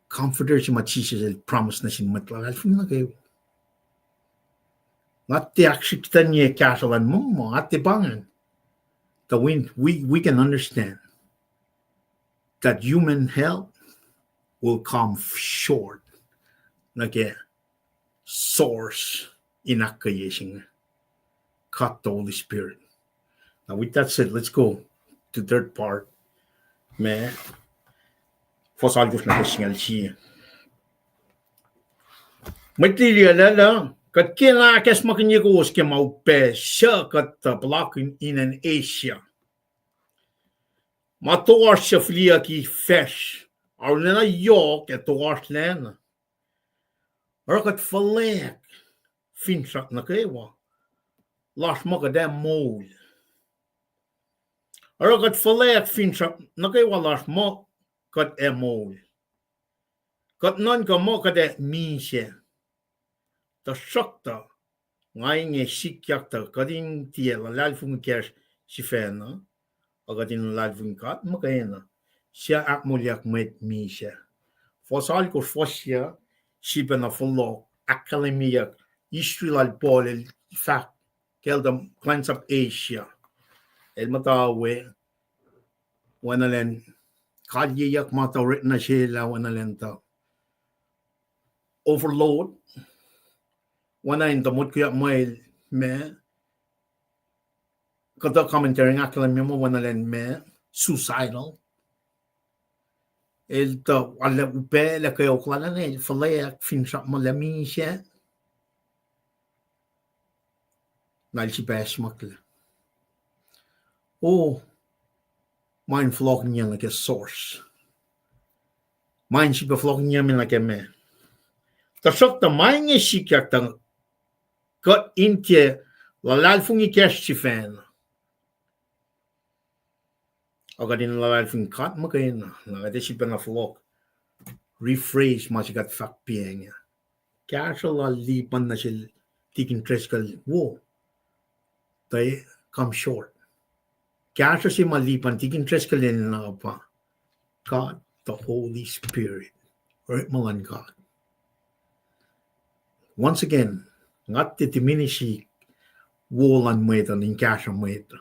Comforter se ma Jisus el promise nuh sin mwet luhlahlfongi nuh kwewa. Nga tiac ahksrihktuhnye kahsruh luhn mwet, nga tiac pa ingacn. Tuh we, we, we can understand that human help will come short nuh ke source in ahkkweye se inge, God the Holy Spirit. Now, with that said, let's go to third part. Ma, fuhs alkosr nuh ke singucul sie. Mwet lili ah, kuht kena ahkacsmakihnye kowos ke ma upac suc kuht tuh puhlakihn in acn Asia, ma toasr suc fihliyucki facsr, arulacna yohk ac toasrlacna. Oruh kuht fuhlweack finsrak nuh kwewa lasr muh kuht ac moul. Oruh kuht fuhlweack finsrak nuh kwewa lasr muh kuht ac moul. Kuht nuhnkuh muh kuht ac misac. Tuhsruhktuh, nga inge sikyak tuh kuht in tiac luhlahlfongi kacsr sifacna, a kuht in luhlahlfongi God muhkwena, suc ahkmoulyak mwet misac. Fuhs alkosr, fuhs yac, sifacna fohlohk, ahkkahlwemyeyuck, history lal Paul el fahk, ke el tuh kuhlwacnsap Asia. El muhta we, oacna lwen kalyeyuck ma tuh orekma se lah oacna lwen tuh overload. Oacna in tuh motkweyuck muh el ma, kuhtuh commentary in ahkkahlwemye muh oacna lwen ma suicidal. El tuh arlac upaclac kweok lal an, el fuhlweack finsrak muh el ac misac. Na el sipahsmaklah. O, ma in fohlohkihnyuck nuh ke source. Ma in sifilpac fohlohkihnyuck me nuh ke ma. Tuhsruhktuh ma inge sikyak tuh kuht in tiac luhlahlfongi kacsr sifacna, a kuht in luhlahlfongi God muhkwena. Na kuht ac sifilpacna fohlohk rephrase ma se kuht fahk piacng ah. Kahsruh lal Lipan nuh sel Tikin Driscoll wo, tuh come short. Kahsruh se ma Lipan, Tikin Driscoll enenuh pa God the Holy Spirit. Orekma luhn God. Once again, nga tiac diminish wo luhn mwet uh in kahsruh mwet uh,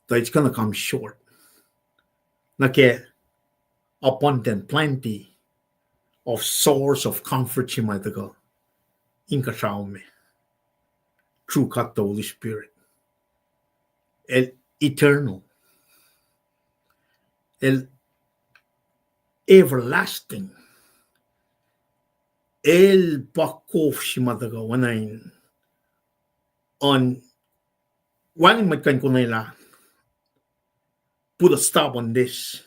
tuh it's gonna come short. Nuh ke abundant, plenty of source of comfort se ma tuhkuh inkuhsrao me through God the Holy Spirit. El eternal. El everlasting. El pa kof se ma tuhkuh oacna in, on, wacngihn mwet kuh in konwelah put a stop on this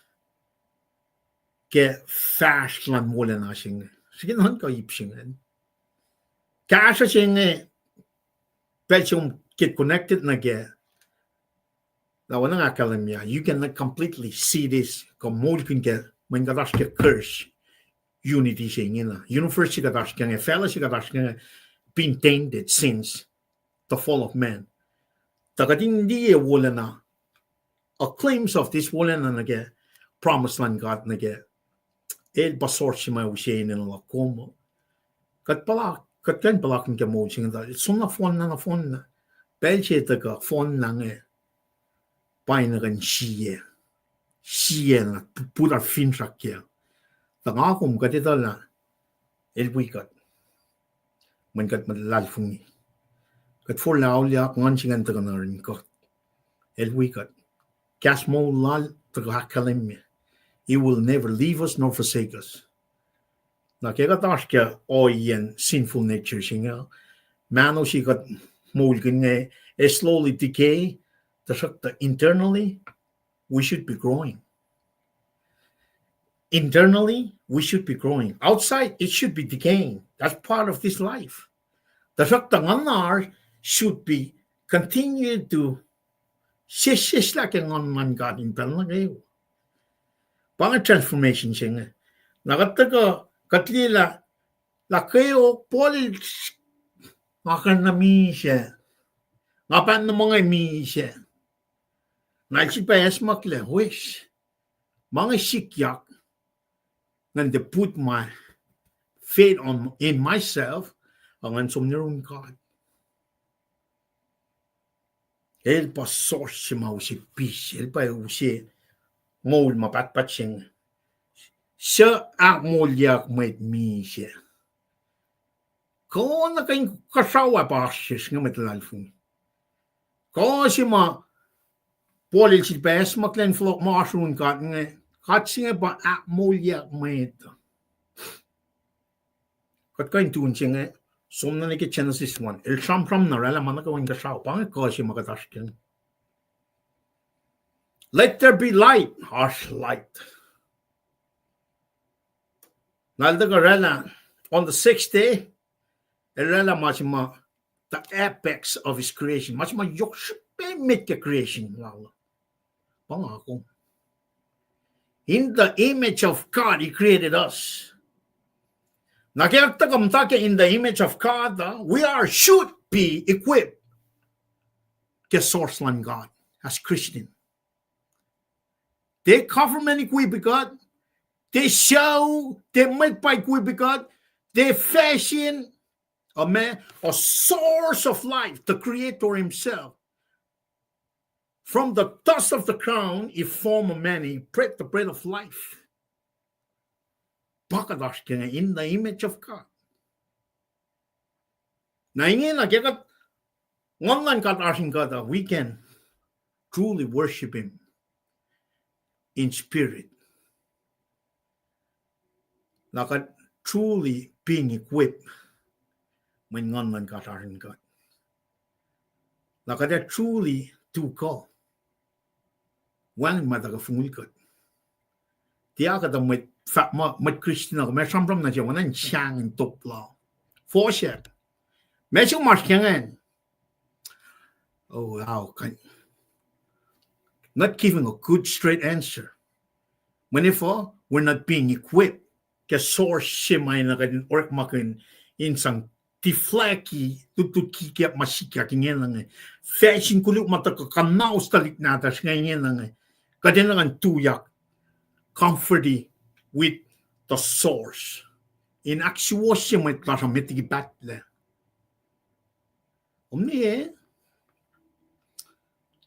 ke fahsr luhn wolacna se inge. Srihke nuhnkuh ip se inge. Kahsruh se inge, pacl se kom get connected nuh ke, na oacna nga ahkkahlwemye, you cannot completely see this, kuh moulkihn ke, mweyen kuht oasr ke curse unity se ingena. Universe se kuht oasr ke inge, facluh se kuht oasr ke inge, been tainted since the fall of man. Tuh kuht in liye wolacna, a glimpse of this wolacna nuh ke promise luhn God nuh ke, el pa source se ma use enenuh luhk kom. Kuht puhla, kuht kuh in puhlakihn ke moul se inge tuh, el som na fohnlah, na fohnlah. Pacl se tuhkuh fohnlah inge, pa na kuh in sie, sie na, put ar finsrak kac. Tuh nga kom kuht etuh lah, el wi kuht. Mweyen kuht luhlahlfongi, kuht forlah auliyak, nguhn se ingacn tuhkuh nuh yurin God. El wi kuht. Kahs moul lal tuhkuh ahkkahlwemye, He will never leave us nor forsake us. Na ke kuht oasr ke ohiyacn sinful nature se inge, mahno se kuht moulkihn inge, ac slowly decay, tuhsruhktuh internally, we should be growing. Internally, we should be growing. Outside, it should be decaying. That's part of this life. Tuhsruhktuh nguhnasr should be continue to sesseslah ke nguhn luhn God in pacl nuh kwewa. Pa inge transformation se inge. Na kuht tuhkuh, kuht liye lah, lah kweok, Paul el, nga kuh na misac, nga pahn na ma inge misac. Na el sifilpac acsmaklac, wes, ma inge sikyak, ngan tiac put my faith on, in myself, a ngan som nuh yurin God. El pa source se ma use peace, el pa use moul ma pahtpaht se inge. Suc ahkmoulyak mwet misac? Kuh na kuh in kuhsrao ah pa oasr sesr inge mwet luhlahlfongi? Kuh se ma Paul el sifilpac acsmaklac in fohlohk ma oasr yurin God inge, God se inge pa ahkmoulyak mwet. Kuht kuh in tun se inge, som na nuh ke Genesis one. El sramsram na oraclah ma nuh kwewa inkuhsrao. Pa inge kuh se ma kuht oasr ke. Let there be light, oasr light. Na el tuhkuh oraclah, on the sixth day, el oraclah ma se ma the apex of his creation. Ma se ma yohk srihpac met ke creation lal. Pa nga kom. In the image of God, He created us. Na ke kuht tuhkuh muhta ke in the image of God, uh, we are, should be equipped ke source luhn God as Christian. Tiac government equip God, tiac sucu, tiac mwet pa equip God, tiac fashion, a ma, a source of life, the Creator Himself. From the dust of the ground, He formed a man, He breathed the breath of life. Pa kuht oasr ke inge, in the image of God. Na ingena ke kuht, nguhn luhn God oasr in kuht uh, we can truly worship Him in spirit. Na kuht truly being equipped mweyen nguhn luhn God oasr in kuht. Na kuht ac truly tu kuh. Wacngihn ma tuhkuh fongul kuht. Tiac kuhtuh mwet, mwet Christian uh, ma sramsram nuh se, oacna in sang in top lal. Fohsack. Ma se kom oasr ke ingacn. Oh, wow, not giving a good straight answer. Mweyen efuh, we're not being equipped ke source se ma na kuht in orekmakihn in sang tiflaki, lutlutkihn ke ma sikyak ingena inge. Fashion koluk ma tuhkuh kuhnaus tuhlihk nahtuhsr inge ingena inge. Kuht enenuh in tuyak comforted with the source. In ahksuwohsye mwet lasr uh met liki pahtlac. Kom liye,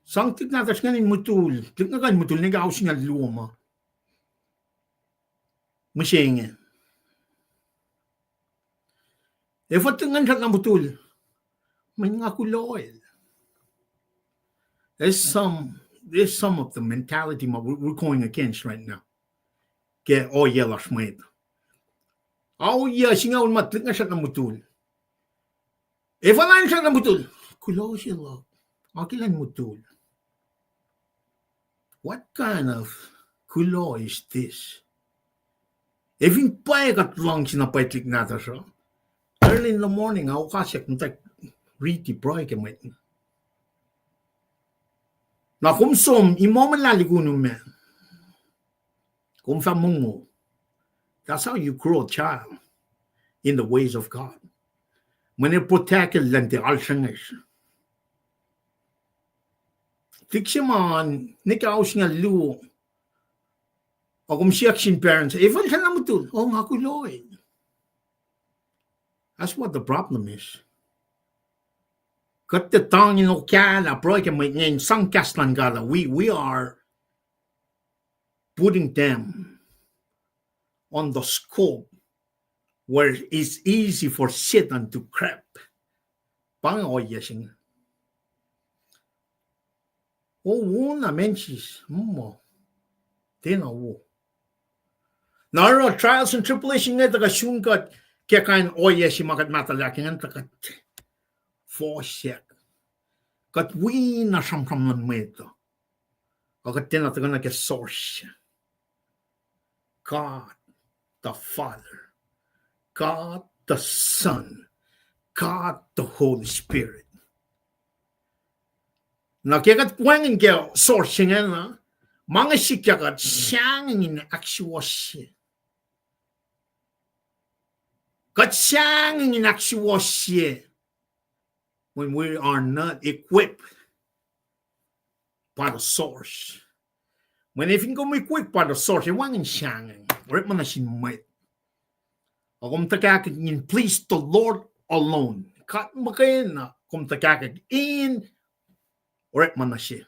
sang tuhlihk nahtuhsr ingacn in mutul, tuhlihk nahtuhsr ingacn in mutul nuh ke ao singucul luo ma mihsenge. Efuh tuhlihk nahtuhsr ingacn srackna mutul? Mweyen nga kuloh el. There's some, there's some of the mentality ma we're, we're going against right now. Ke ohiyac lasr mwet. Ohiyac singucul ma tuhlihk nahtuhsr srackna mutul. Efuh elan srackna mutul? Kuloh se luhk. Nga ke elan mutul. What kind of kuloh is this? Efin pwacye kuht luhngse na pwacye tuhlihk nahtuhsr uh, early in the morning, ao kasak muhta riti pruhe ke mwet. Na kom som, imomuhllah likunum ma kom fah mongo. That's how you grow a child in the ways of God. Mweyen protect el luhn tiac alsrengers. Tuhlihk se ma nuh ke ao singucul luo, Ac kom siyuck sin parents, "Efuh el sacna mutul?" "Oh, nga kuloh." That's what the problem is. Kuht tiac tuhng in okahlah, pruhe ke mwe, ngan sang kahs luhn God uh, we, we are putting them on the scope where it's easy for Satan to grab. Pa inge ohiyac se inge. O, wo na mensis, mm, tiacna wo. Na oruh trials and tribulation inge tuhkuh sun kuht ke kain ohiyac se ma kuht mahtuhlah ke ingacn tuh kuht fohsack. Kuht wi na sramsram luhn mwet uh. Ac kuht tiacna tuhkuh nuh ke source. God the Father, God the Son, God the Holy Spirit. Na ke kuht wacngihn ke source se ingena, ma inge sikyak kuht sahngweng in ahksuwohsye. Kuht sahngweng in ahksuwohsye when we are not equipped by the source. Mweyen fin kom equipped by the source, ac wacngihn sahngweng orekma nuh sin mwet. Ac kom tuhkahkihn in please the Lord alone. God muhkwena kom tuhkahkihn in orekma nuh se.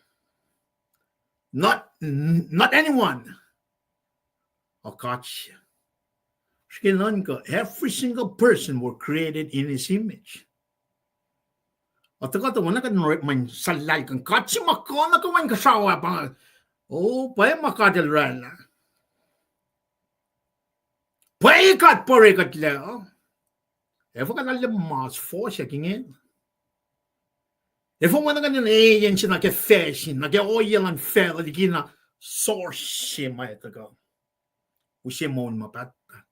Not, not anyone. Ac God se. Srihke nuhnkuh, every single person were created in his image. Ac tuhkuh tuh oacna kuht in orekma in suhlahlkuhn God se ma kuh na kuh wacngihn kuhsrao ah pa, o, pwacye ma God el oraclah. Pwacye God pa orekuhtlac. Efuh kuht arlac mas fohsack ingena? Efuh ma na kuht in eyen se nuh ke facsin, nuh ke ohiyac luhn facluh likina source se ma tuhkuh use moul ma pahtpaht?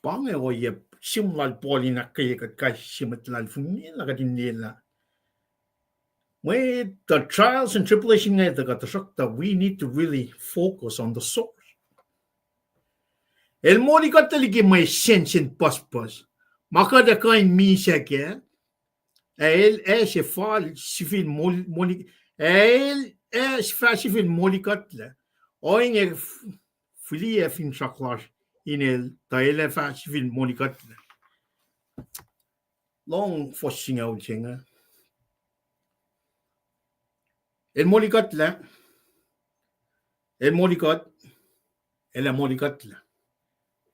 Pa inge ohiyac sihm lal Paul in ahkkweye kuht kais sie mwet luhlahlfongi na kuht in liyelah. Mwe, the trials and tribulation inge tuhkuh, tuhsruhktuh we need to really focus on the source. El molikuhtlac liki mwe sensen pucspucs ma kuht ac kuh in misac kac. Ac el ac se fal sifil mol-, moli-, ac el ac fah sifil molikuhtlac. Ohinge f-, fihliyac finsrak lasr in el, tuh el ac fah sifil molikuhtlac. Lohng fuhs singucul se inge. El molikuhtlac. El molikuht. El ac molikuhtlac.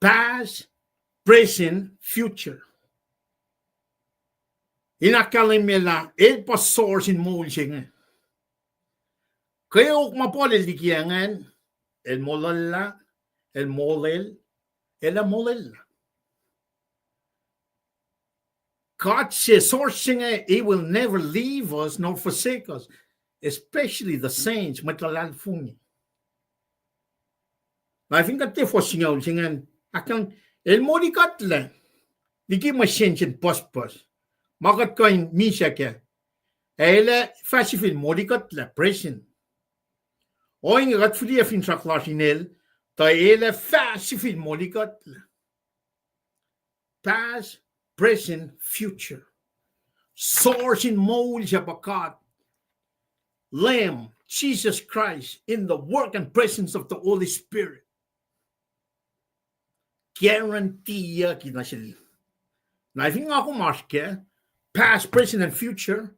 Past, present, future. In ahkkahlwemye lah el pa source in moul se inge. Kweok ma Paul el liki ingacn, el molwelah, el molel, el ac molwelah. God se source se inge, he will never leave us nor forsake us, especially the saints, mwet luhlahlfongi. Na fin kuht tiac fuhs singucul se ingacn, ahkkahlwem, el molikuhtlac liki mwe sensen pucspucs ma kuht kuh in misac kac. Ac el ac fah sifil molikuhtlac, present. Ohinge kuht fihliyac finsrak lasr in el, tuh el ac fah sifil molikuhtlac. Past, present, future. Source in moul se pa God, Lamb, Jesus Christ, in the work and presence of the Holy Spirit. Guarantee-yuck nuh sel. Na fin nga kom oasr kac, past, present, and future,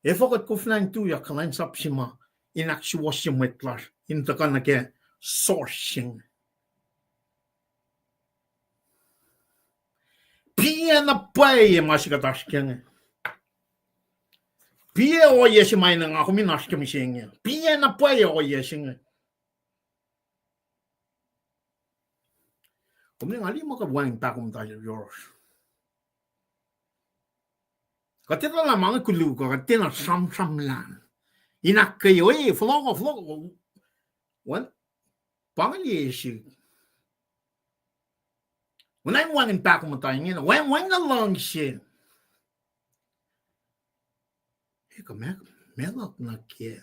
efuh kuht koflah in tuyak kuhlwacnsap se ma in ahksuwohsye mwet lasr in tuhkuh nuh ke source se inge? Piyac na pwacye ma se kuht oasr kac inge? Piyac ohiyac se ma enenuh nga kom in oasr ke mihsenge? Piyac na pwacye ohiyac se inge? Kom ne nga liye ma kuht wacngihn pahkomuhta yohrohsr. Kuht tiacna lah ma inge koluk uh, kuht tiacna sramsramlah in ahkkweye, fohlohk uh, fohlohk uh. Well, pa inge liye sihk. Oacna in wacngihn pahkomuhta ingena, wacngihn, wacngihn na luhngse. E, kuh ma, ma luhk nuh ke,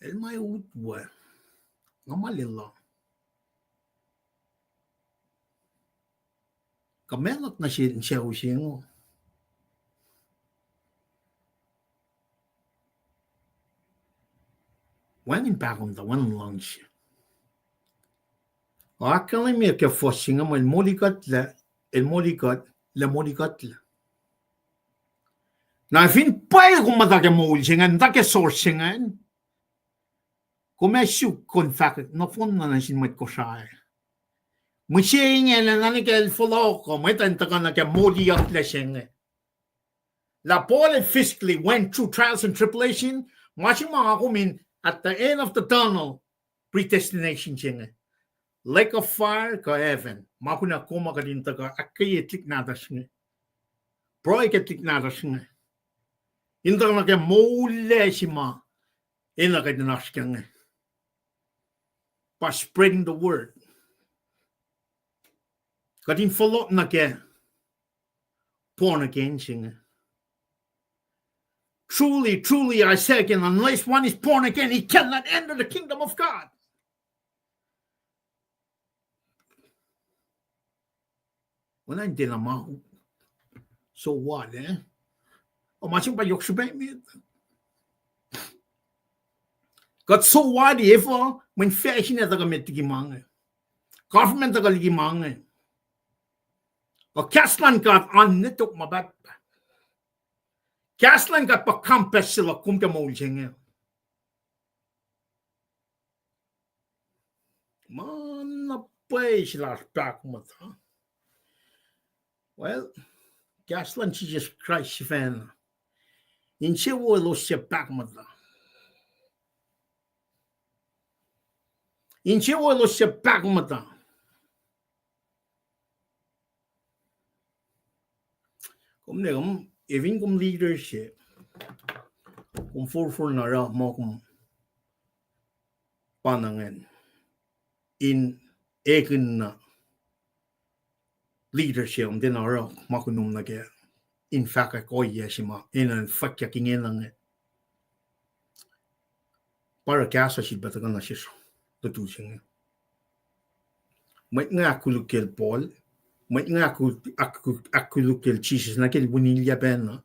el ma utwe, nga ma lwelah. Kuh ma luhk nuh sin sucu se ingo? Wacngihn pahkomuhta, wacngihn luhngse. Ahkkahlwemye ke fuhs se inge muh el molikuhtlac, el molikuhtlac, molikuhtlac. Na fin pwacye kom muhta ke moul se ingacn, muhta ke source se ingacn, kom ac suk kom fahk nohfohn na nuh sin mwet Kosrae. Mihsenge na nuh ke el fohlohk uh, mwet an tuhkuh nuh ke moliyucklac se inge. Lah Paul el physically went through trials and tribulation, ma se ma nga kom in at the end of the tunnel, predestination se inge. Lake of fire kuh heaven, ma kunac kom uh kuht in tuhkuh ahkkweye tuhlihk nahtuhsr inge. Pruhe ke tuhlihk nahtuhsr inge. In tuhkuh nuh ke moullac se ma enenuh kuht in oasr kac inge. Pa spreading the word. Kuht in fohlohk nuh ke born again se inge. Truly, truly, I say again, unless one is born again, he cannot enter the kingdom of God. Oacna in tiacna ma, so what, eh? O ma se pa yohk srihpac met. Kuht so what efuh, mweyen facsin ac tuhkuh met liki ma inge. Government tuhkuh liki ma inge. Kuh kahs luhn God oan ne tok ma pahtpaht. Kahs luhn God pa compass se luhk kom ke moul se inge. Ma na pwacye se lasr pahkomuhta. Well, kahs luhn Jisus Kraist sifacna. Insewowo elos suc pahkomuhta. Insewowo elos suc pahkomuhta. Kom ne kom, efin kom leader se, kom forfor na oruh ma kom pa na ingacn in ekihn na leader se, kom tiacna oruh ma kunom nuh ke in fahkwack ohiyac se ma enenuh in fwackyuck ingena inge. Pa oruh kahs uh sifilpac tuhkuh nuh sesr, lutu se inge. Mwet inge ahkkoluk kacl Paul, mwet inge ahkkoluk kacl Jisus, nuh kacl winilyac pacna.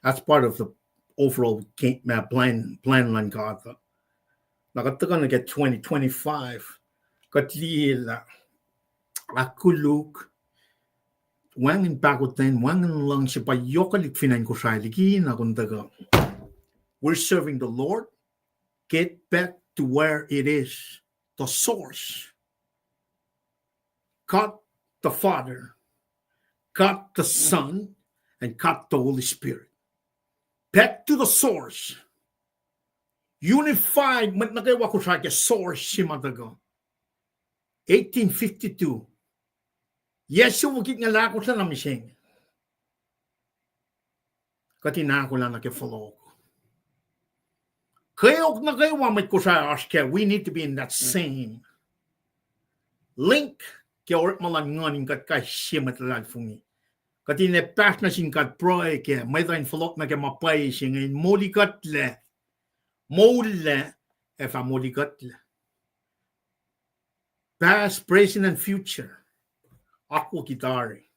That's part of the overall plan, plan luhn God. Na kuht tuhkuh nuh ke twenty twenty-five, kuht liye lah ahkkoluk, wacngihn pahkotwen, wacngihn luhngse, pa yohkwelihk fin acn Kosrae liki na kom tuhkuh. We're serving the Lord. Get back to where it is, the source. God the Father, God the Son, and God the Holy Spirit. Back to the source. Unified, mwet nuh kwewa Kosrae ke source se ma tuhkuh. Eighteen fifty-two. Yac siofok itngoul ahkosr na mihsenge. Kuht in ahkolah nuh ke fohlohk. Kweok nuh kwewa mwet Kosrae oasr kac, we need to be in that same link ke orekma luhn nguhn in kuht kais sie mwet luhlahlfongi. Kuht in epahsr nuh sin God pruhe kac, mwet uh in fohlohk nuh ke ma pwacye se inge in molikuhtlac, moullac, ac fah molikuhtlac. Past, present, and future. Akwucki tari.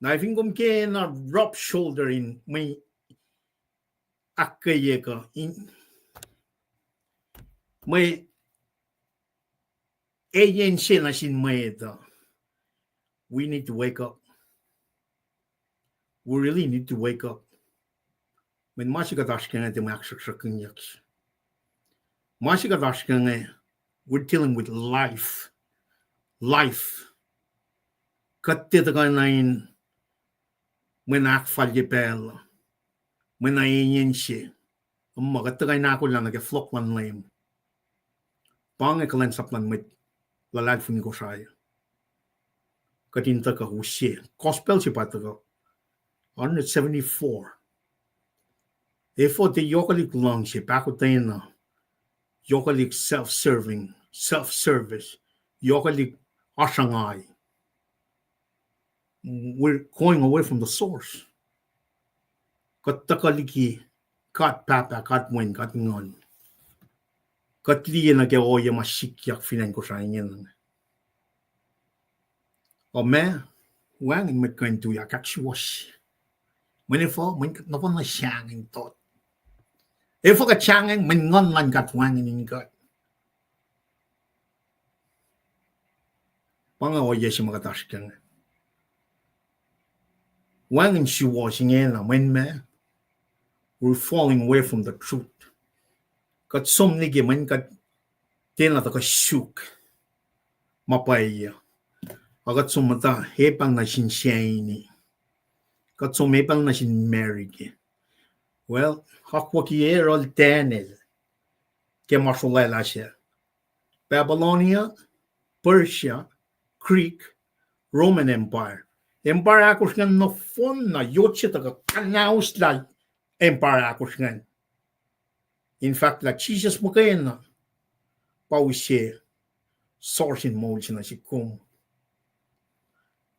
Na fin kom kena rub shoulder in mwe ahkkweyeyuck uh, in mwe eyen se nuh sin mwet uh, we need to wake up. We really need to wake up. Mweyen ma se kuht oasr kac inge tiac mwe ahksruhksruhkyeyuck. Ma se kuht oasr kac inge, we're dealing with life. Life. Kuht tiac tuhkuh na in mwe na ahkfalye pacl uh, mwe na eyen se. Ma kuht tuhkuh in ahkolah nuh ke fohlohk luhn Leum. Pa inge kuhlwacnsap luhn mwet luhlahlfongi Kosrae. Kuht in tuhkuh use gospel se pa tuhkuh hundred seventy-four. Efuh tiac yohkwelihk luhngse, pahkotwen uh, yohkwelihk self-serving, self-service, yohkwelihk asrangai. We're going away from the source. Kuht tuhkuh liki God Pahpah, God Wen, God Nguhn. Kuht liye nuh ke ohiyac ma sikyak fin acn Kosrae ingena. Ac ma, wacngihn mwet kuh in tuyak ahksuwohsye. Mweyen efuh, mweyen kuht nohfohn na sahngweng tot. Efuh kuht sahngweng mwe nguhn luhn God wacngihn in kuht? Pa inge ohiyac se ma kuht oasr kac inge. Wacngihn suwohs ingena, mweyen ma, we're falling away from the truth. Kuht som liki mweyen kuht tiacna tuhkuh suk ma pwacye. Ac kuht som muhta epang nuh sin saini. Kuht som epang nuh sin marriage. Well, akwucki eruhl Daniel ke ma srolwaclah se. Babylonia, Persia, Greek, Roman Empire. Empire ahkosr ingacn nohfohn na yot se tuhkuh kuhnahoslah empire ahkosr ingacn. In fact, lah Jisus muhkwena pa use source in moul se nuh sihk kom.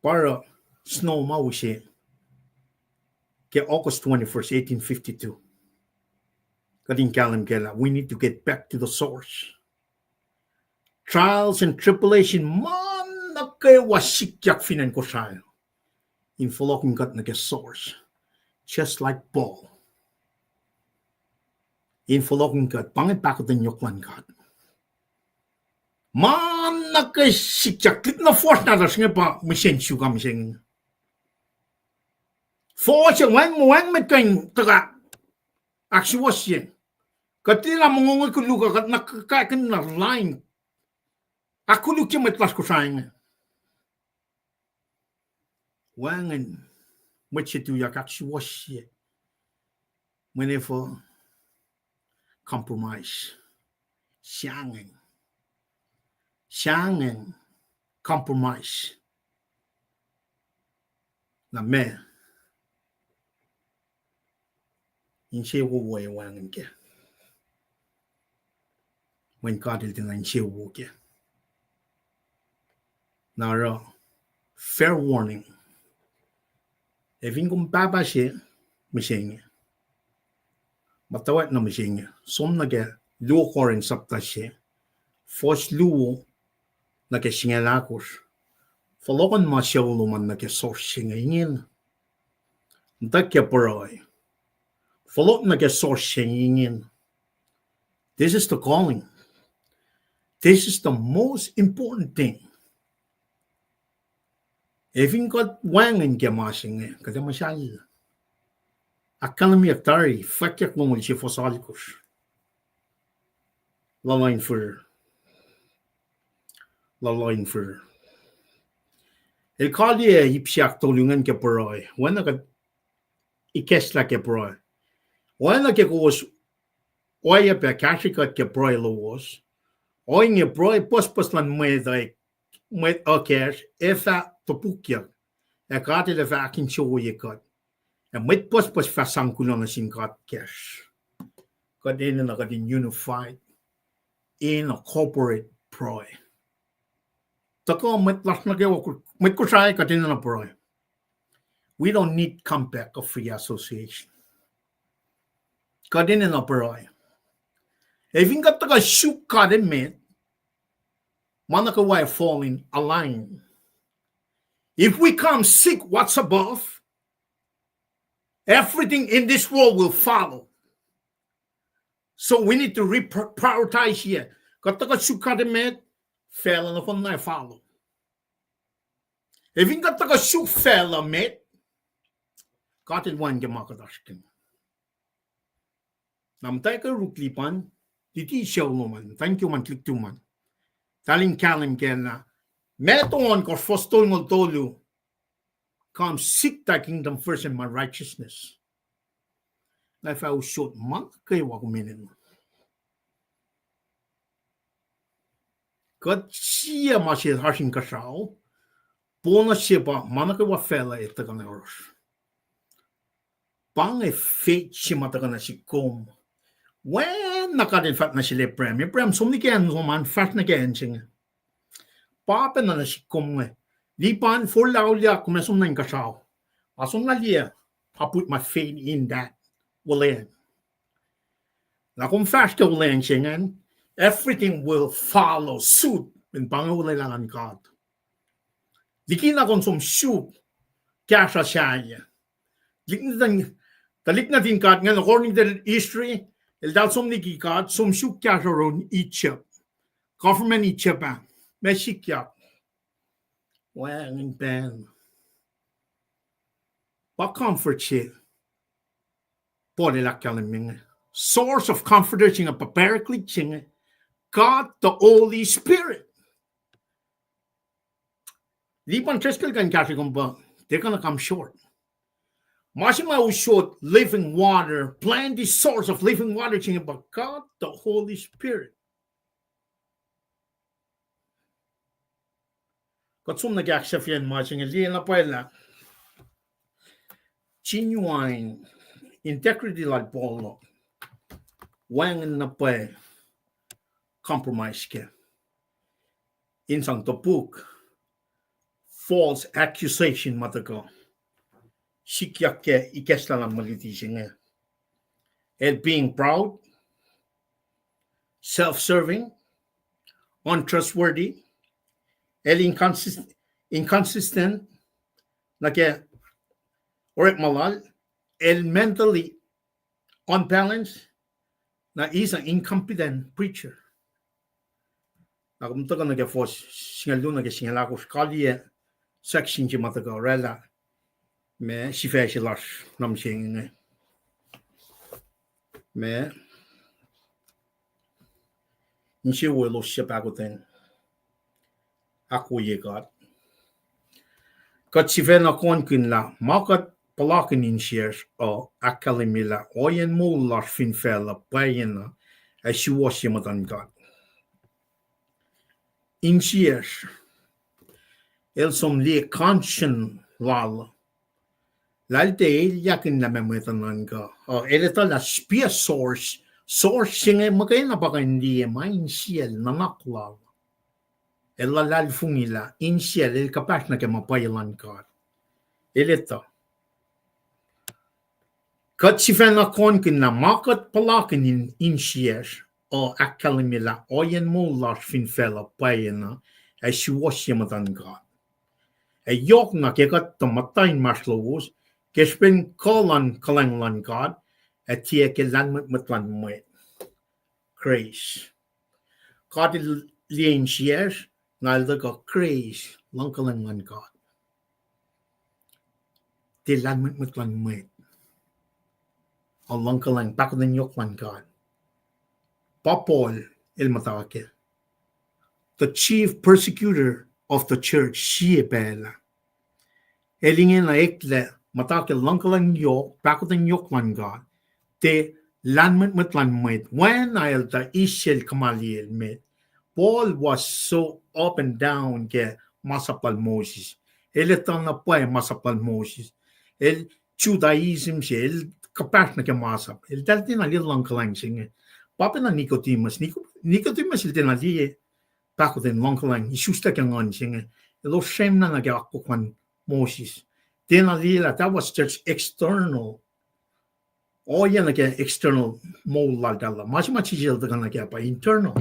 Pa oruh snow ma use ke August twenty-first, eighteen fifty-two. Kuht in kahlwem kac lah we need to get back to the source. Trials and tribulation ma nuh kwewa sikyak fin acn Kosrae in fohlohkihn kuht nuh ke source. Just like Paul. In fohlohkihn kuht, pa inge pahkotwen yohk luhn God. Ma nuh ke sikyak, tuhlihk na fuhsr nahtuhsr inge pa mihsen suk ac mihsenge. Fuhsr se wacng, wacng met kuh in tuhkuh ahksuwohsye. Kuht tiacna mongo koluk uh, kuht na kahkihn na lain ahkkolukye mwet lasr Kosrae inge. Wacngihn mwet se tuyak ahksuwohsye. Mweyen efuh? Compromise. Sahngweng. Sahngweng. Compromise. Na meac? Insewowo wacngihn kac. Mweyen God El tiacna insewowo kac. Na oruh fair warning. Ac fin kom pahpah se mihsenge, muhtwacwacack na mihsenge, som nuh ke luo Corinth sapta se, fuhs luo nuh ke singucul ahkosr. Fohlohkohn ma sucu lom an nuh ke source se inge ingena. Muhtwacwacack ke pruhe. Fohlohk nuh ke source se inge ingena. This is the calling. This is the most important thing. Ac fin kuht wacngihn ke ma se inge, kuht ac muhsahllah. Ahkkahlwemyeyuck tari, fwackyuck longoul se fuhs alkosr. Luhluh in fir. Luhluh in fir. El kaliyac ip se ahktolu ingacn ke pruhe. Oacna kuht ikacslah ke pruhe. Oacna ke kowos oacyacpac kahsrwe kuht ke pruhe lowos, ohinge pruhe pucspucs luhn mwet, mwet okacsr ac fah topukyuck, ac God El ac fah ahkinsewowoye kuht. Ac mwet pucspucs fah sang kuloh nuh sin God kacsr. Kuht enenuh kuht in unified in a corporate pruhe. Tuhkuh mwet lasr nuh kwewa, mwet Kosrae, kuht enenuh pruhe. We don't need compact of free association. Kuht enenuh pruhe. Ac fin kuht tuhkuh suk God emet, ma nuh kwewa fall in align. If we come seek what's above, everything in this world will follow. So we need to reprioritize here. Kuht tuhkuh suk God emet, facluh nohfohn na follow. Ac fin kuht tuhkuh suk facluh met, God El wacngihn ke ma kuht oasr ke. Na muhtwacwacack ke ruk lipan, liti sucu lom an, thank you man, tuhlihk tu man. Tahl in kahlwem kacna, Matthew ohnkohsr fuhs tolngoul tolu, come seek thy kingdom first and my righteousness. Na fah usot ma nuh kwewa kom enenuh. Kuht sie ma se oasr inkuhsrao, bonus se pa ma nuh kwewa facluh ac tuhkuh nuh yohrohsr. Pa inge faith se ma tuhkuh nuh sihk kom. Oacna God El fahk nuh sel Abraham, Abraham, som liki acn lom an, fahsr nuh ke acn se inge. Pa pacna nuh sihk kom inge. Lipan forlah auliyak, kom ac som nuh inkuhsrao. Ac som na liye, I put my faith in that. Olweacng. Na kom fahsr ke olweacng se ingacn, everything will follow suit. In pa inge olwelah luhn God. Likina kom som suk kahsruh sahyac. Tuhlihk nuhtin God ingacn, according to history, Eltahl som liki God, som suk kahsruh in Egypt. Government Egypt ah. Ma sikyak. Wacngihn pacl. Pa comfort se Paul el ahkkahlwemye inge. Source of comforter se inge, pa Paraclete se inge, God the Holy Spirit. Lipan Driscoll kuh in kahsrwe kom pa, they're gonna come short. Ma se ma usot living water, plenty source of living water se inge pa God the Holy Spirit. Kuht som nuh ke ahksahfyacn ma se inge, liye na pwacye lah genuine integrity lal Paul uh, wacngihn na pwacye compromise kac. In sang topuk false accusation ma tuhkuh sikyak ke ikacslah luhn mwe luti se inge. El being proud, self-serving, untrustworthy, el inconsist-, inconsistent, nuh ke orekma lal, el mentally unbalanced, na he's an incompetent preacher. Na kom tuhkuh nuh ke fuhs singucul luo nuh ke singucul ahkosr, kaliyac section se ma tuhkuh oraclah ma sifac se lasr nuh mihsenge. Ma insewowo elos suc pahkotwen ahkwoye God. Kuht sifacna kohnkihn lah ma kuht puhlakihn insiyacsr uh ahkkahlwemye lah ohiyacn moul lasr fin facluh pwacyena ac suwohsye muhtuhn God. Insiyacsr el som liye conscience lal, lah el tiac elyahkihn lah meac mwet uh nuhnkuh. Uh, el etuh lah spia source, source se inge muhkwena pa kuh in liye ma insiyacl nuhnak lal. El luhlahlfongi lah insiyacl el kuhpahsr nuh ke ma pwacye luhn God. El etuh. Kuht sifacna kohnkihn lah ma kuht puhlakihn in insiyacsr uh ahkkahlwemye lah ohiyacn moul lasr fin facluh pwacyena ac suwohsye muhtuhn God. Ac yohkna ke kuht tuh muhta inmahsrlowos ke srihpen kuh luhn kuhlwacng luhn God, ac tiac ke lahlmwetmwet luhn mwet. Grace. God el liye insiyacsr, na el tuhkuh grace, luhngkuhlwacng luhn God. Tiac lahlmwetmwet luhn mwet, a luhngkuhlwacng, pahkotwen yohk luhn God. Pa Paul el muhta ke the chief persecutor of the church sie pacl ah. El ingena eklac muhta ke luhngkuhlwacng yohk, pahkotwen yohk luhn God, tiac lahlmwetmwet luhn mwet, oacna el tuh eis sel Gamaliel met. Paul was so up and down ke masap lal Moses. El etuh na pwacye masap lal Moses. El Judaism se, el kuhpahsr nuh ke masap. Eltahl tiacna liye luhngkuhlwacng se inge. Pa pacna Nicodemus. Nico-, Nicodemus el tiacna liye pahkotwen luhngkuhlwacng, isuslac ke nguhn se inge. Elos srwemna nuh ke akwuck luhn Moses. Tiacna liye lah, that was just external. Ohiyac nuh ke external moul laltahl uh. Ma se ma Jisus el tuhkuh nuh ke pa internal.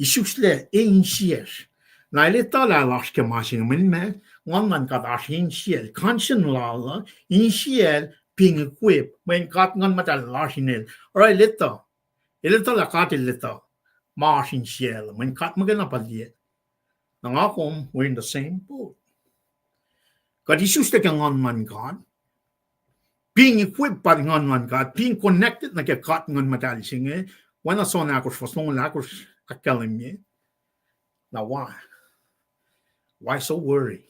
Isuslac insiyacsr. Na el etuh lah el oasr ke ma se inge, mweyen ma, nguhn luhn God oasr insiyacl. Conscience lal uh, insiyacl being equipped, mweyen God Nguhn Muhtahl oasr inel. Oruh el etuh. El etuh lah God el etuh ma oasr insiyacl, mweyen God muhkwena pa liye. Na nga kom, we're in the same boat. Kuht isuslac ke nguhn luhn God. Being equipped by the nguhn luhn God, being connected nuh ke God Nguhn Muhtahl se inge, oacna John ahkosr, fuhs longoul ahkosr ahkkahlwemye. Now why? Why so worry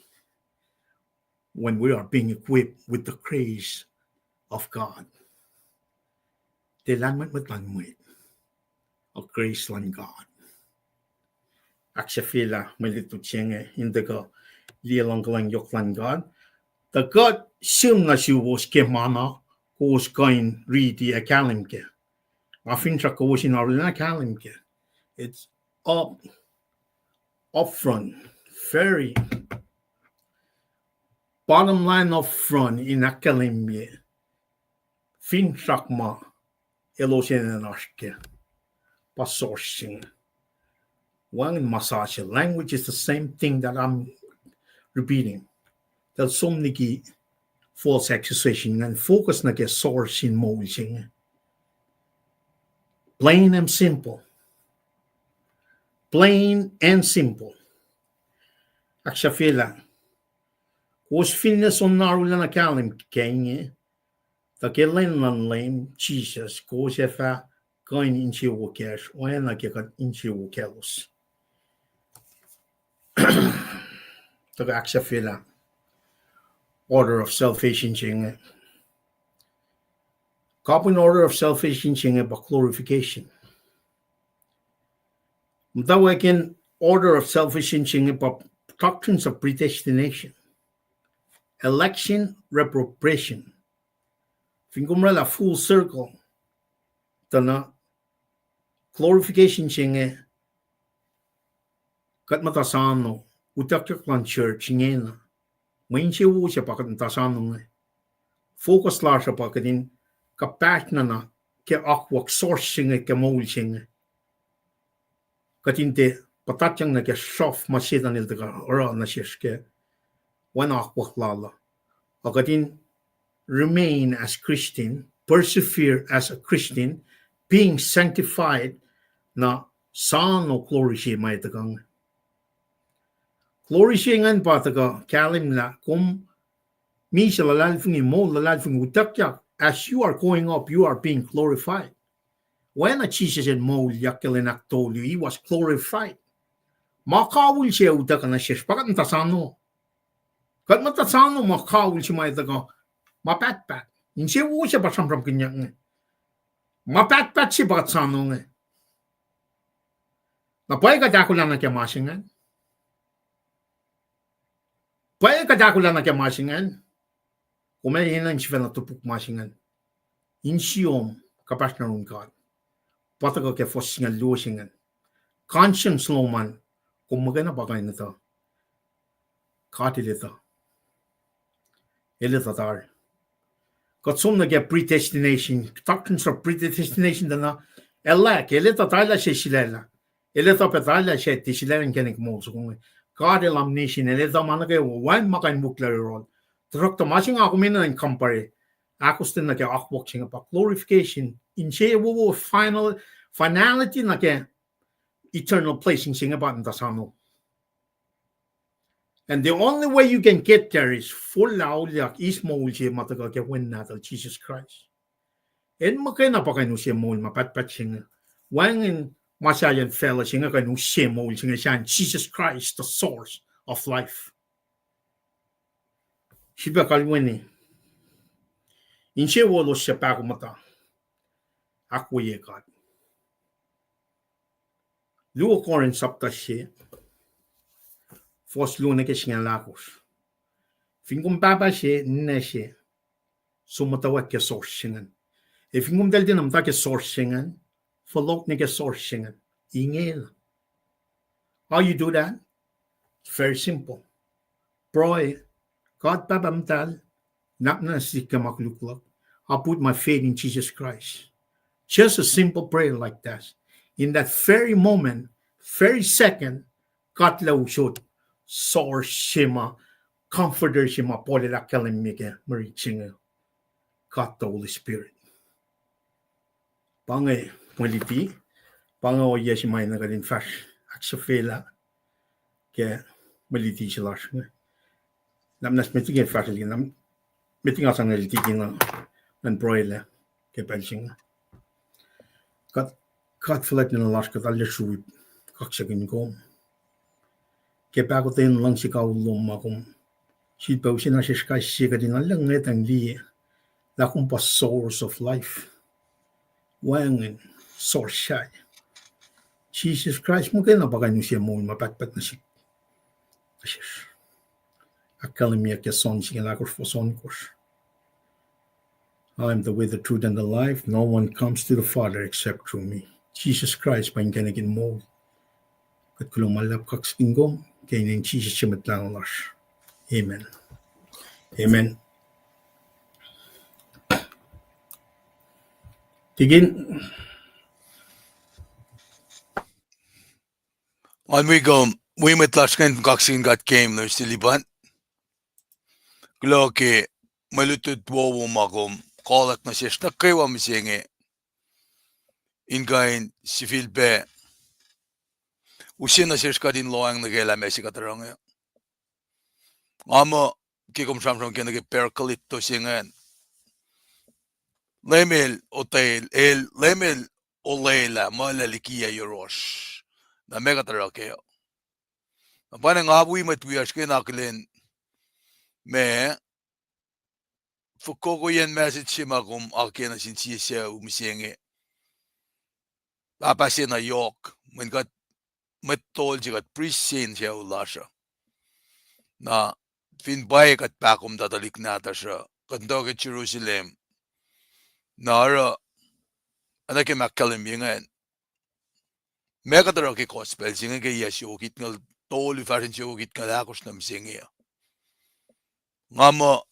when we are being equipped with the grace of God? Tiac lahlmwetmwet luhn mwet, a grace luhn God. Ahksahfyelah mwe lutlut se inge in tuhkuh liye luhngkuhlwacng yohk luhn God. Tuh kuht sihm nuh suwos ke ma na kowos kuh in riti ac kahlwem kac. Nga finsrak kowos in arulacna kahlwem kac. It's up, upfront, very bottom line upfront in ahkkahlwemye finsrak ma elos enenuh in oasr kac. Pa source se inge. Wacngihn ma sasuc. Language is the same thing that I'm repeating. Eltahl som liki false accusation ingacn, focus nuh ke source in moul se inge. Plain and simple. Plain and simple. Ahksahfyelah. Kowos finne soenna arulacna kahlwem ke inge, tuh ke lwen luhn Leum Jisus, kowos ac fah kuh in insewowo kacsr, oacna ke kuht insewowo kaclos. Tuhkuh ahksahfyelah order of salvation se inge. Kapihn order of salvation se inge pa glorification. Muhtwacwacackiyacn order of salvation se inge pa doctrines of predestination, election, reprobation. Fin kom oraclah full circle, tuh na glorification se inge, kuht muhta sano, utuckyak luhn church ingena. Mwe insewowo se pa kuht muhta sano inge. Focus lasr uh pa kuht in kuhpahsr na na ke akwuck source se inge ke moul se inge. Kuht in tiac puhtatyang nuh ke sruhf ma Setan el tuhkuh oruh nuh sesr ke wen akwuck lal uh. Ac kuht in remain as Christian, persevere as a Christian, being sanctified, na sano glory se ma tuhkuh inge. Glory se ingacn pa tuhkuh kahlwem lah kom misac luhlahlfongi, moul luhlahlfongi, utuckyak, as you are going up, you are being glorified. Oacna Jisus el moulyak ke lwen ahktolu, he was glorified. Ma kawihl se utuckuh nuh sesr, pa kuht muhta sano. Kuht muhta sano ma kawihl se ma tuhkuh, ma pahtpaht. Insewowo se pa sramsramkihnyuck inge. Ma pahtpaht se pa kuht sano inge. Na pwacye kuht ahkolah nuh ke ma se ingacn. Pwacye kuht ahkolah nuh ke ma se ingacn. Kom ac enenuh in sifacna topuk ma se ingacn. Insiom kuhpahsr nuh yurin God. Pa tuhkuh ke fuhs singucul luo se ingacn. Conscience lom an, kom muhkwena pa kuh in etuh. God el etuh. El etuh tari. Kuht som nuh ke predestination, doctrines of predestination tuh na, el ac, el etuh tari lah se sulaclah. El etuh pac tari lah se tiac sulaclah inkacnek moul soko inge. God el omniscient, el etuh ma nuh kwewa, wacngihn ma kuh in wihklac yohrohl. Tuhsruhktuh ma se nga kom enenuh in compare, ahkostwen nuh ke akwuck se inge pa glorification, insewowo final, finality nuh ke eternal blessing se inge pa muhta sano. And the only way you can get there is forlah auliyak eis moul se ma tuhkuh ke Wen Nahtuhl, Jisus Kraist. El muhkwena pa kuh in use moul ma pahtpaht se inge. Wacngihn ma sahyacn facluh se inge kuh in use moul se inge, sahyacn Jisus Kraist, the source of life. Sifilpac kalweni, insewowo se pahkomuhta, ahkwoye God. Luo Corinth sapta se, fuhs luo nuh ke singucul ahkosr. Fin kom pahpah se, ninac se, som muhtwacwacack ke source se ingacn. Ac fin kom tahl tiacna muhta ke source se ingacn, fohlohk nuh ke source se ingacn. Ingena. How you do that? It's very simple. Pruhe, God Pahpah Muhtahl, nwackna sik ke ma koluk luhk. I put my faith in Jesus Christ. Just a simple prayer like that. In that very moment, very second, God lac usot source se ma, comforter se ma Paul el ahkkahlwemye ke mwe rit se inge, God the Holy Spirit. Pa inge mwe luti, pa inge ohiyac se ma enenuh kuht in fahsr ahksahfyelah ke mwe luti se lasr inge. Namnas met inge fahsrwelihk, met inge sang luti ke na, ngan pruhelah ke pacl se inge. God, God fuhlwact na lasr, kuht arlac sruhf kaksakihn kom ke pahkotwen luhngse kawihl lom ma kom sifilpac use nuh sesr kais sie kuht in arlac ngwetacng liye lah kom pa source of life. Wacngihn source sac. Jisus Kraist muhkwena pa kuh in use moul ma pahtpaht nuh sihk. Ahkkahlwemye ke John singucul ahkosr, fuhs ohnkohsr. I am the way, the truth, and the life. No one comes to the Father except through me. Jisus Kraist pa inkacnek in moul. Kuht kuloh ma luhlahp kaksakihn kom ke inen Jisus su Mwet Lahngo lasr. Amen. Amen. Tikin. An wi kom, wi mwet lasr ingacn kaksakihn God ke mwe luti luhpan. Kuloh ke mwe lutlut wowo ma kom kolak nuh sesr nuh kwewa mihsenge. in kuh in sifilpac use nuh sesr kuht in lohacng nuh ke lah ma se kuht oruh inge. Nga muh ke kom sramsram ke nuh ke Parakletos se ingacn, Leum El otwelah, El, Leum El olwelah muh El likiyac yohrohsr. Na meac kuht oruh kac? Na pa na nga wi mwet wiyacsr ke na akihlen ma fokokoiyacn message se ma kom ahkkweye nuh sin sie sucu mihsenge. Pahpah se na yohk, mweyen kuht mwet tol se, kuht prist se in sucu lasr uh. Na fin pwacye kuht pahkomuhta tuhlihk nahtuhsr uh, kuht in tuh ke Jerusalem. Na oruh, oacna ke ma ahkkahlwemye ingacn, meac kuht oruh ke gospel se inge ke yac siofok itngucul tolu, fahsrwen siofok itngucul ahkosr nuh mihsenge uh? Nga muh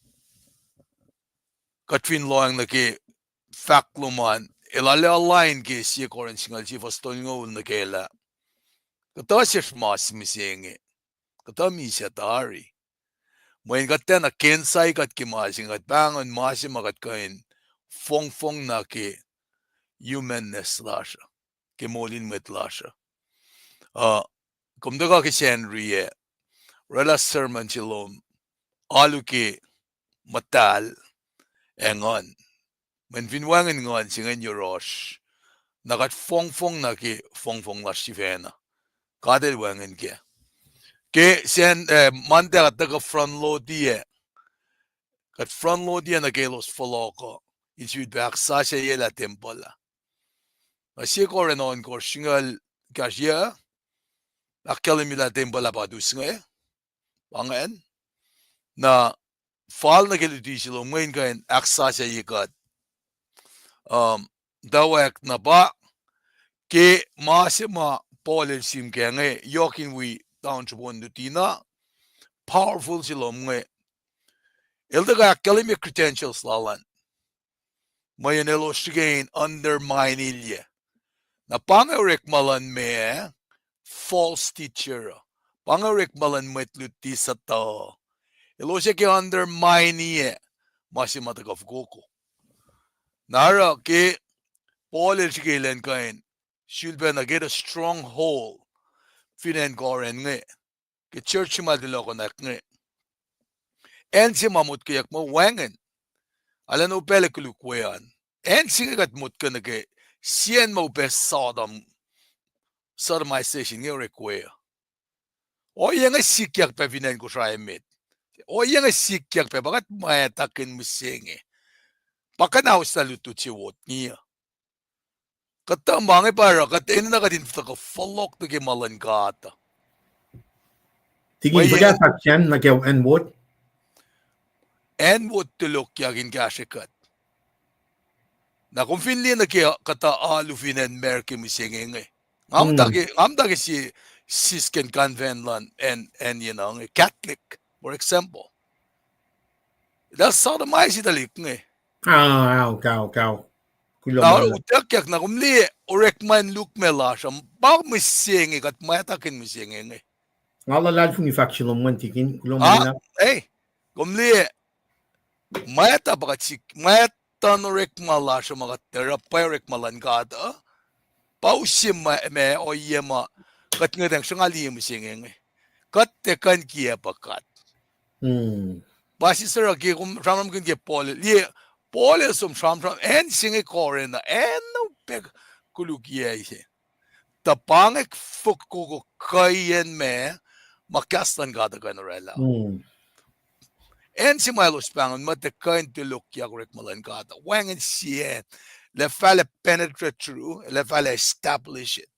kuht fin lohacng nuh ke fahk lom an, el arlac align ke Sie Korin singucul sie fuhs tolngoul nuh ke lah kuhtuh sesr mas mihsenge, kuhtuh misac tari. Mweyen kuht tiacna kena sai kuht ke ma se inge, kuht pahngon ma se ma kuht kuh in fongfong nuh ke humanness lasr uh, ke moul in mwet lasr uh. Uh, kom tuhkuh ke Sacnri ac orwaclah sermon se lom, Alu ke Muhtahl ac Nguhn. Mweyen fin wacngihn nguhn se ingacn yohrohsr, na kuht fongfong nuh ke fongfong lasr sifacna. God El wacngihn kac. Ke Sacn, eh, Monday kuht tuhkuh front load-i ac, kuht front load-i ac nuh ke elos fohlohk uh, in sifilpac ahksasucye lah tempuhl ah. Na Sie Korin ohnkohsr singucul kahsr yuc, ahkkahlwemye lah tempuhl ah pa tus inge, pa ingacn. Na fal nuh ke luti se lom inge in kuh in ahksasucye kuht. Um, tuh wacngihn na pa ke ma se ma Paul el sim kac inge, yohk in wi township on luti na, powerful se lom inge. El tuhkuh ahkkahlwemye credentials lal an, mweyen elos srihke in undermine-ilyac. Na pa inge orekma luhn ma, false teacher uh. Pa inge orekma luhn mwet luti sutuh. Elos ac ke undermine-i ma se ma tuhkuh fokoko. Na oruh ke Paul el srihke elan kuh in sulpac nuh ke stronghold fin acn Corinth inge, ke church se ma el tulokunak inge, acn se ma motkweyuck muh wacngihn, arulacna upac koluk we an. Acn se inge kuht motko nuh ke, sie acn ma upac Sodom, sodomization inge orek we uh. Ohiyac inge sikyak pac fin acn Kosrae met. Ohiyac inge sikyak pac, pa kuht mwactakihn mihsenge. Pa kuhnauslah lutlut se wot ngi uh. Kuhtuh ma inge pa oruh kuht enenuh kuht in tuhkuh fohlohk nuh ke ma luhn God uh. Tikin, fuhkah fahk sacn nuh ke acn wot? Acn wot tulokyak in kahsrwe kuht. Na kom fin liye nuh ke kuhtuh alu fin acn America mihsenge inge, nga muhta ke, nga muhta ke sie sisken convent luhn acn, acn yenuh inge, Catholic, for example. Eltahl sodomize tuhlihk inge. Ao, ao, kao, kao. Na utuckyak na kom liye orekma in lukmac lasr uh, pa mihsenge, kuht mwactakihn mihsenge inge. Nga luhlahlfongi fahk se lom ingacn, tikin, kuloh ma, e, kom liye, mwacta pa kuht sik, mwacta in orekma lasr uh ma kuht oruh, pa orekma luhn God uh. Pa use ma, ma ohiyac ma kuht ngwetacng sruhnga liye mihsenge inge. Kuht tiac kuh in kiacp God. Pa sie oruh ke kom sramsramkihn ke Paul, liye, Paul el som sramsram acn se inge Corinth uh, acn na upac kolukiyac se. Tuh pa inge fokoko kuhiyacn ma, ma kahs luhn God uh kuh in orwaclah. Acn se ma elos pahngon muh tiac kuh in tulokyak orekma luhn God uh, wacngihn sie, el ac fahlah penetrate through, el ac fahlah establish it.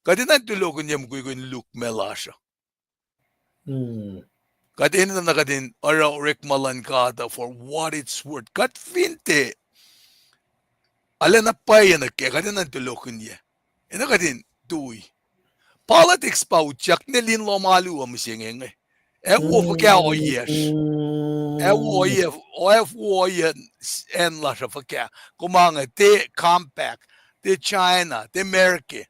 Kuht enenuh in tulokihnyac mukwikwi in lukmac lasr uh. Kuht enenuh na kuht in oruh orekma luhn God uh for what it's worth. Kuht fin tiac arulacna pwacye nuh kac, kuht enenuh in tulokihnyac. Enenuh kuht in tui. Politics pa utyak ne lin lohm alu uh mihsenge inge. Ac wo fuhkah ohiyacsr. Ac wo ohiyac, ac wo ohiyac acn lasr uh fuhkah. Kom ange, tiac compact, tiac China, tiac America.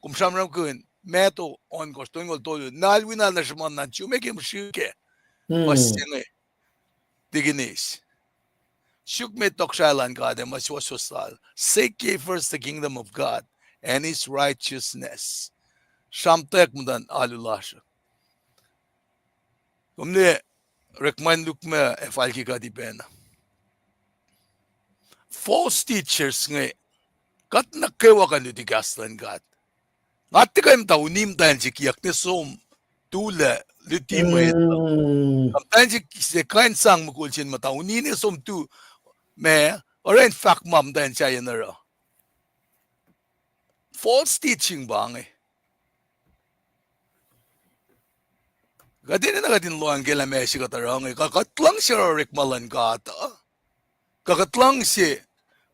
Kom sramsramkihn Matthew ohnkohsr tolngoul tolu, na el wi na nuh sruhmuhn na Jew, meac ke mihsrihk kac? Fuhs se inge. Tikinis. Suk met tohkohsrahi luhn God ac ma suwohswohs lal. Seek ye first the kingdom of God and his righteousness. Sramtweack muhtuhn alu lasr uh. Kom ne orekma in lukmac ac fal ke kuht ipacna. False teachers inge, kuht nuh kwewa kuh in luti kahs luhn God. Nga tiac kuh in muhta uni muhtwacn se kiyuck ne som tulac luti mwet uh. Muhtwacn se, se kuh in sang mukul se in muhta uni ne som tu, ma, oruh in fahk ma muhtwacn sahyac in oruh. False teaching pa inge. Kuht enenuh kuht in lohacng ke lah meac se kuht oruh inge, kuh kuht luhngse orekma luhn God uh, kuh kuht luhngse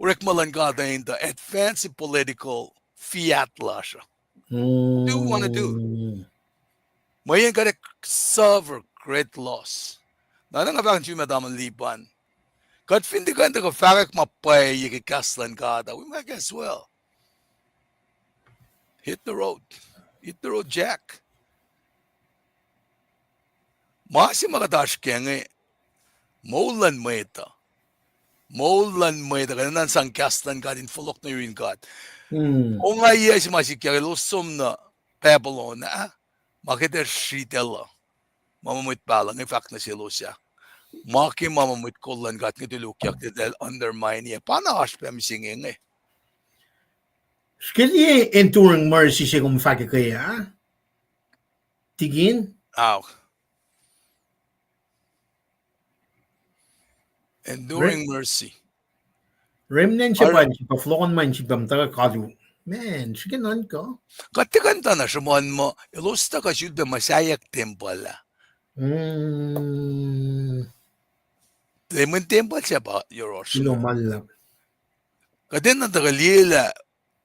orekma luhn God uh in tuh advance political fiat lasr uh. What do you want to do? Mweyen kuht ac suffer great loss. Na nga fahk nuh sum, tamuhlwel Lipan, kuht fin tiac kuh in tuhkuh fahkwack ma pwacye ke kahs luhn God uh, we might as well hit the road. Hit the road, Jack. Ma se ma kuht oasr kac inge, moul luhn mwet uh. Moul luhn mwet uh, kuht enenuh in sang kahs luhn God in fohlohk nuh yurin God. Ongaiyac se ma sikyak elos som nuh Babylon ah, ma kuht ac sritacl uh. Ma ma mwet pahluh inge fahk nuh selos ah, ma ke ma ma mwet kol luhn God inge tulokyak, eltahl undermine-i. Pa na oasr pac mihsenge inge. Srihke liye enduring mercy se kom fahk ke ah, Tikin? Enduring mercy. Remnant se pa in sifil fohlohkohn ma in sifil muhta ke kalu. Man, srihke nuhnkuh. Kuht tiac kuh in tuh na sruhmuhn muh elos tuhkuh sulpac muhsaheack tempuhl ah. Lemen tempuhl se pa yohrohsr. Kuht enenuh tuhkuh liye lah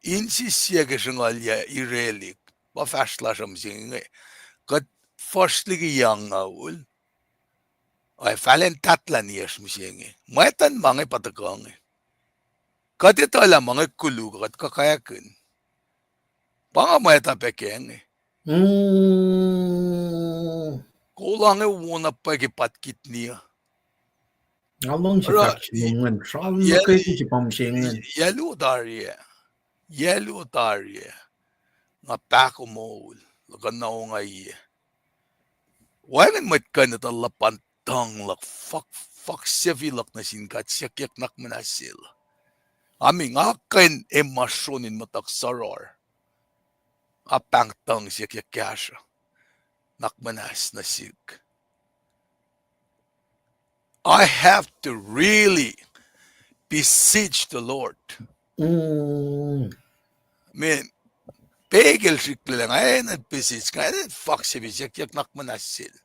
in sisyac ke sruhnguclyac irelihk, pa fahsr lasr uh mihsenge inge. Kuht fuhsr liki yang ngaul, ac fahlen tahtlac niyacsr mihsenge. Mwet an ma inge pa tuhkuh inge. Kuht etuh lah ma inge koluk uh, kuht kuhkakihn. Pa inge mwet uh pac ke inge. Kola inge wona pwacye ke pat kidney uh. Nga luhngse fahk se ingacn, sral nuh ke se pa mihsenge. Yac luo tari ah. Yac luo tari ah. Nga pahkomuhl, luhkuhn na ongaiyac. Wacngihn mwet kuh in etuh luhpan tuhng luhk, fuhk, fuhk sefi luhk nuh sin God, siyuckyuck nuhnak muhnahs sel. Ami nga kuh in e ma sron in muhtuhk soror. Nga pahng tuhng siyuckyuck kahsruh nuhnak muhnahs nuh sihk. I have to really beseech the Lord. Mean, pacl ke el srihklac lah nga enenuh in beseech, nga enenuh in fuhk sefi siyuckyuck nuhnak muhnahs sel.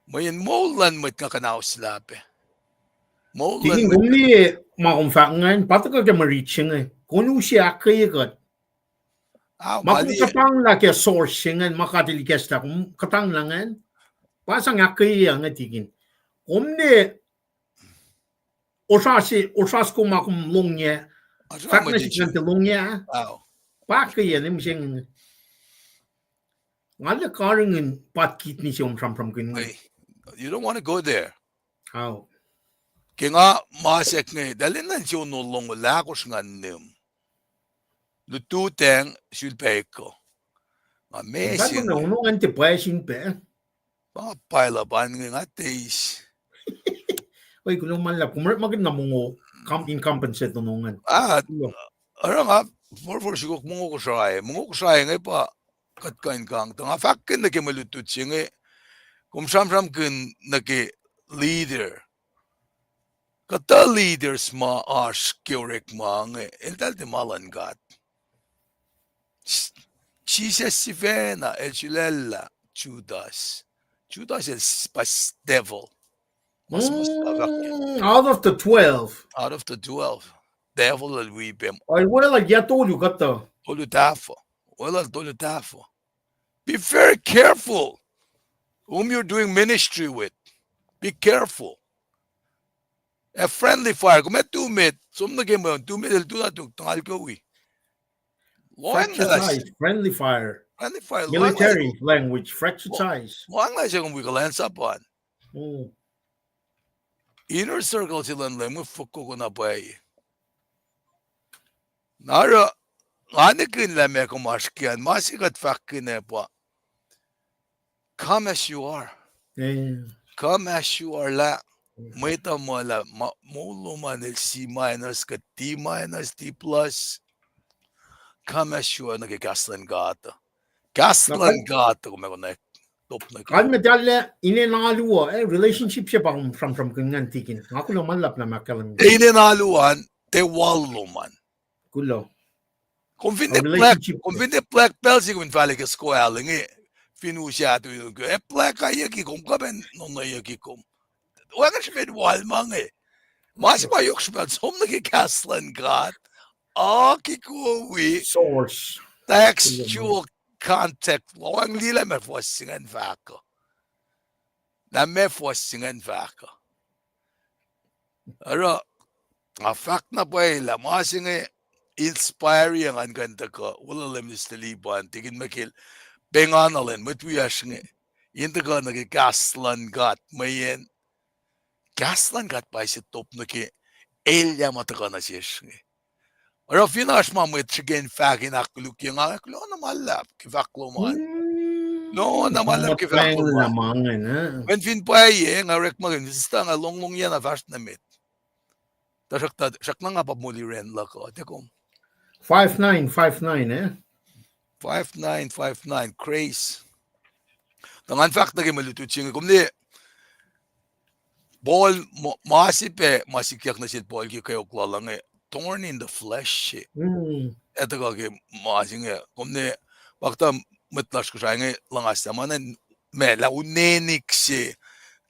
Mweyen moul luhn mwet nga kuhnaoslah pac. Moul luhn mwet. Kom liye ma kom fahk ingacn, pa tuhkuh ke mwe rit se inge. Kom use ahkkweye kuht. Ma kom kuhtanglah ke source se ingacn, ma God El ikacslah, kom kuhtanglah ingacn. Pa sang ahkkweye inge, Tikin. Kom ne osra se, osra soko ma kom longyac, fahk nuh sik ngan tiac longyac. Pa ahkkweye ne mihsenge inge. Nga lah karihngihn pat kidney se om sramsramkihn inge. You don't want to go there. Ke nga masack inge, eltahl enenuh in se ono longoul ahkosr ngan nihm. Lututacng sulpac ekuh. Nga meac se inge. Ono ngan tiac pwacye sin pac. Pa pile up an inge nga tiac eis. Oi, kuloh ma luhlahp, kom orekmakihn na mongo, in compensate ono ingacn. Ah, oruh nga forfor sukok mongo Kosrae. Mongo Kosrae inge pa kuht kuh in kang. Tuh nga fahkkihn nuh ke mwe lutlut se inge, kom sramsramkihn nuh ke leader. Kuhtuh leaders ma oasr ke orekma inge, eltahl tiac ma luhn God. Jisus sifacna el sulaclah Judas. Judas el s-, pa s-, devil. Out of the twelve. Out of the twelve. Devil el wi pac. Ac weluhl yac tolu kuhtuh? Tolu tahfuh. Weluhl tolu tahfuh. Be very careful whom you're doing ministry with. Be careful. A friendly fire. Kom ac tu met, som nuh ke mwe, tu met el tu na tuk, tuh ngal kuh wi. Fratricize, friendly fire. Friendly fire. Military language, fratricize. Lohacng lah se kom wi kuhlwacnsapuh an. Inner circle se luhn Leum inge fokoko na pwacye. Na oruh, nga nihkihn lah meac kom oasr ke an, ma se kuht fahkkihn ah pa, come as you are. Come as you are lah, mwet uh muh lah, moul lom an el C minus kuh D minus, D plus. Come as you are nuh ke kahs luhn God. Kahs luhn God uh kom ac konwacack top nuh ke. Kalmac tahlac inen alu uh, eh, relationship se pa kom sramsramkihn ingacn tikin. Nga kuloh ma luhlahp lah ma kahlwem. Inen alu an, tiac wal lom an. Kuloh. Kom fin tiac black, kom fin tiac black pacl se kom in fahla ke skoal inge, fin us ah tu, ac black ayucki kom, kuh pacna nonnoyucki kom. Wacngihn srihpen wal ma inge. Ma se ma yohk srihpac som nuh ke kahs luhn God, akikuwi source, textual context, wacngihn liye lah meac fuhs se ingacn fahk uh. Lah meac fuhs se ingacn fahk uh. Oruh, nga fahk na pwacye lah ma se inge inspire ngan kuh in tuhkuh, wolac Leum Mister Lipan, tikin Michael, pengana lwen, mwet wiyacsr inge, in tuhkuh nuh ke kahs luhn God, mweyen kahs luhn God pa se top nuh ke elyah ma tuhkuh nuh sesr inge. Oruh fin oasr ma mwet srihke in fahk in ahkkolukye nga, kuloh na ma luhlahp ke fahk lom an. Kuloh na ma luhlahp ke fahk lom an. Mweyen fin pwacye, nga orekmakihn, sista nga longlongyacna fahsr nuh met. Tuhsruhktuh, srackna nga pa moli ran luhk uh, tiac kom. Five nine, five nine, eh? Five nine, five nine, Grace. Tuh ngan fahk nuh ke mwe lutlut se inge, kom liye, Paul, ma se pac ma sikyak nuh sel Paul ke kweok lal inge, thorn in the flesh se. Etuh kuh ke ma se inge, kom liye, pa kuhtuh mwet lasr Kosrae inge luhngaslah ma na, ma lah unenik se,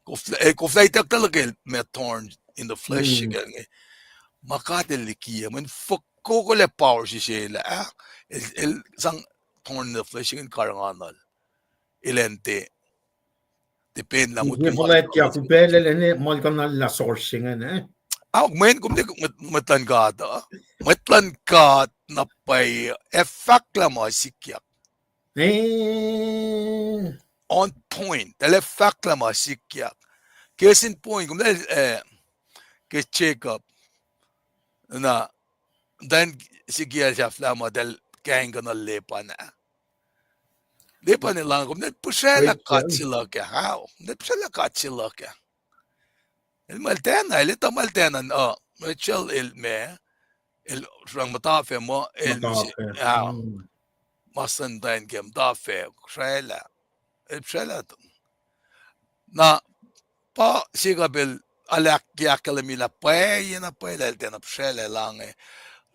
koflah itucklac ke ma thorn in the flesh se ke inge. Ma God El likiyac, mweyen fokokolac power se se lah, ah, El, El sang thorn in the flesh se inge in karihngihnuhl. Elan tiac, tiac pac lah mut ke fuhlwactyak upac lal in muhlkuhnlah source se ingacn, eh? Aok, mweyen kom tiac mwet luhn God uh. Mwet luhn God na pwacye, ac fahk lah ma sikyak. On point, el ac fahk lah ma sikyak. Case in point, kom liye, eh, ke Jacob, na, then sikyak sahflah muh tahl kahing kuh nuh Laban ah. Laban el lah, kom liye, pihsraclah God se luhk ah, how? Kom liye, pihsraclah God se luhk ah. El muhltacna, el etuh muhltacna, uh, Rachel el ma, el srang muhtafac muh, el, ma sun tahin ke muhtafac, pihsraclah. El pihsraclah. Na, pa Jacob el alak ke ahkkahlwemye lah pwacye na pwacye lah el tiacna pihsraclah lah inge.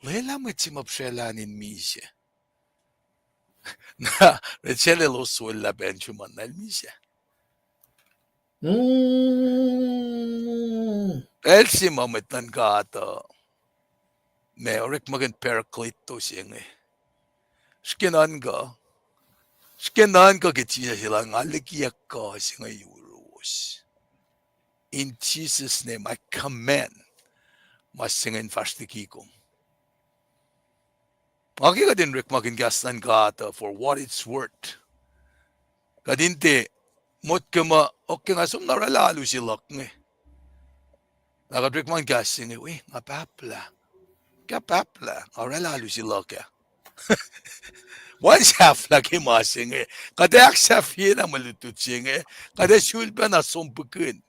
Lwelah mwet se ma pihsraclah an in misac. Na, Rachel el oswelah Benjamin na el misac. Pacl se ma mwet luhn God uh, ma orekmakihn Parakletos se inge. Srihke nuhnkuh, srihke nuhnkuh ke Jisus el lah nga likiyuck kuh se inge yuruwos. In Jesus' name, I command ma se inge in fahsr liki kom. Nga ke kuht in orekmakihn kahs luhn God uh for what it's worth. Kuht in tiac motko muh, okay, nga som na oraclah alu se luhk inge. Na kuht orekmakihn kahs se inge, we, nga pahplah. Ke pahplah, nga oraclah alu se luhk ah. Wacngihn sahflah ke ma se inge. Kuht ac ahksahfyelah mwe lutlut se inge. Kuht ac sulpacna som pihkihn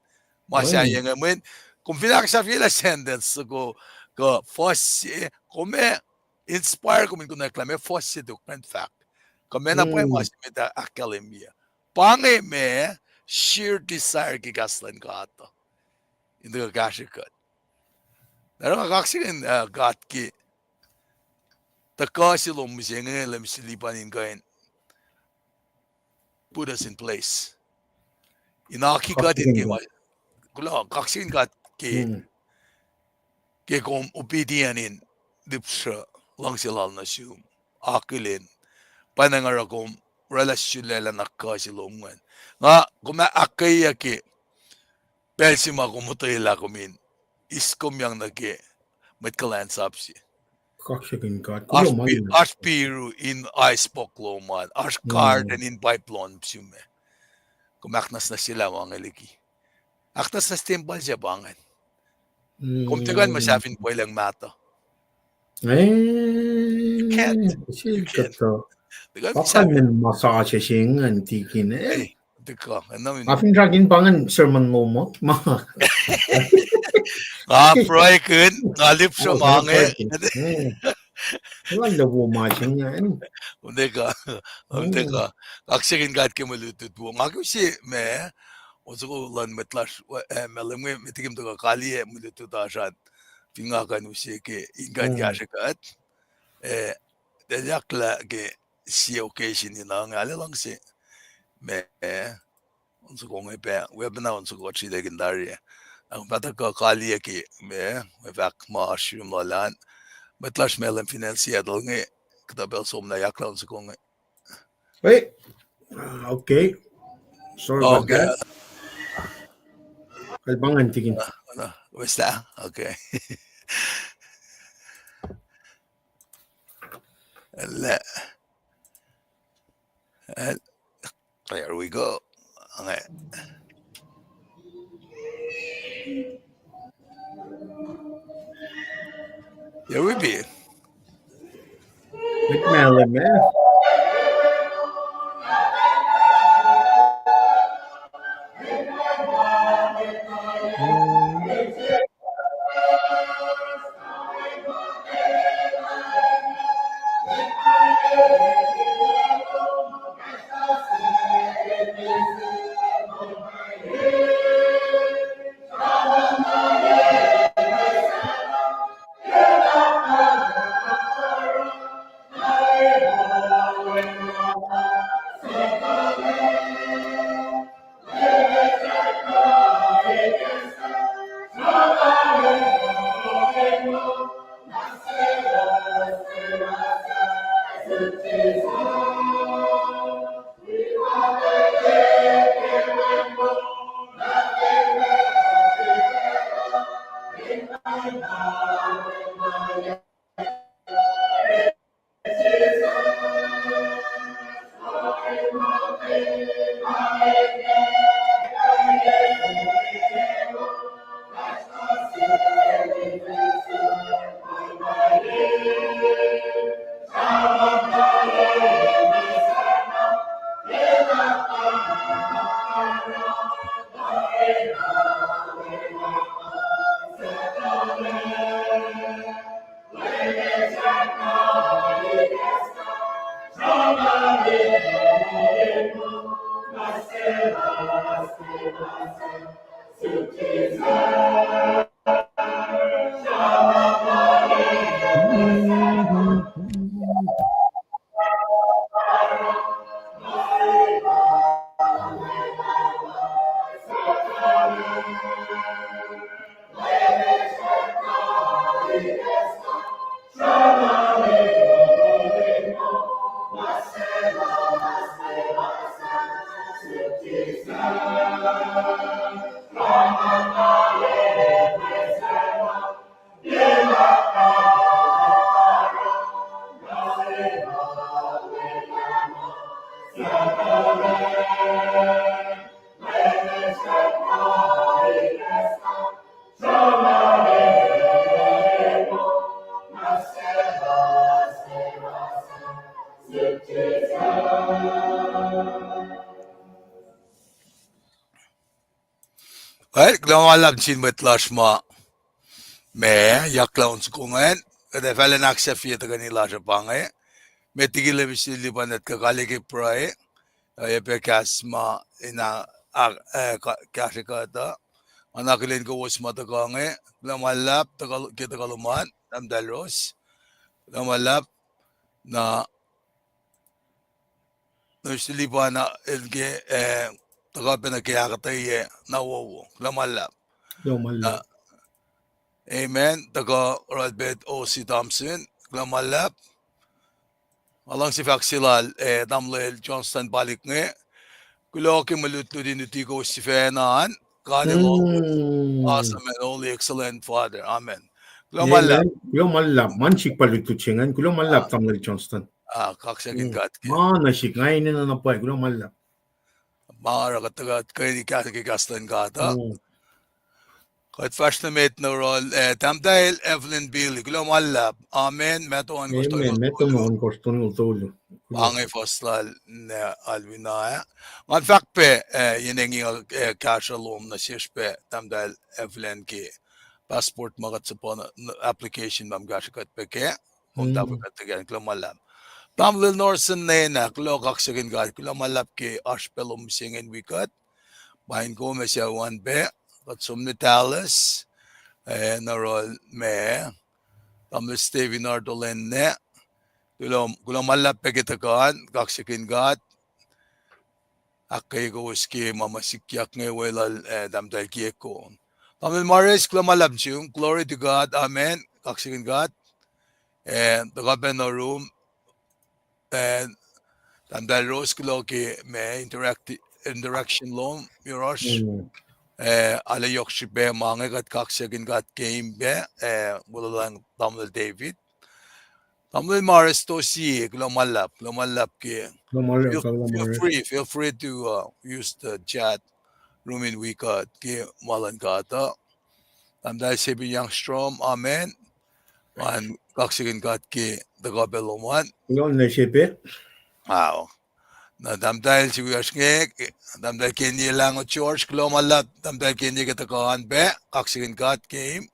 ma sahyac inge, mweyen kom fin ahksahfyelah sentence soko kuh fuhs se, kom ac inspire kom in konwacack lah meac fuhs se tok ingacn fahk. Kuh meac na pwacye ma se met ahkkahlwemye. Pa inge ma sheer desire ke kahs luhn God uh in tuhkuh kahsrwe kuht. Na oruh nga kaksakihn, uh, God ke tuhkuh se lom mihsenge, Leum silipan in kuh in put us in place. In aki kuht in ke ma, kuloh, kaksakihn God ke, ke kom obedient in lihpsruh luhngse lal nuh sum, akihlen, pa na nga oruh kom oraclah sulaclah na kuh se lom ingacn. Nga kom ahkkweyeyuck ke pacl se ma kom otwelah kom in eis komyang nuh ke mwet kuhlwacnsap se. Kaksakihn God. Oasr piru in ice box lom an, oasr garden in pipe lom sum ah. Kom ahknwacsnwacsyelah ma inge liki. Ahknwacsnwacs tempuhl se pa ingacn. Kom tiac kuh in muhsahfin pwelucng mahtuh. Eh, kuht, kuht, kuhtuh. Pakan men masasa se ingacn tikin, eh. Nga fin srakin pa ingacn sermon lom uh, ma. Nga pruhekihn, nga lipsum ange. Nga lwelah wo ma se ingacn. Kom tiac kuh, kom tiac kuh. Kaksakihn God ke mwe lutlut wo. Nga ke use ma, on soko luhn mwet lasr, eh, Malem inge, met liki kom tuhkuh kaliyac mwe lutlut lasr an. Fin nga kuh in use ke in kuh in kahsrwe kuht. Eh, elyahklah ke sie occasion in inge, arlac luhngse ma, on soko inge pac, weapon on soko sritacl in tari. Na kom fah tuhkuh kaliyac ke ma, mwe fahk ma oasr yurum lal an. Mwet lasr Malem fin el Seattle inge, kuhtuh pacl somlah elyahklah on soko inge. Hey, uh, okay. Sorry about that. Kal pa ingacn tikin. Wes ta? Okay. There we go. Okay. There we be. Mwet Malem, eh? Kuloh ma luhlahp nuh sin mwet lasr ma ma elyahklah on soko ingacn, kuht ac fah lwen ahksahfye tuhkweni lasr uh pa inge. Met liki Leum sili pa nuhtkuh kaliyac ke pruhe, oacyacpac kahs ma in, ah, kahsrwe kuht uh. Nga akihlen kowos ma tuhkuh inge, kuloh ma luhlahp ke tuhkuh lom an, tahmtahel Ros. Kuloh ma luhlahp, na Mister Lipan el ke, eh, tuhkuh pac nuh ke ahkuhtweyac na wowo. Kuloh ma luhlahp. Amen. Tuhkuh Robert O C Thompson. Kuloh ma luhlahp. Nga luhngse fahk se lal, eh, tamuhlwel Johnston Palik inge. Kuloh ke mwe lutlut in luti kowos sifacna an. God el awesome and holy, excellent Father. Amen. Kuloh ma luhlahp. Kuloh ma luhlahp. Ma sik pa lutlut se ingacn. Kuloh ma luhlahp tamuhlwel Johnston. Ah, kaksakihn God ke ma nuh sik, nga enenuh na pwacye, kuloh ma luhlahp. Ma oruh kuht tuhkuh ke kahs luhn God uh. Kuht fahsr nuh met nuh yohrohl, eh, Tahmtahel Evelyn Billy, kuloh ma luhlahp. Amen. Matuh ohnkohsr tolngoul tolu. Matuh ohnkohsr tolngoul tolu. Pa inge fuhs lal, eh, Alwina ah. Ngan fahk pac, eh, yen inge, eh, kahsruh lom nuh sesr pac Tahmtahel Evelyn ke passport ma kuht suhpwacn, application ma kahsruh kuht pac kac. Kom tahfwe kuht tuhkweni, kuloh ma luhlahp. Tamuhlwel Norson Nena, kuloh, kaksakihn God, kuloh ma luhlahp ke oasr pacl lom mihsenge in wi kuht. Paing kom ac sucu an pac, kuht som nuh Dallas, eh, nuh yohrohl ma, Tamuhlwel Stephen Ardolen Nena, kuloh, kuloh ma luhlahp pac ke tuhkuh an, kaksakihn God, ahkkweye kowos ke ma ma sikyak inge weluhl, eh, Tahmtahel Kiekko. Tamuhlwel Mares, kuloh ma luhlahp nuh sum, glory to God, amen, kaksakihn God, eh, tuhkuh pac nuh yurum, eh, Tahmtahel Rose, kuloh ke ma interact-, interaction lom yohrohsr. Eh, arlac yohk srihpac ma inge, kuht kaksakihn God ke in pac, eh, wolalang Tamuhlwel David. Tamuhlwel Mares Tosie, kuloh ma luhlahp, kuloh ma luhlahp ke. Feel, feel free, feel free to, uh, use the chat room in wi kuht ke ma luhn God uh. Tahmtahel Sebi Youngstrom, amen. Ngan kaksakihn God ke tuhkuh pac lom an. Kuloh na Sebi. Wow. Na Tahmtahel siwiyacsr inge, Tahmtahel Kenye Lango George, kuloh ma luhlahp, Tahmtahel Kenye ke tuhkuh an pac, kaksakihn God ke in.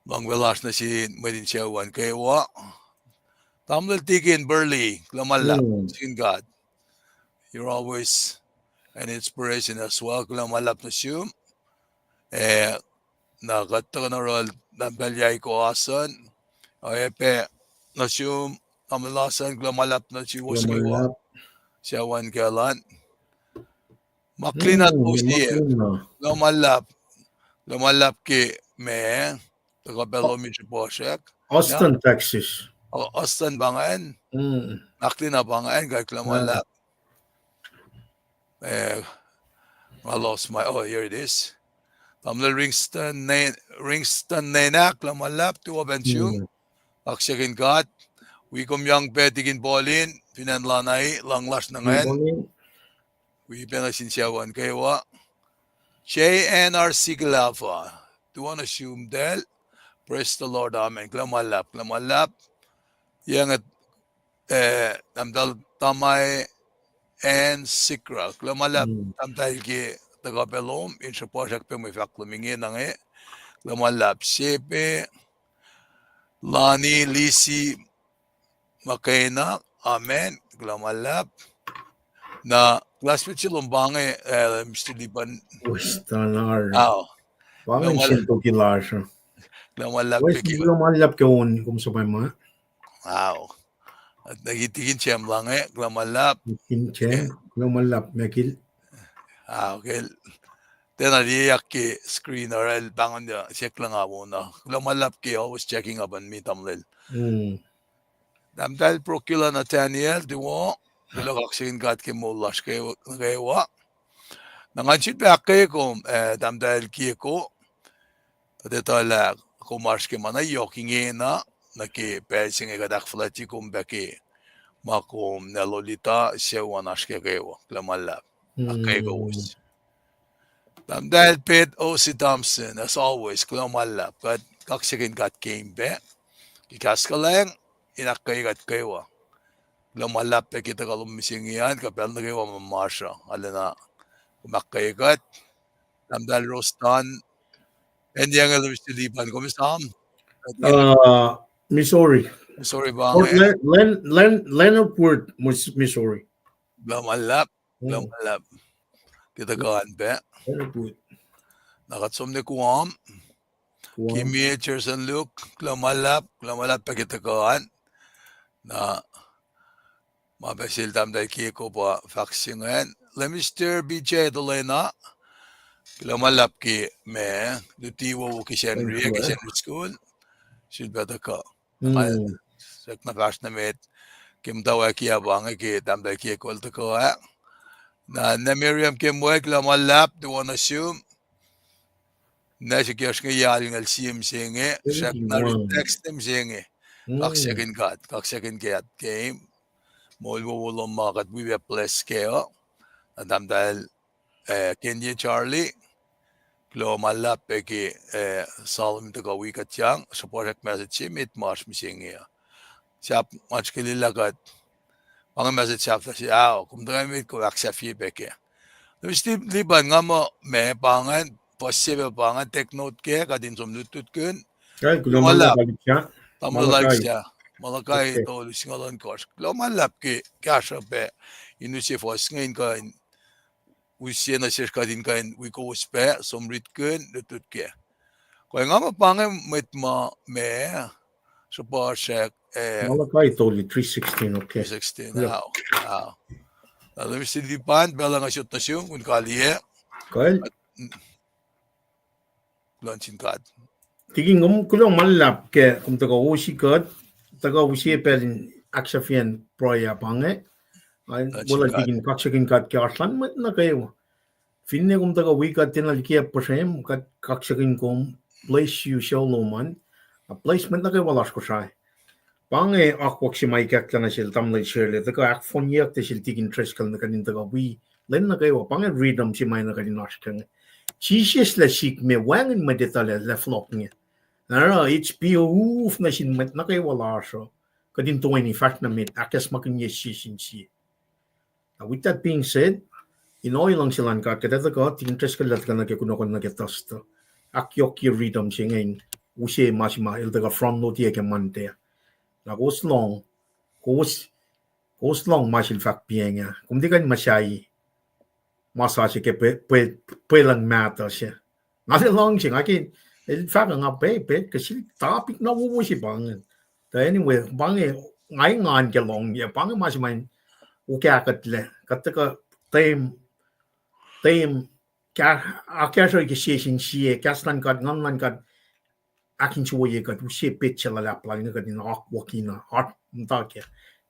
Luhngse lasr nuh sin mwet in sucu an kwewa. Tamuhlwel Tikin Burley, kuloh ma luhlahp, kaksakihn God. You're always an inspiration as well, kuloh ma luhlahp nuh sum. Eh, na kuht tuhkuh nuh yohrohl Tahmtahel Yaiko Ason, oacyacpac nuh sum, Tamuhlwel Ason, kuloh ma luhlahp nuh suwos kwewa. Sucu an ke elan. Maklina Tosie, kuloh ma luhlahp, kuloh ma luhlahp ke ma, tuhkuh pac lom in srihpasrak. Austin, Texas. Austin pa ingacn. Maklina pa ingacn, kuloh ma luhlahp. Eh, I lost my, oh, here it is. Tamuhlwel Ringston Ne-, Ringston Nenak, kuloh ma luhlahp, tuo pacna sum. Kaksakihn God. Wi kom yang pac Tikin Paulin, fin acn Lanai, luhngse lasr nuh ingacn. Wi pac nuh sin sucu an kwewa. J N R C Kilava, tuo nuh sum tahl. Praise the Lord, amen. Kuloh ma luhlahp, kuloh ma luhlahp. Yang, eh, Tahmtahel Tamai Ann Sikra, kuloh ma luhlahp Tahmtahel ke tuhkuh pac lom in srihpasrak pac mwe fahk lom inge na inge. Kuloh ma luhlahp Sepe, Lani, Lisi, Makena, amen, kuloh ma luhlahp. Na classmate se lom pa inge, eh, Mister Lipan. Kuloh ma luhlahp ke on, kom suhpwacma. Wow. Tikin Jem la inge, kuloh ma luhlahp. Tikin Jem, kuloh ma luhlahp, Michael. Wow, ke tiacna liyeyak ke screen oruh el pahngon siyuck lah nga wona. Kuloh ma luhlahp ke always checking up on me, tamuhlwel. Tahmtahel Procula Nathaniel, tuwo, kuloh, kaksakihn God ke moul lasr kwewa. Na ngan sifilpac ahkkweye kom, eh, Tahmtahel Kiekko, kuht etuh lah kom oasr ke ma na yohk ingena, nuh ke pacl se inge kuht ahkfuhlwactye kom pac ke ma kom na lolita sucu an oasr ke kwewa. Kuloh ma luhlahp. Ahkkweye kowos. Tahmtahel Pet O C Thompson, as always, kuloh ma luhlahp. Kuht kaksakihn God ke in pac ke kahs kuhlwacng, in ahkkweye kuht kwewa. Kuloh ma luhlahp pac ke tuhkuh lom mihsenge an, kuh pacl nuh kwewa ma masr uh, arulacna kom ahkkweye kuht. Tahmtahel Rostan, acn yang el Mister Lipan, kom esam? Missouri. Missouri pa inge. Leonard Wood, Missouri. Kuloh ma luhlahp, kuloh ma luhlahp ke tuhkuh an pac. Na kuht som nuh Guam. Kimie Jerson Luke, kuloh ma luhlahp, kuloh ma luhlahp pac ke tuhkuh an. Na ma pac sel Tahmtahel Kiekko pa fahk se ingacn. Lemister B J Dolena, kuloh ma luhlahp ke ma, luti wowo ke Sacnri, ke Sacnri School, sifilpac tuhkuh. Srackna fahsr nuh met ke muhtwacwacack ah pa inge ke Tahmtahel Kiekko el tuhkuh ah. Na, na Miriam ke mwet, kuloh ma luhlahp, tuwo nuh sum. Na srihkasr inge yalngacl sie mihsenge, srackna rit text mihsenge. Kaksakihn God, kaksakihn God ke moul wowo lom ma kuht wi pac bless kac uh. Na Tahmtahel, eh, Kenye Charlie, Kuloh ma luhlahp pac ke, eh, Solomon tuhkuh wi kuht yang, sruhpuhsrak message se met ma oasr mihsenge uh. Sahp ma srihke lwelah kuht, pa inge message sahflah se, ao, kom tuhkuh met kom ahksahfye pac kac. Lewis Lipan, nga muh ma pa ingacn, fuhs se pac pa ingacn, take note kac, kuht in som lutlutkihn. Kuloh ma luhlahp. Tamuhlwel Alexa, Malakai tolu singucul ohnkohsr. Kuloh ma luhlahp ke kahsruh pac in use fuhs inge in kuh in use nuh sesr kuht in kuh in wi kowos pac som ritkihn lutlut kac. Kuh nga muh pa inge mwet ma ma sruhpuhsrak, eh, Malachi tolu, three sixteen, okay. Three sixteen, ao, ao. Na Lewis Lipan, pacl uh nga sot nuh sum, kom kaliyac. Kuh kuloh nuh sin God. Tikin, kom kuloh ma luhlahp ke kom tuhkuh use kuht, tuhkuh use pacl in ahksahfyen pruhe pa inge. Wolacna tikin, kaksakihn God ke oasr lun mwet nuh kwewa. Finne kom tuhkuh wi kuht tiacna liki puhsrem, kuht kaksakihn kom, bless you, sucu lom an. Bless mwet nuh kwewa lasr Kosrae. Pa inge akwuck se ma ikacklah nuh sel tamuhlwel Sherle, tuhkuh ahkfohnyuck tuh sel tikin Driscoll nuh kuht in tuhkuh wi lwen nuh kwewa. Pa inge rhythm se ma na kuht in oasr ke inge. Jisus lah sikme, wacngihn mwet etuh lah fohlohk inge. Na oruh it's behoove nuh sin mwet nuh kwewa lasr uh kuht in toeni fahsr nuh met, ahkacsmakihnye sie sin sie. Now, with that being said, in ohiyac luhngse luhn God, kuht ac tuhkuh, tikin Driscoll lah tuhkuh nuh ke kunohkohn nuh ke Thursday, ahkyohkye rhythm se inge in use ma se ma el tuhkuh front load-ye ke Monday. Na kowos lohng, kowos, kowos lohng ma sel fahk piacng ah. Kom tiac kuh in muhsahi ma sasuc ke pwe, pwe, pwelucng mahtuh se. Nga tiac luhngse, nga ke, el fahk nga pwe, pwe, ke sel topic na wowo se pa ingacn. Tuh anyway, pa inge, nga engan ke lohng, ya, pa inge ma se ma in ukahkuhtlac, kuht tuhkuh, tem, tem, akacsruhi ke sie sin sie, kahs luhn God, nguhn luhn God, ahkinsewowoye kuht, use petsac luhlahp lal inge kuht in akwuckina, muhta ke,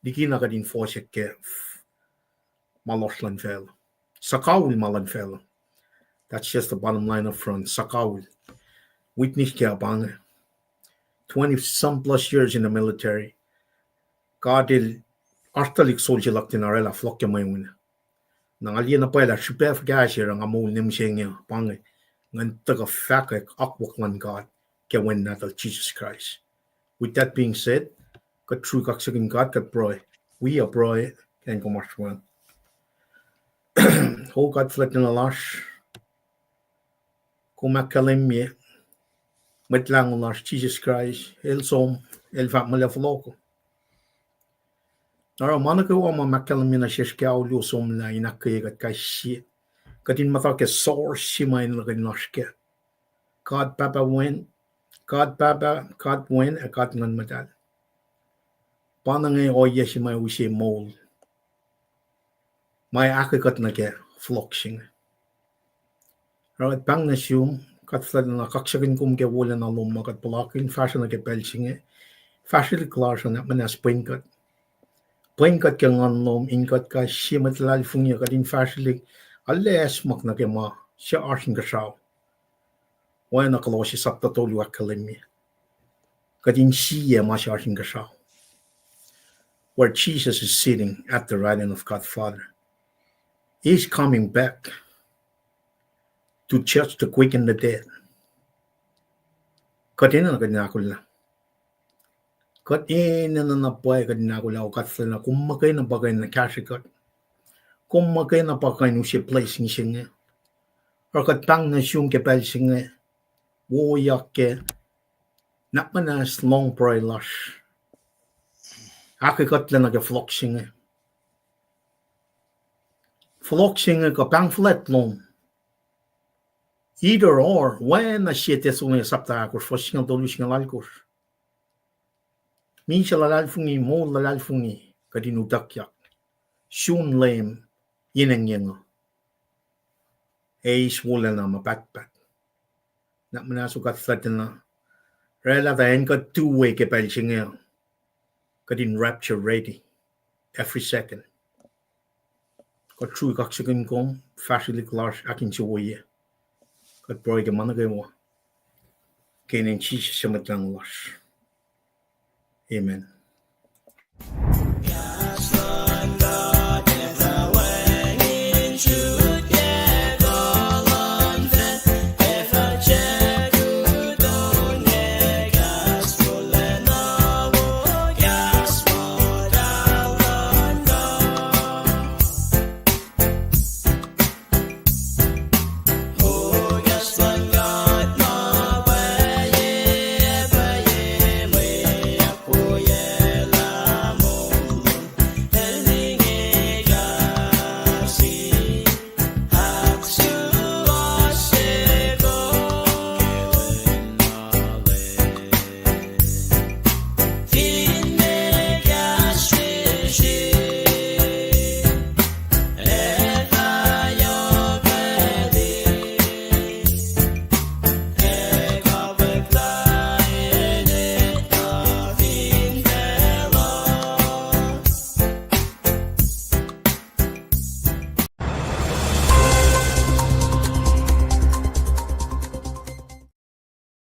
likina kuht in fohsack ke ma lohsr luhn facluh. Suhkawihl ma luhn facluh. That's just the bottom line up front. Suhkawihl. Witness ke pa inge. Twenty some plus years in the military. God el, oasr tuhlihk soldier luhk tiacna orwaclah fohlohk ke mweun. Na nga liye na pwacye lah srihpac fuhkah se oruh nga moul ne mihsenge, pa inge, ngan tuhkuh fahkwack akwuck luhn God ke Wen nahtuhl Jisus Kraist. With that being said, kuht sruhk kaksakihn God, kuht pruhe. Wi uh pruhe, ke kom oasr we. O God fuhlwactlacna lasr, kom ahkkahlwemye Mwet Lahngo lasr Jisus Kraist, el som, el fahk muh lah fohlohk. Oruh ma nuh kwewa ma ahkkahlwemye nuh sesr ke alu somlah in ahkkweye kuht kais sie, kuht in muhta ke source se ma enenuh kuht in oasr kac. God Pahpah Wen, God Pahpah, God Wen, ac God Nguhn Muhtahl. Pa na inge ohiyac se ma use moul ma ahkkweye kuht nuh ke fohlohk se inge. Oruh kuht pahng nuh sum, kuht fuhlwact na kaksakihn kom ke wolacna lom ma kuht puhlakihn fahsruh nuh ke pacl se inge, fahsrwelihk lasr uh, nahk muhnahs pwen kuht. Pwen kuht ke nguhn lom, in kuht kais sie mwet luhlahlfongi, kuht in fahsrwelihk, arlac acsmak nuh ke ma se oasr inkuhsrao. Oacna Kolosse sapta tolu ahkkahlwemye, kuht in sie ma se oasr inkuhsrao, where Jesus is sitting at the right hand of God Father. He is coming back to judge the quick and the dead. Kuht enenuh kuht in ahkolah. Kuht enenuh na pwacye kuht in ahkolah, O God fuhlwactlacna, kom muhkwena pa kuh in kahsrwe kuht. Kom muhkwena pa kuh in use blessing se inge. Oruh kuht pahng nuh sum ke pacl se inge, woyak ke nahk muhnahs lohng pruhe lasr. Ahkkweye kuht lac nuh ke fohlohk se inge. Fohlohk se inge kuh pahng fuhlwact lom. Either or, oacna sie Thessalonians sapta ahkosr, fuhs singucul tolu, singucul alkosr. Misac luhlahlfongi, moul luhlahlfongi, kuht in utuckyak. Sun Leum, yen engyeng uh. Eis wolacna ma pahtpaht. Nahk muhnahs, O God fuhlwactlacna. Oraclah tuh acn kuht tu we ke pacl se inge, kuht in rapture ready every second. Kuht sruhk kaksakihn kom, fahsrwelihk lasr ahkinsewowoye. Kuht pruhe ke ma nuh kwewa ke inen Jisus su Mwet Lahngo lasr. Amen.